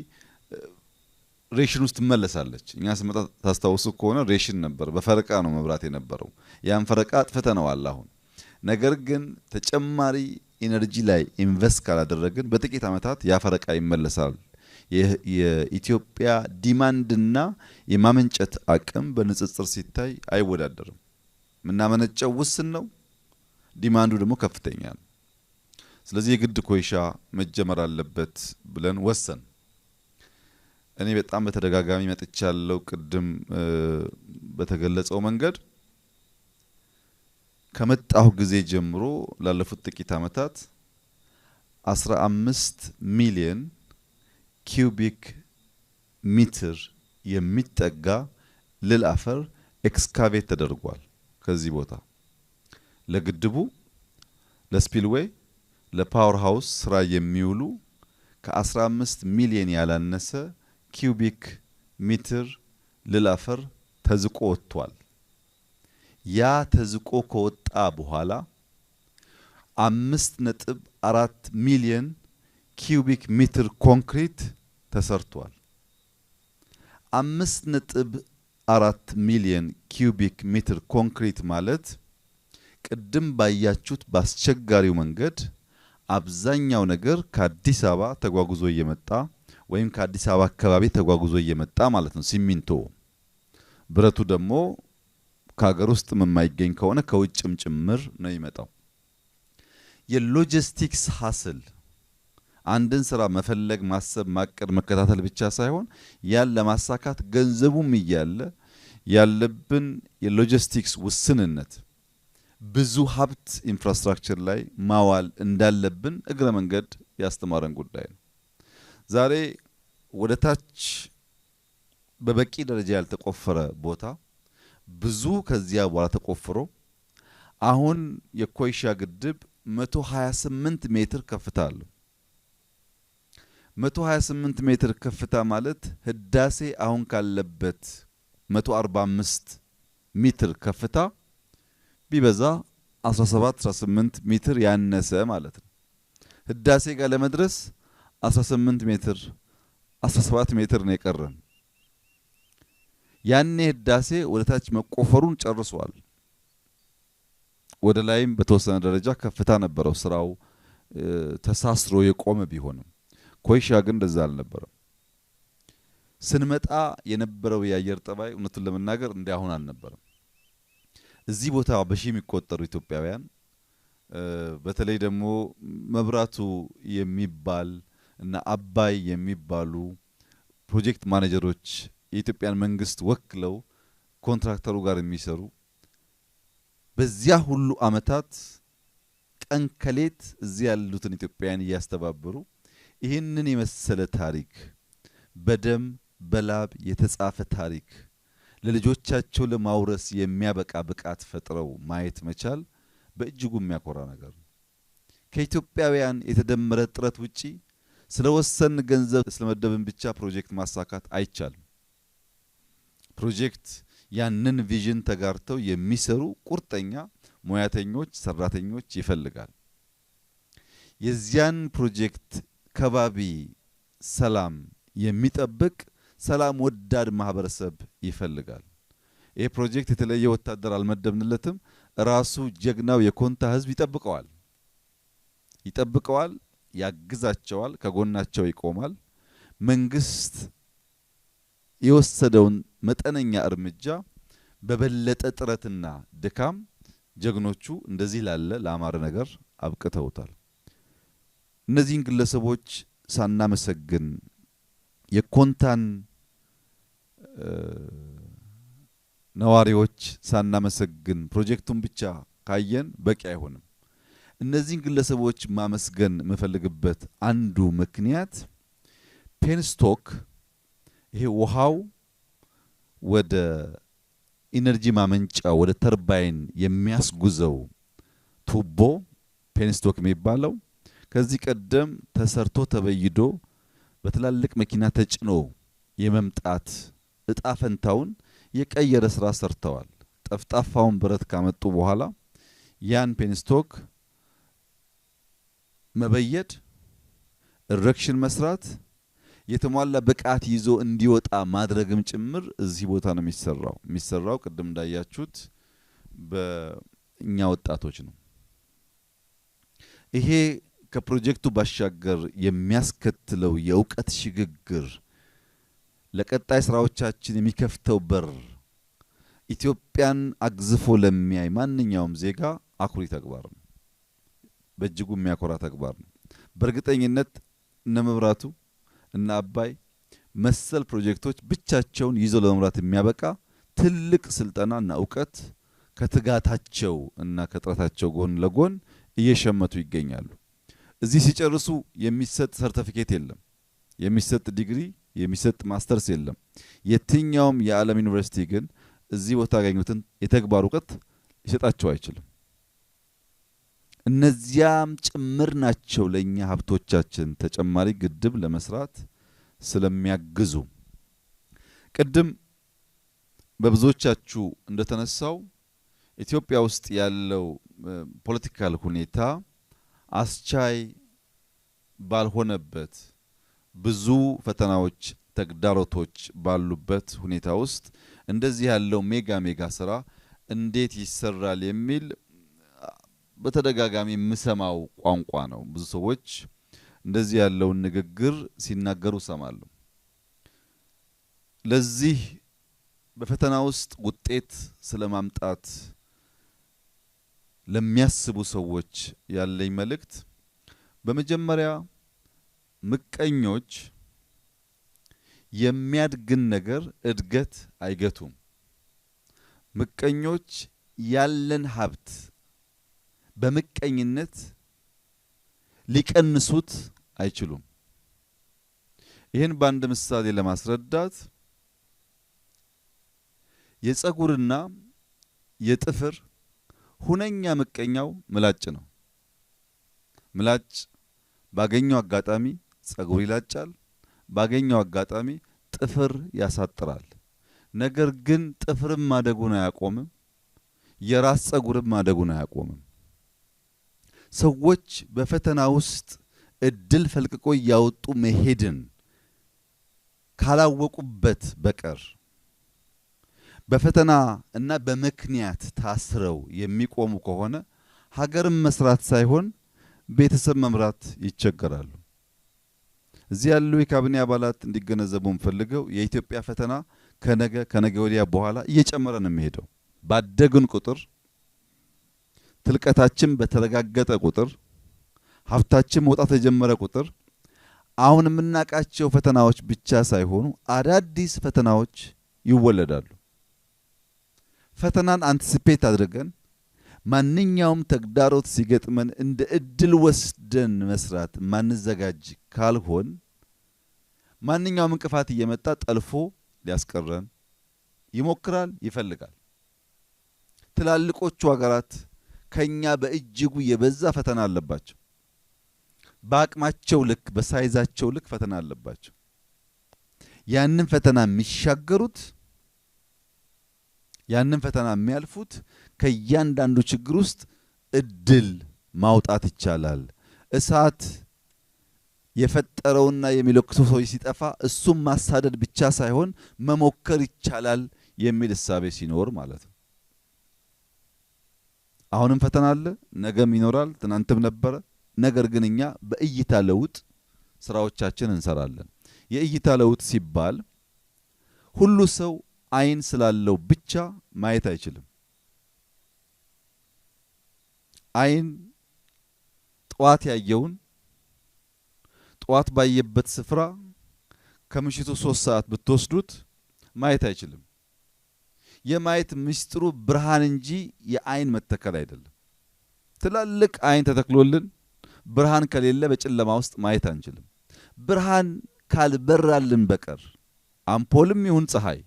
S1: ration ውስጥ ትመለሳለች። እኛ ስንመጣ ታስታውሱ ከሆነ ሬሽን ነበር፣ በፈረቃ ነው መብራት የነበረው። ያን ፈረቃ አጥፍተነዋል አሁን። ነገር ግን ተጨማሪ energy ላይ invest ካላደረግን በጥቂት አመታት ያ ፈረቃ ይመለሳል። የኢትዮጵያ demand ና የማመንጨት አቅም በንጽጽር ሲታይ አይወዳደርም። ምናመነጨው ውስን ነው፣ demand ኡ ደግሞ ከፍተኛ ነው። ስለዚህ የግድ ኮይሻ መጀመር አለበት ብለን ወሰን። እኔ በጣም በተደጋጋሚ መጥቻለሁ። ቅድም በተገለጸው መንገድ ከመጣሁ ጊዜ ጀምሮ ላለፉት ጥቂት አመታት 15 ሚሊዮን ኪዩቢክ ሜትር የሚጠጋ ልል አፈር excavate ተደርጓል ከዚህ ቦታ። ለግድቡ፣ ለ spillway፣ ለ power house ስራ የሚውሉ ከ15 ሚሊዮን ያላነሰ ኪዩቢክ ሜትር ልል አፈር ተዝቆ ወጥቷል። ያ ተዝቆ ከወጣ በኋላ 5.4 ሚሊዮን ኪዩቢክ ሜትር ኮንክሪት ተሰርቷል። 5.4 ሚሊዮን ኪዩቢክ ሜትር ኮንክሪት ማለት ቅድም ባያችሁት ባስቸጋሪው መንገድ አብዛኛው ነገር ከአዲስ አበባ ተጓጉዞ እየመጣ ወይም ከአዲስ አበባ አካባቢ ተጓጉዞ እየመጣ ማለት ነው። ሲሚንቶ ብረቱ ደግሞ ከሀገር ውስጥ የማይገኝ ከሆነ ከውጭም ጭምር ነው የሚመጣው። የ logistics hassle አንድን ስራ መፈለግ፣ ማሰብ፣ ማቀድ፣ መከታተል ብቻ ሳይሆን ያን ለማሳካት ገንዘቡም እያለ ያለብን የሎጂስቲክስ ውስንነት ብዙ ሀብት infrastructure ላይ ማዋል እንዳለብን እግረ መንገድ ያስተማረን ጉዳይ ነው። ዛሬ ወደ ታች በበቂ ደረጃ ያልተቆፈረ ቦታ ብዙ ከዚያ በኋላ ተቆፍሮ አሁን የኮይሻ ግድብ 128 ሜትር ከፍታ አለው። 128 ሜትር ከፍታ ማለት ህዳሴ አሁን ካለበት 145 ሜትር ከፍታ ቢበዛ 17 18 ሜትር ያነሰ ማለት ነው። ህዳሴ ጋር ለመድረስ 18 ሜትር 17 ሜትር ነው የቀረን። ያኔ ህዳሴ ወደ ታች መቆፈሩን ጨርሷል። ወደ ላይም በተወሰነ ደረጃ ከፍታ ነበረው ስራው ተሳስሮ የቆመ ቢሆንም፣ ኮይሻ ግን እንደዛ አልነበረም። ስንመጣ የነበረው የአየር ጠባይ እውነቱን ለመናገር እንደ አሁን አልነበረም። እዚህ ቦታ በሺህ የሚቆጠሩ ኢትዮጵያውያን፣ በተለይ ደግሞ መብራቱ የሚባል እና አባይ የሚባሉ project manager ኦች የኢትዮጵያን መንግስት ወክለው ኮንትራክተሩ ጋር የሚሰሩ፣ በዚያ ሁሉ አመታት ቀን ከሌት እዚህ ያሉትን ኢትዮጵያውያን እያስተባበሩ ይህንን የመሰለ ታሪክ፣ በደም በላብ የተጻፈ ታሪክ ለልጆቻቸው ለማውረስ የሚያበቃ ብቃት ፈጥረው ማየት መቻል በእጅጉ የሚያኮራ ነገር ነው። ከኢትዮጵያውያን የተደመረ ጥረት ውጪ ስለወሰን ገንዘብ ስለመደብን ብቻ ፕሮጀክት ማሳካት አይቻልም። ፕሮጀክት ያንን vision ተጋርተው የሚሰሩ ቁርጠኛ ሙያተኞች፣ ሰራተኞች ይፈልጋል። የዚያን ፕሮጀክት ከባቢ ሰላም የሚጠብቅ ሰላም ወዳድ ማህበረሰብ ይፈልጋል። ይህ ፕሮጀክት የተለየ ወታደር አልመደብንለትም። ራሱ ጀግናው የኮንታ ህዝብ ይጠብቀዋል ይጠብቀዋል፣ ያግዛቸዋል፣ ከጎናቸው ይቆማል። መንግስት የወሰደውን መጠነኛ እርምጃ በበለጠ ጥረትና ድካም ጀግኖቹ እንደዚህ ላለ ለአማረ ነገር አብቅተውታል። እነዚህን ግለሰቦች ሳናመሰግን፣ የኮንታን ነዋሪዎች ሳናመሰግን ፕሮጀክቱን ብቻ ካየን በቂ አይሆንም። እነዚህን ግለሰቦች ማመስገን የምፈልግበት አንዱ ምክንያት penstock፣ ይሄ ውሃው ወደ energy ማመንጫ ወደ ተርባይን የሚያስጉዘው ቱቦ penstock የሚባለው፣ ከዚህ ቀደም ተሰርቶ ተበይዶ በትላልቅ መኪና ተጭኖ የመምጣት እጣ ፈንታውን የቀየረ ስራ ሰርተዋል። ጠፍጣፋውን ብረት ካመጡ በኋላ ያን penstock መበየድ፣ erection መስራት፣ የተሟላ ብቃት ይዞ እንዲወጣ ማድረግም ጭምር እዚህ ቦታ ነው የሚሰራው። የሚሰራው ቅድም እንዳያችሁት በእኛ ወጣቶች ነው። ይሄ ከፕሮጀክቱ ባሻገር የሚያስከትለው የእውቀት ሽግግር፣ ለቀጣይ ስራዎቻችን የሚከፍተው በር ኢትዮጵያን አግዝፎ ለሚያይ ማንኛውም ዜጋ አኩሪ ተግባር ነው። በእጅጉ የሚያኮራ ተግባር ነው። በእርግጠኝነት እነ መብራቱ እና አባይ መሰል ፕሮጀክቶች ብቻቸውን ይዞ ለመምራት የሚያበቃ ትልቅ ስልጠና እና እውቀት ከትጋታቸው እና ከጥረታቸው ጎን ለጎን እየሸመቱ ይገኛሉ። እዚህ ሲጨርሱ የሚሰጥ ሰርተፊኬት የለም፣ የሚሰጥ ዲግሪ፣ የሚሰጥ ማስተርስ የለም። የትኛውም የዓለም ዩኒቨርሲቲ ግን እዚህ ቦታ ያገኙትን የተግባር እውቀት ሊሰጣቸው አይችልም። እነዚያም ጭምር ናቸው ለኛ ሀብቶቻችን ተጨማሪ ግድብ ለመስራት ስለሚያግዙ። ቅድም በብዙዎቻችሁ እንደተነሳው ኢትዮጵያ ውስጥ ያለው political ሁኔታ አስቻይ ባልሆነበት፣ ብዙ ፈተናዎች ተግዳሮቶች ባሉበት ሁኔታ ውስጥ እንደዚህ ያለው mega mega ስራ እንዴት ይሰራል የሚል በተደጋጋሚ የምሰማው ቋንቋ ነው። ብዙ ሰዎች እንደዚህ ያለውን ንግግር ሲናገሩ እሰማለሁ። ለዚህ በፈተና ውስጥ ውጤት ስለማምጣት ለሚያስቡ ሰዎች ያለኝ መልእክት፣ በመጀመሪያ ምቀኞች የሚያድግን ነገር እድገት አይገቱም። ምቀኞች ያለን ሀብት በምቀኝነት ሊቀንሱት አይችሉም። ይህን በአንድ ምሳሌ ለማስረዳት፣ የጸጉርና የጥፍር ሁነኛ ምቀኛው ምላጭ ነው። ምላጭ ባገኘው አጋጣሚ ጸጉር ይላጫል፣ ባገኘው አጋጣሚ ጥፍር ያሳጥራል። ነገር ግን ጥፍርም ማደጉን አያቆምም፣ የራስ ጸጉርም ማደጉን አያቆምም። ሰዎች በፈተና ውስጥ እድል ፈልቅቆ እያወጡ መሄድን ካላወቁበት በቀር፣ በፈተና እና በምክንያት ታስረው የሚቆሙ ከሆነ ሀገርን መስራት ሳይሆን ቤተሰብ መምራት ይቸገራሉ። እዚህ ያሉ የካቢኔ አባላት እንዲገነዘቡ የምፈልገው የኢትዮጵያ ፈተና ከነገ ከነገ ወዲያ በኋላ እየጨመረ ነው የሚሄደው። ባደግን ቁጥር፣ ትልቀታችን በተረጋገጠ ቁጥር፣ ሀብታችን መውጣት የጀመረ ቁጥር አሁን የምናውቃቸው ፈተናዎች ብቻ ሳይሆኑ አዳዲስ ፈተናዎች ይወለዳሉ። ፈተናን anticipate አድርገን ማንኛውም ተግዳሮት ሲገጥመን እንደ እድል ወስደን መስራት ማንዘጋጅ ካልሆን ማንኛውም እንቅፋት እየመጣ ጠልፎ ሊያስቀረን ይሞክራል፣ ይፈልጋል። ትላልቆቹ ሀገራት ከኛ በእጅጉ የበዛ ፈተና አለባቸው። በአቅማቸው ልክ፣ በ size ኣቸው ልክ ፈተና አለባቸው። ያንን ፈተና የሚሻገሩት፣ ያንን ፈተና የሚያልፉት ከእያንዳንዱ ችግር ውስጥ እድል ማውጣት ይቻላል። እሳት የፈጠረውና የሚለኩሰው ሰው ሲጠፋ እሱም ማሳደድ ብቻ ሳይሆን መሞከር ይቻላል የሚል እሳቤ ሲኖር ማለት ነው። አሁንም ፈተና አለ፣ ነገም ይኖራል፣ ትናንትም ነበረ። ነገር ግን እኛ በእይታ ለውጥ ስራዎቻችን እንሰራለን። የእይታ ለውጥ ሲባል ሁሉ ሰው አይን ስላለው ብቻ ማየት አይችልም። አይን ጠዋት ያየውን ጠዋት ባየበት ስፍራ ከምሽቱ 3 ሰዓት ብትወስዱት ማየት አይችልም። የማየት ምስጢሩ ብርሃን እንጂ የአይን መተከል አይደለም። ትላልቅ አይን ተተክሎልን ብርሃን ከሌለ በጨለማ ውስጥ ማየት አንችልም። ብርሃን ካልበራልን በቀር፣ አምፖልም ይሁን ፀሐይ፣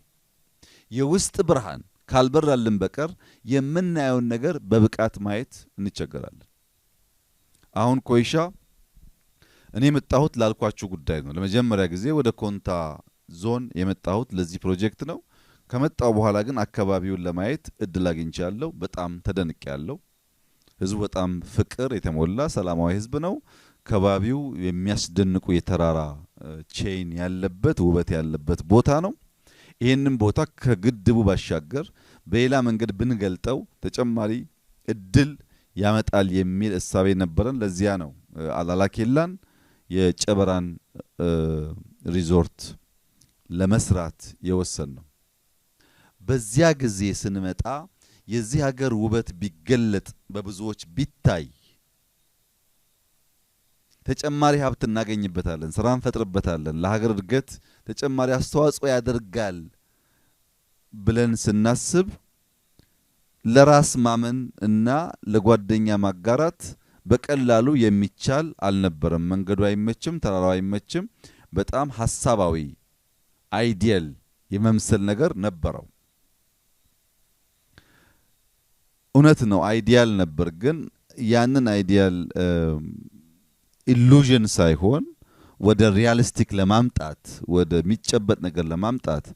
S1: የውስጥ ብርሃን ካልበራልን በቀር የምናየውን ነገር በብቃት ማየት እንቸገራለን። አሁን ኮይሻ እኔ የመጣሁት ላልኳችሁ ጉዳይ ነው። ለመጀመሪያ ጊዜ ወደ ኮንታ ዞን የመጣሁት ለዚህ ፕሮጀክት ነው። ከመጣሁ በኋላ ግን አካባቢውን ለማየት እድል አግኝቻለሁ። በጣም ተደንቄያለሁ። ህዝቡ በጣም ፍቅር የተሞላ ሰላማዊ ህዝብ ነው። ከባቢው የሚያስደንቁ የተራራ chain ያለበት፣ ውበት ያለበት ቦታ ነው። ይህንን ቦታ ከግድቡ ባሻገር በሌላ መንገድ ብንገልጠው ተጨማሪ እድል ያመጣል የሚል እሳቤ ነበረን። ለዚያ ነው አላላ ኬላን፣ የጨበራን ሪዞርት ለመስራት የወሰንነው። በዚያ ጊዜ ስንመጣ የዚህ ሀገር ውበት ቢገለጥ፣ በብዙዎች ቢታይ ተጨማሪ ሀብት እናገኝበታለን፣ ስራ እንፈጥርበታለን፣ ለሀገር እድገት ተጨማሪ አስተዋጽኦ ያደርጋል ብለን ስናስብ ለራስ ማመን እና ለጓደኛ ማጋራት በቀላሉ የሚቻል አልነበረም። መንገዱ አይመችም፣ ተራራው አይመችም። በጣም ሀሳባዊ ideal የመምሰል ነገር ነበረው። እውነት ነው፣ ideal ነበር። ግን ያንን ideal illusion ሳይሆን ወደ realistic ለማምጣት፣ ወደ ሚጨበጥ ነገር ለማምጣት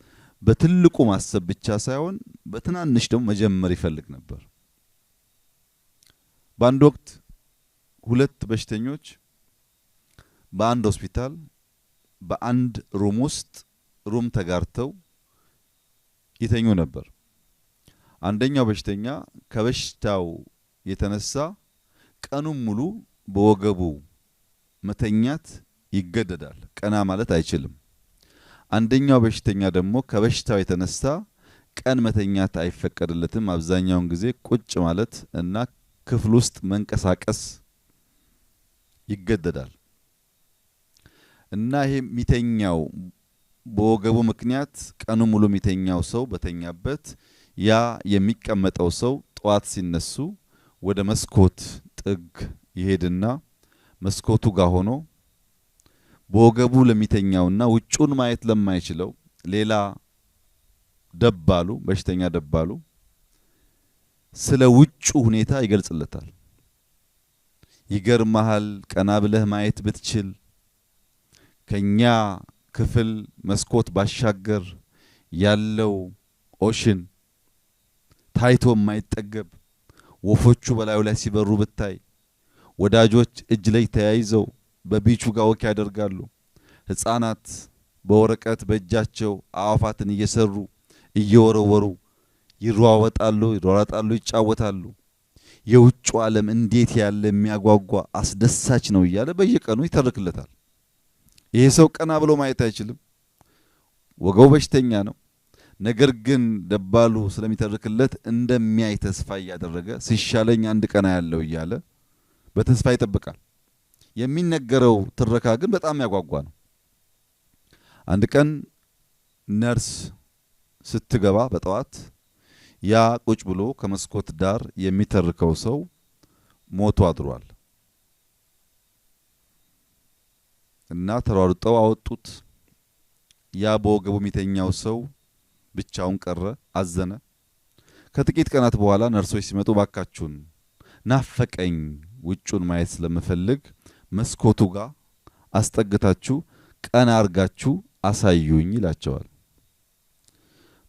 S1: በትልቁ ማሰብ ብቻ ሳይሆን በትናንሽ ደግሞ መጀመር ይፈልግ ነበር። በአንድ ወቅት ሁለት በሽተኞች በአንድ ሆስፒታል በአንድ room ውስጥ room ተጋርተው ይተኙ ነበር። አንደኛው በሽተኛ ከበሽታው የተነሳ ቀኑን ሙሉ በወገቡ መተኛት ይገደዳል፣ ቀና ማለት አይችልም። አንደኛው በሽተኛ ደግሞ ከበሽታው የተነሳ ቀን መተኛት አይፈቀድለትም። አብዛኛውን ጊዜ ቁጭ ማለት እና ክፍል ውስጥ መንቀሳቀስ ይገደዳል። እና ይሄ የሚተኛው በወገቡ ምክንያት ቀኑ ሙሉ የሚተኛው ሰው በተኛበት፣ ያ የሚቀመጠው ሰው ጠዋት ሲነሱ ወደ መስኮት ጥግ ይሄድና መስኮቱ ጋር ሆኖ በወገቡ ለሚተኛውና ውጩን ማየት ለማይችለው ሌላ ደባሉ በሽተኛ ደባሉ ስለ ውጩ ሁኔታ ይገልጽለታል። ይገርምሃል፣ ቀና ብለህ ማየት ብትችል ከኛ ክፍል መስኮት ባሻገር ያለው ocean ታይቶ የማይጠገብ፣ ወፎቹ በላዩ ላይ ሲበሩ ብታይ፣ ወዳጆች እጅ ላይ ተያይዘው በ beach ኡ ጋር walk ያደርጋሉ። ህፃናት በወረቀት በእጃቸው አዕዋፋትን እየሰሩ እየወረወሩ ይሯወጣሉ፣ ይሯሯጣሉ፣ ይጫወታሉ። የውጩ ዓለም እንዴት ያለ የሚያጓጓ አስደሳች ነው እያለ በየቀኑ ይተርክለታል። ይሄ ሰው ቀና ብሎ ማየት አይችልም። ወገቡ በሽተኛ ነው። ነገር ግን ደባሉ ስለሚተርክለት እንደሚያይ ተስፋ እያደረገ ሲሻለኝ አንድ ቀና ያለው እያለ በተስፋ ይጠብቃል። የሚነገረው ትረካ ግን በጣም ያጓጓ ነው። አንድ ቀን ነርስ ስትገባ በጠዋት ያ ቁጭ ብሎ ከመስኮት ዳር የሚተርከው ሰው ሞቶ አድሯል። እና ተሯሩጠው አወጡት። ያ በወገቡ የሚተኛው ሰው ብቻውን ቀረ፣ አዘነ። ከጥቂት ቀናት በኋላ ነርሶች ሲመጡ ባካችሁን ናፈቀኝ፣ ውጩን ማየት ስለምፈልግ መስኮቱ ጋር አስጠግታችሁ ቀና አርጋችሁ አሳዩኝ ይላቸዋል።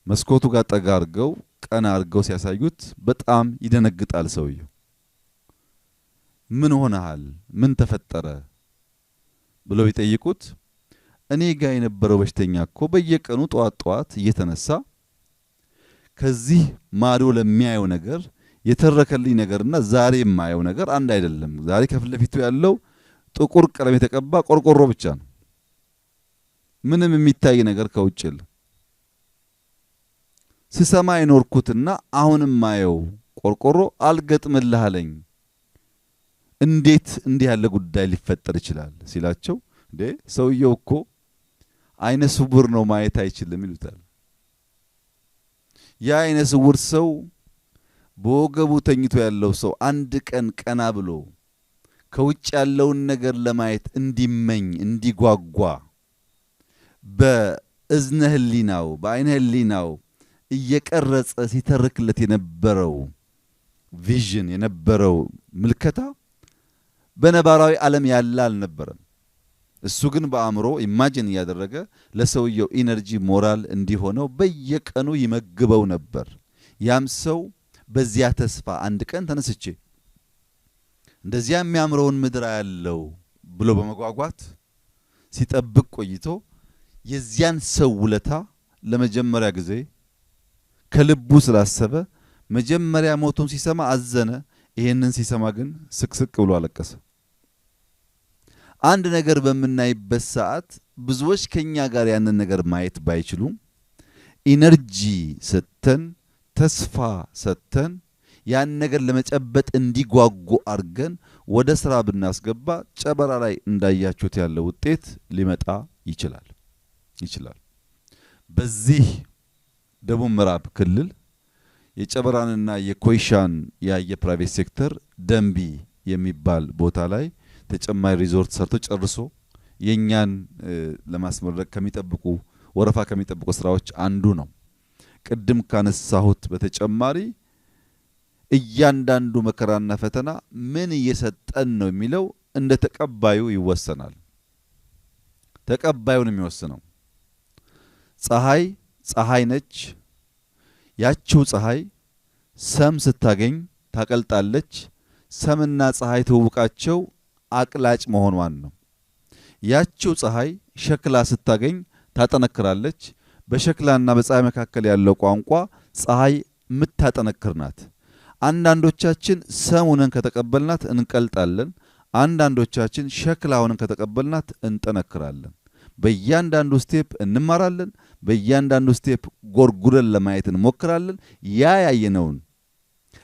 S1: መስኮቱ ጋር ጠጋ አርገው ቀና አርገው ሲያሳዩት በጣም ይደነግጣል ሰውየው። ምን ሆነሃል? ምን ተፈጠረ? ብለው ቢጠይቁት እኔ ጋር የነበረው በሽተኛ እኮ በየቀኑ ጠዋት ጠዋት እየተነሳ ከዚህ ማዶ ለሚያየው ነገር የተረከልኝ ነገርና ዛሬ የማየው ነገር አንድ አይደለም። ዛሬ ከፊት ለፊቱ ያለው ጥቁር ቀለም የተቀባ ቆርቆሮ ብቻ ነው። ምንም የሚታይ ነገር ከውጭ የለም። ስሰማ የኖርኩትና አሁን የማየው ቆርቆሮ አልገጥምልህ አለኝ። እንዴት እንዲህ ያለ ጉዳይ ሊፈጠር ይችላል ሲላቸው፣ እንዴ ሰውየው እኮ አይነ ስውር ነው፣ ማየት አይችልም ይሉታል። ያ አይነ ስውር ሰው በወገቡ ተኝቶ ያለው ሰው አንድ ቀን ቀና ብሎ ከውጭ ያለውን ነገር ለማየት እንዲመኝ፣ እንዲጓጓ በእዝነ ህሊናው በአይነ ህሊናው እየቀረጸ ሲተርክለት የነበረው vision፣ የነበረው ምልከታ በነባራዊ ዓለም ያለ አልነበረም። እሱ ግን በአእምሮ imagine እያደረገ ለሰውየው energy ሞራል እንዲሆነው በየቀኑ ይመግበው ነበር። ያም ሰው በዚያ ተስፋ አንድ ቀን ተነስቼ እንደዚያ የሚያምረውን ምድር ያለው ብሎ በመጓጓት ሲጠብቅ ቆይቶ የዚያን ሰው ውለታ ለመጀመሪያ ጊዜ ከልቡ ስላሰበ መጀመሪያ ሞቱን ሲሰማ አዘነ። ይሄንን ሲሰማ ግን ስቅስቅ ብሎ አለቀሰ። አንድ ነገር በምናይበት ሰዓት ብዙዎች ከኛ ጋር ያንን ነገር ማየት ባይችሉም energy ሰጥተን፣ ተስፋ ሰጥተን፣ ያን ነገር ለመጨበጥ እንዲጓጉ አድርገን ወደ ስራ ብናስገባ ጨበራ ላይ እንዳያችሁት ያለ ውጤት ሊመጣ ይችላል። በዚህ ደቡብ ምዕራብ ክልል የጨበራንና የኮይሻን ያየ private sector ደንቢ የሚባል ቦታ ላይ ተጨማሪ ሪዞርት ሰርቶ ጨርሶ የኛን ለማስመረቅ ከሚጠብቁ ወረፋ ከሚጠብቁ ስራዎች አንዱ ነው። ቅድም ካነሳሁት በተጨማሪ እያንዳንዱ መከራና ፈተና ምን እየሰጠን ነው የሚለው እንደ ተቀባዩ ይወሰናል። ተቀባዩን የሚወስነው ፀሐይ ፀሐይ ነች። ያቺው ፀሐይ ሰም ስታገኝ ታቀልጣለች። ሰምና ፀሐይ ትውውቃቸው አቅላጭ መሆኗን ነው። ያቺው ፀሐይ ሸክላ ስታገኝ ታጠነክራለች። በሸክላና በፀሐይ መካከል ያለው ቋንቋ ፀሐይ የምታጠነክር ናት። አንዳንዶቻችን ሰሙንን ከተቀበልናት እንቀልጣለን። አንዳንዶቻችን ሸክላውን ከተቀበልናት እንጠነክራለን። በእያንዳንዱ step እንማራለን። በእያንዳንዱ step ጎርጉረን ለማየት እንሞክራለን። ያ ያየነውን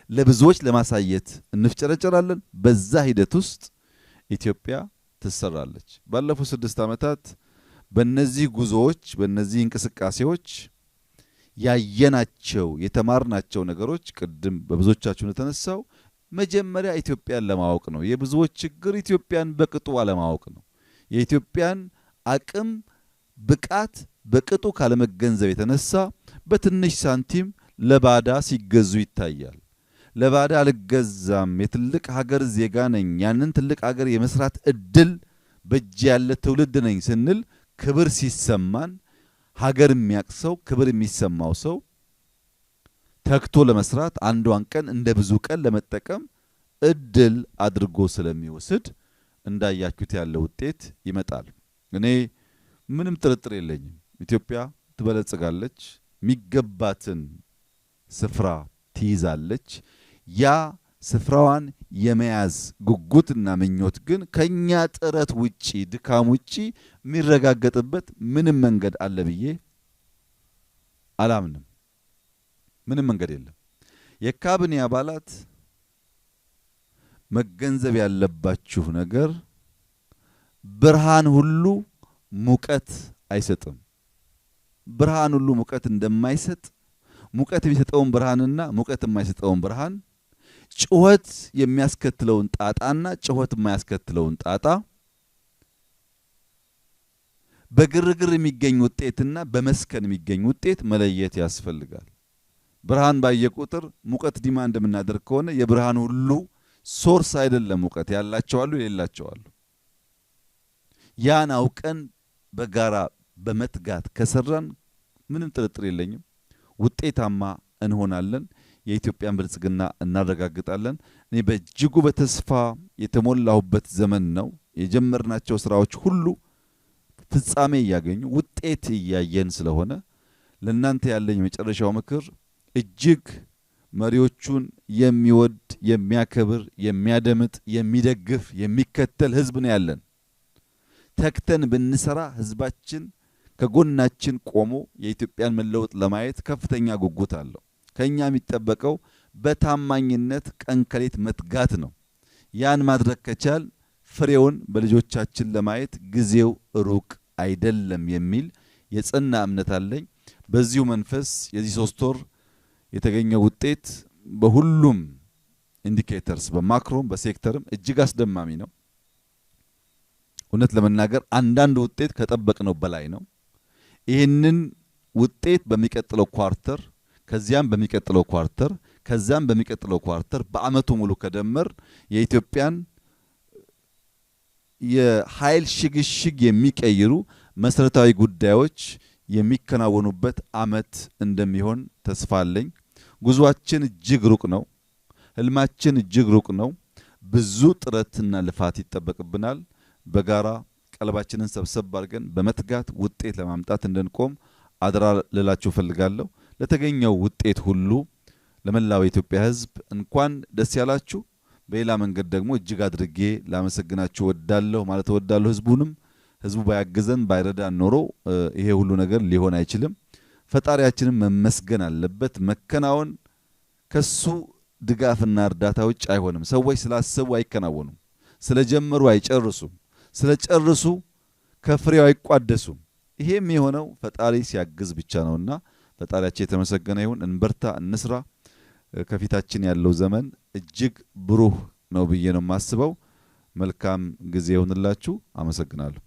S1: ለብዙዎች ለማሳየት እንፍጨረጨራለን። በዛ ሂደት ውስጥ ኢትዮጵያ ትሰራለች። ባለፉት 6 ዓመታት በእነዚህ ጉዞዎች፣ በእነዚህ እንቅስቃሴዎች ያየናቸው የተማርናቸው ነገሮች ቅድም በብዙዎቻችሁ እንደተነሳው መጀመሪያ ኢትዮጵያን ለማወቅ ነው። የብዙዎች ችግር ኢትዮጵያን በቅጡ አለማወቅ ነው። የኢትዮጵያን አቅም ብቃት በቅጡ ካለመገንዘብ የተነሳ በትንሽ ሳንቲም ለባዳ ሲገዙ ይታያል። ለባዳ አልገዛም፣ የትልቅ ሀገር ዜጋ ነኝ፣ ያንን ትልቅ ሀገር የመስራት እድል በእጅ ያለ ትውልድ ነኝ ስንል ክብር ሲሰማን፣ ሀገር የሚያቅ ሰው ክብር የሚሰማው ሰው ተግቶ ለመስራት አንዷን ቀን እንደ ብዙ ቀን ለመጠቀም እድል አድርጎ ስለሚወስድ እንዳያችሁት ያለ ውጤት ይመጣል። እኔ ምንም ጥርጥር የለኝም ኢትዮጵያ ትበለጽጋለች፣ የሚገባትን ስፍራ ትይዛለች። ያ ስፍራዋን የመያዝ ጉጉትና ምኞት ግን ከኛ ጥረት ውጪ ድካም ውጪ የሚረጋገጥበት ምንም መንገድ አለ ብዬ አላምንም። ምንም መንገድ የለም። የካቢኔ አባላት መገንዘብ ያለባችሁ ነገር ብርሃን ሁሉ ሙቀት አይሰጥም። ብርሃን ሁሉ ሙቀት እንደማይሰጥ ሙቀት የሚሰጠውን ብርሃንና ሙቀት የማይሰጠውን ብርሃን፣ ጩኸት የሚያስከትለውን ጣጣና ጩኸት የማያስከትለውን ጣጣ፣ በግርግር የሚገኝ ውጤትና በመስከን የሚገኝ ውጤት መለየት ያስፈልጋል። ብርሃን ባየ ቁጥር ሙቀት demand የምናደርግ ከሆነ የብርሃን ሁሉ source አይደለም። ሙቀት ያላቸው አሉ፣ የሌላቸው አሉ። ያን አውቀን በጋራ በመትጋት ከሰራን ምንም ጥርጥር የለኝም ውጤታማ እንሆናለን። የኢትዮጵያን ብልጽግና እናረጋግጣለን። እኔ በእጅጉ በተስፋ የተሞላሁበት ዘመን ነው። የጀመርናቸው ስራዎች ሁሉ ፍጻሜ እያገኙ ውጤት እያየን ስለሆነ ለእናንተ ያለኝ የመጨረሻው ምክር እጅግ መሪዎቹን የሚወድ፣ የሚያከብር፣ የሚያደምጥ፣ የሚደግፍ፣ የሚከተል ህዝብ ነው ያለን። ተግተን ብንሰራ ህዝባችን ከጎናችን ቆሞ የኢትዮጵያን መለወጥ ለማየት ከፍተኛ ጉጉት አለው። ከኛ የሚጠበቀው በታማኝነት ቀን ከሌት መትጋት ነው። ያን ማድረግ ከቻል ፍሬውን በልጆቻችን ለማየት ጊዜው ሩቅ አይደለም የሚል የጸና እምነት አለኝ። በዚሁ መንፈስ የዚህ 3 ወር የተገኘው ውጤት በሁሉም indicators በ macro ም በሴክተርም እጅግ አስደማሚ ነው። እውነት ለመናገር አንዳንድ ውጤት ከጠበቅነው በላይ ነው። ይህንን ውጤት በሚቀጥለው quarter፣ ከዚያም በሚቀጥለው quarter፣ ከዚያም በሚቀጥለው quarter በአመቱ ሙሉ ከደመር የኢትዮጵያን የኃይል ሽግሽግ የሚቀይሩ መሰረታዊ ጉዳዮች የሚከናወኑበት አመት እንደሚሆን ተስፋ አለኝ። ጉዟችን እጅግ ሩቅ ነው። ህልማችን እጅግ ሩቅ ነው። ብዙ ጥረትና ልፋት ይጠበቅብናል። በጋራ ቀልባችንን ሰብሰብ አድርገን በመትጋት ውጤት ለማምጣት እንድንቆም አደራ ልላችሁ እፈልጋለሁ። ለተገኘው ውጤት ሁሉ ለመላው የኢትዮጵያ ህዝብ እንኳን ደስ ያላችሁ። በሌላ መንገድ ደግሞ እጅግ አድርጌ ላመሰግናችሁ እወዳለሁ ማለት እወዳለሁ። ህዝቡንም ህዝቡ ባያግዘን ባይረዳን ኖሮ ይሄ ሁሉ ነገር ሊሆን አይችልም። ፈጣሪያችንን መመስገን አለበት። መከናወን ከሱ ድጋፍና እርዳታ ውጭ አይሆንም። ሰዎች ስላሰቡ አይከናወኑም። ስለጀመሩ አይጨርሱም። ስለጨርሱ ከፍሬው አይቋደሱም። ይሄም የሆነው ፈጣሪ ሲያግዝ ብቻ ነውና ፈጣሪያችን የተመሰገነ ይሁን። እንበርታ፣ እንስራ። ከፊታችን ያለው ዘመን እጅግ ብሩህ ነው ብዬ ነው የማስበው። መልካም ጊዜ ይሁንላችሁ። አመሰግናለሁ።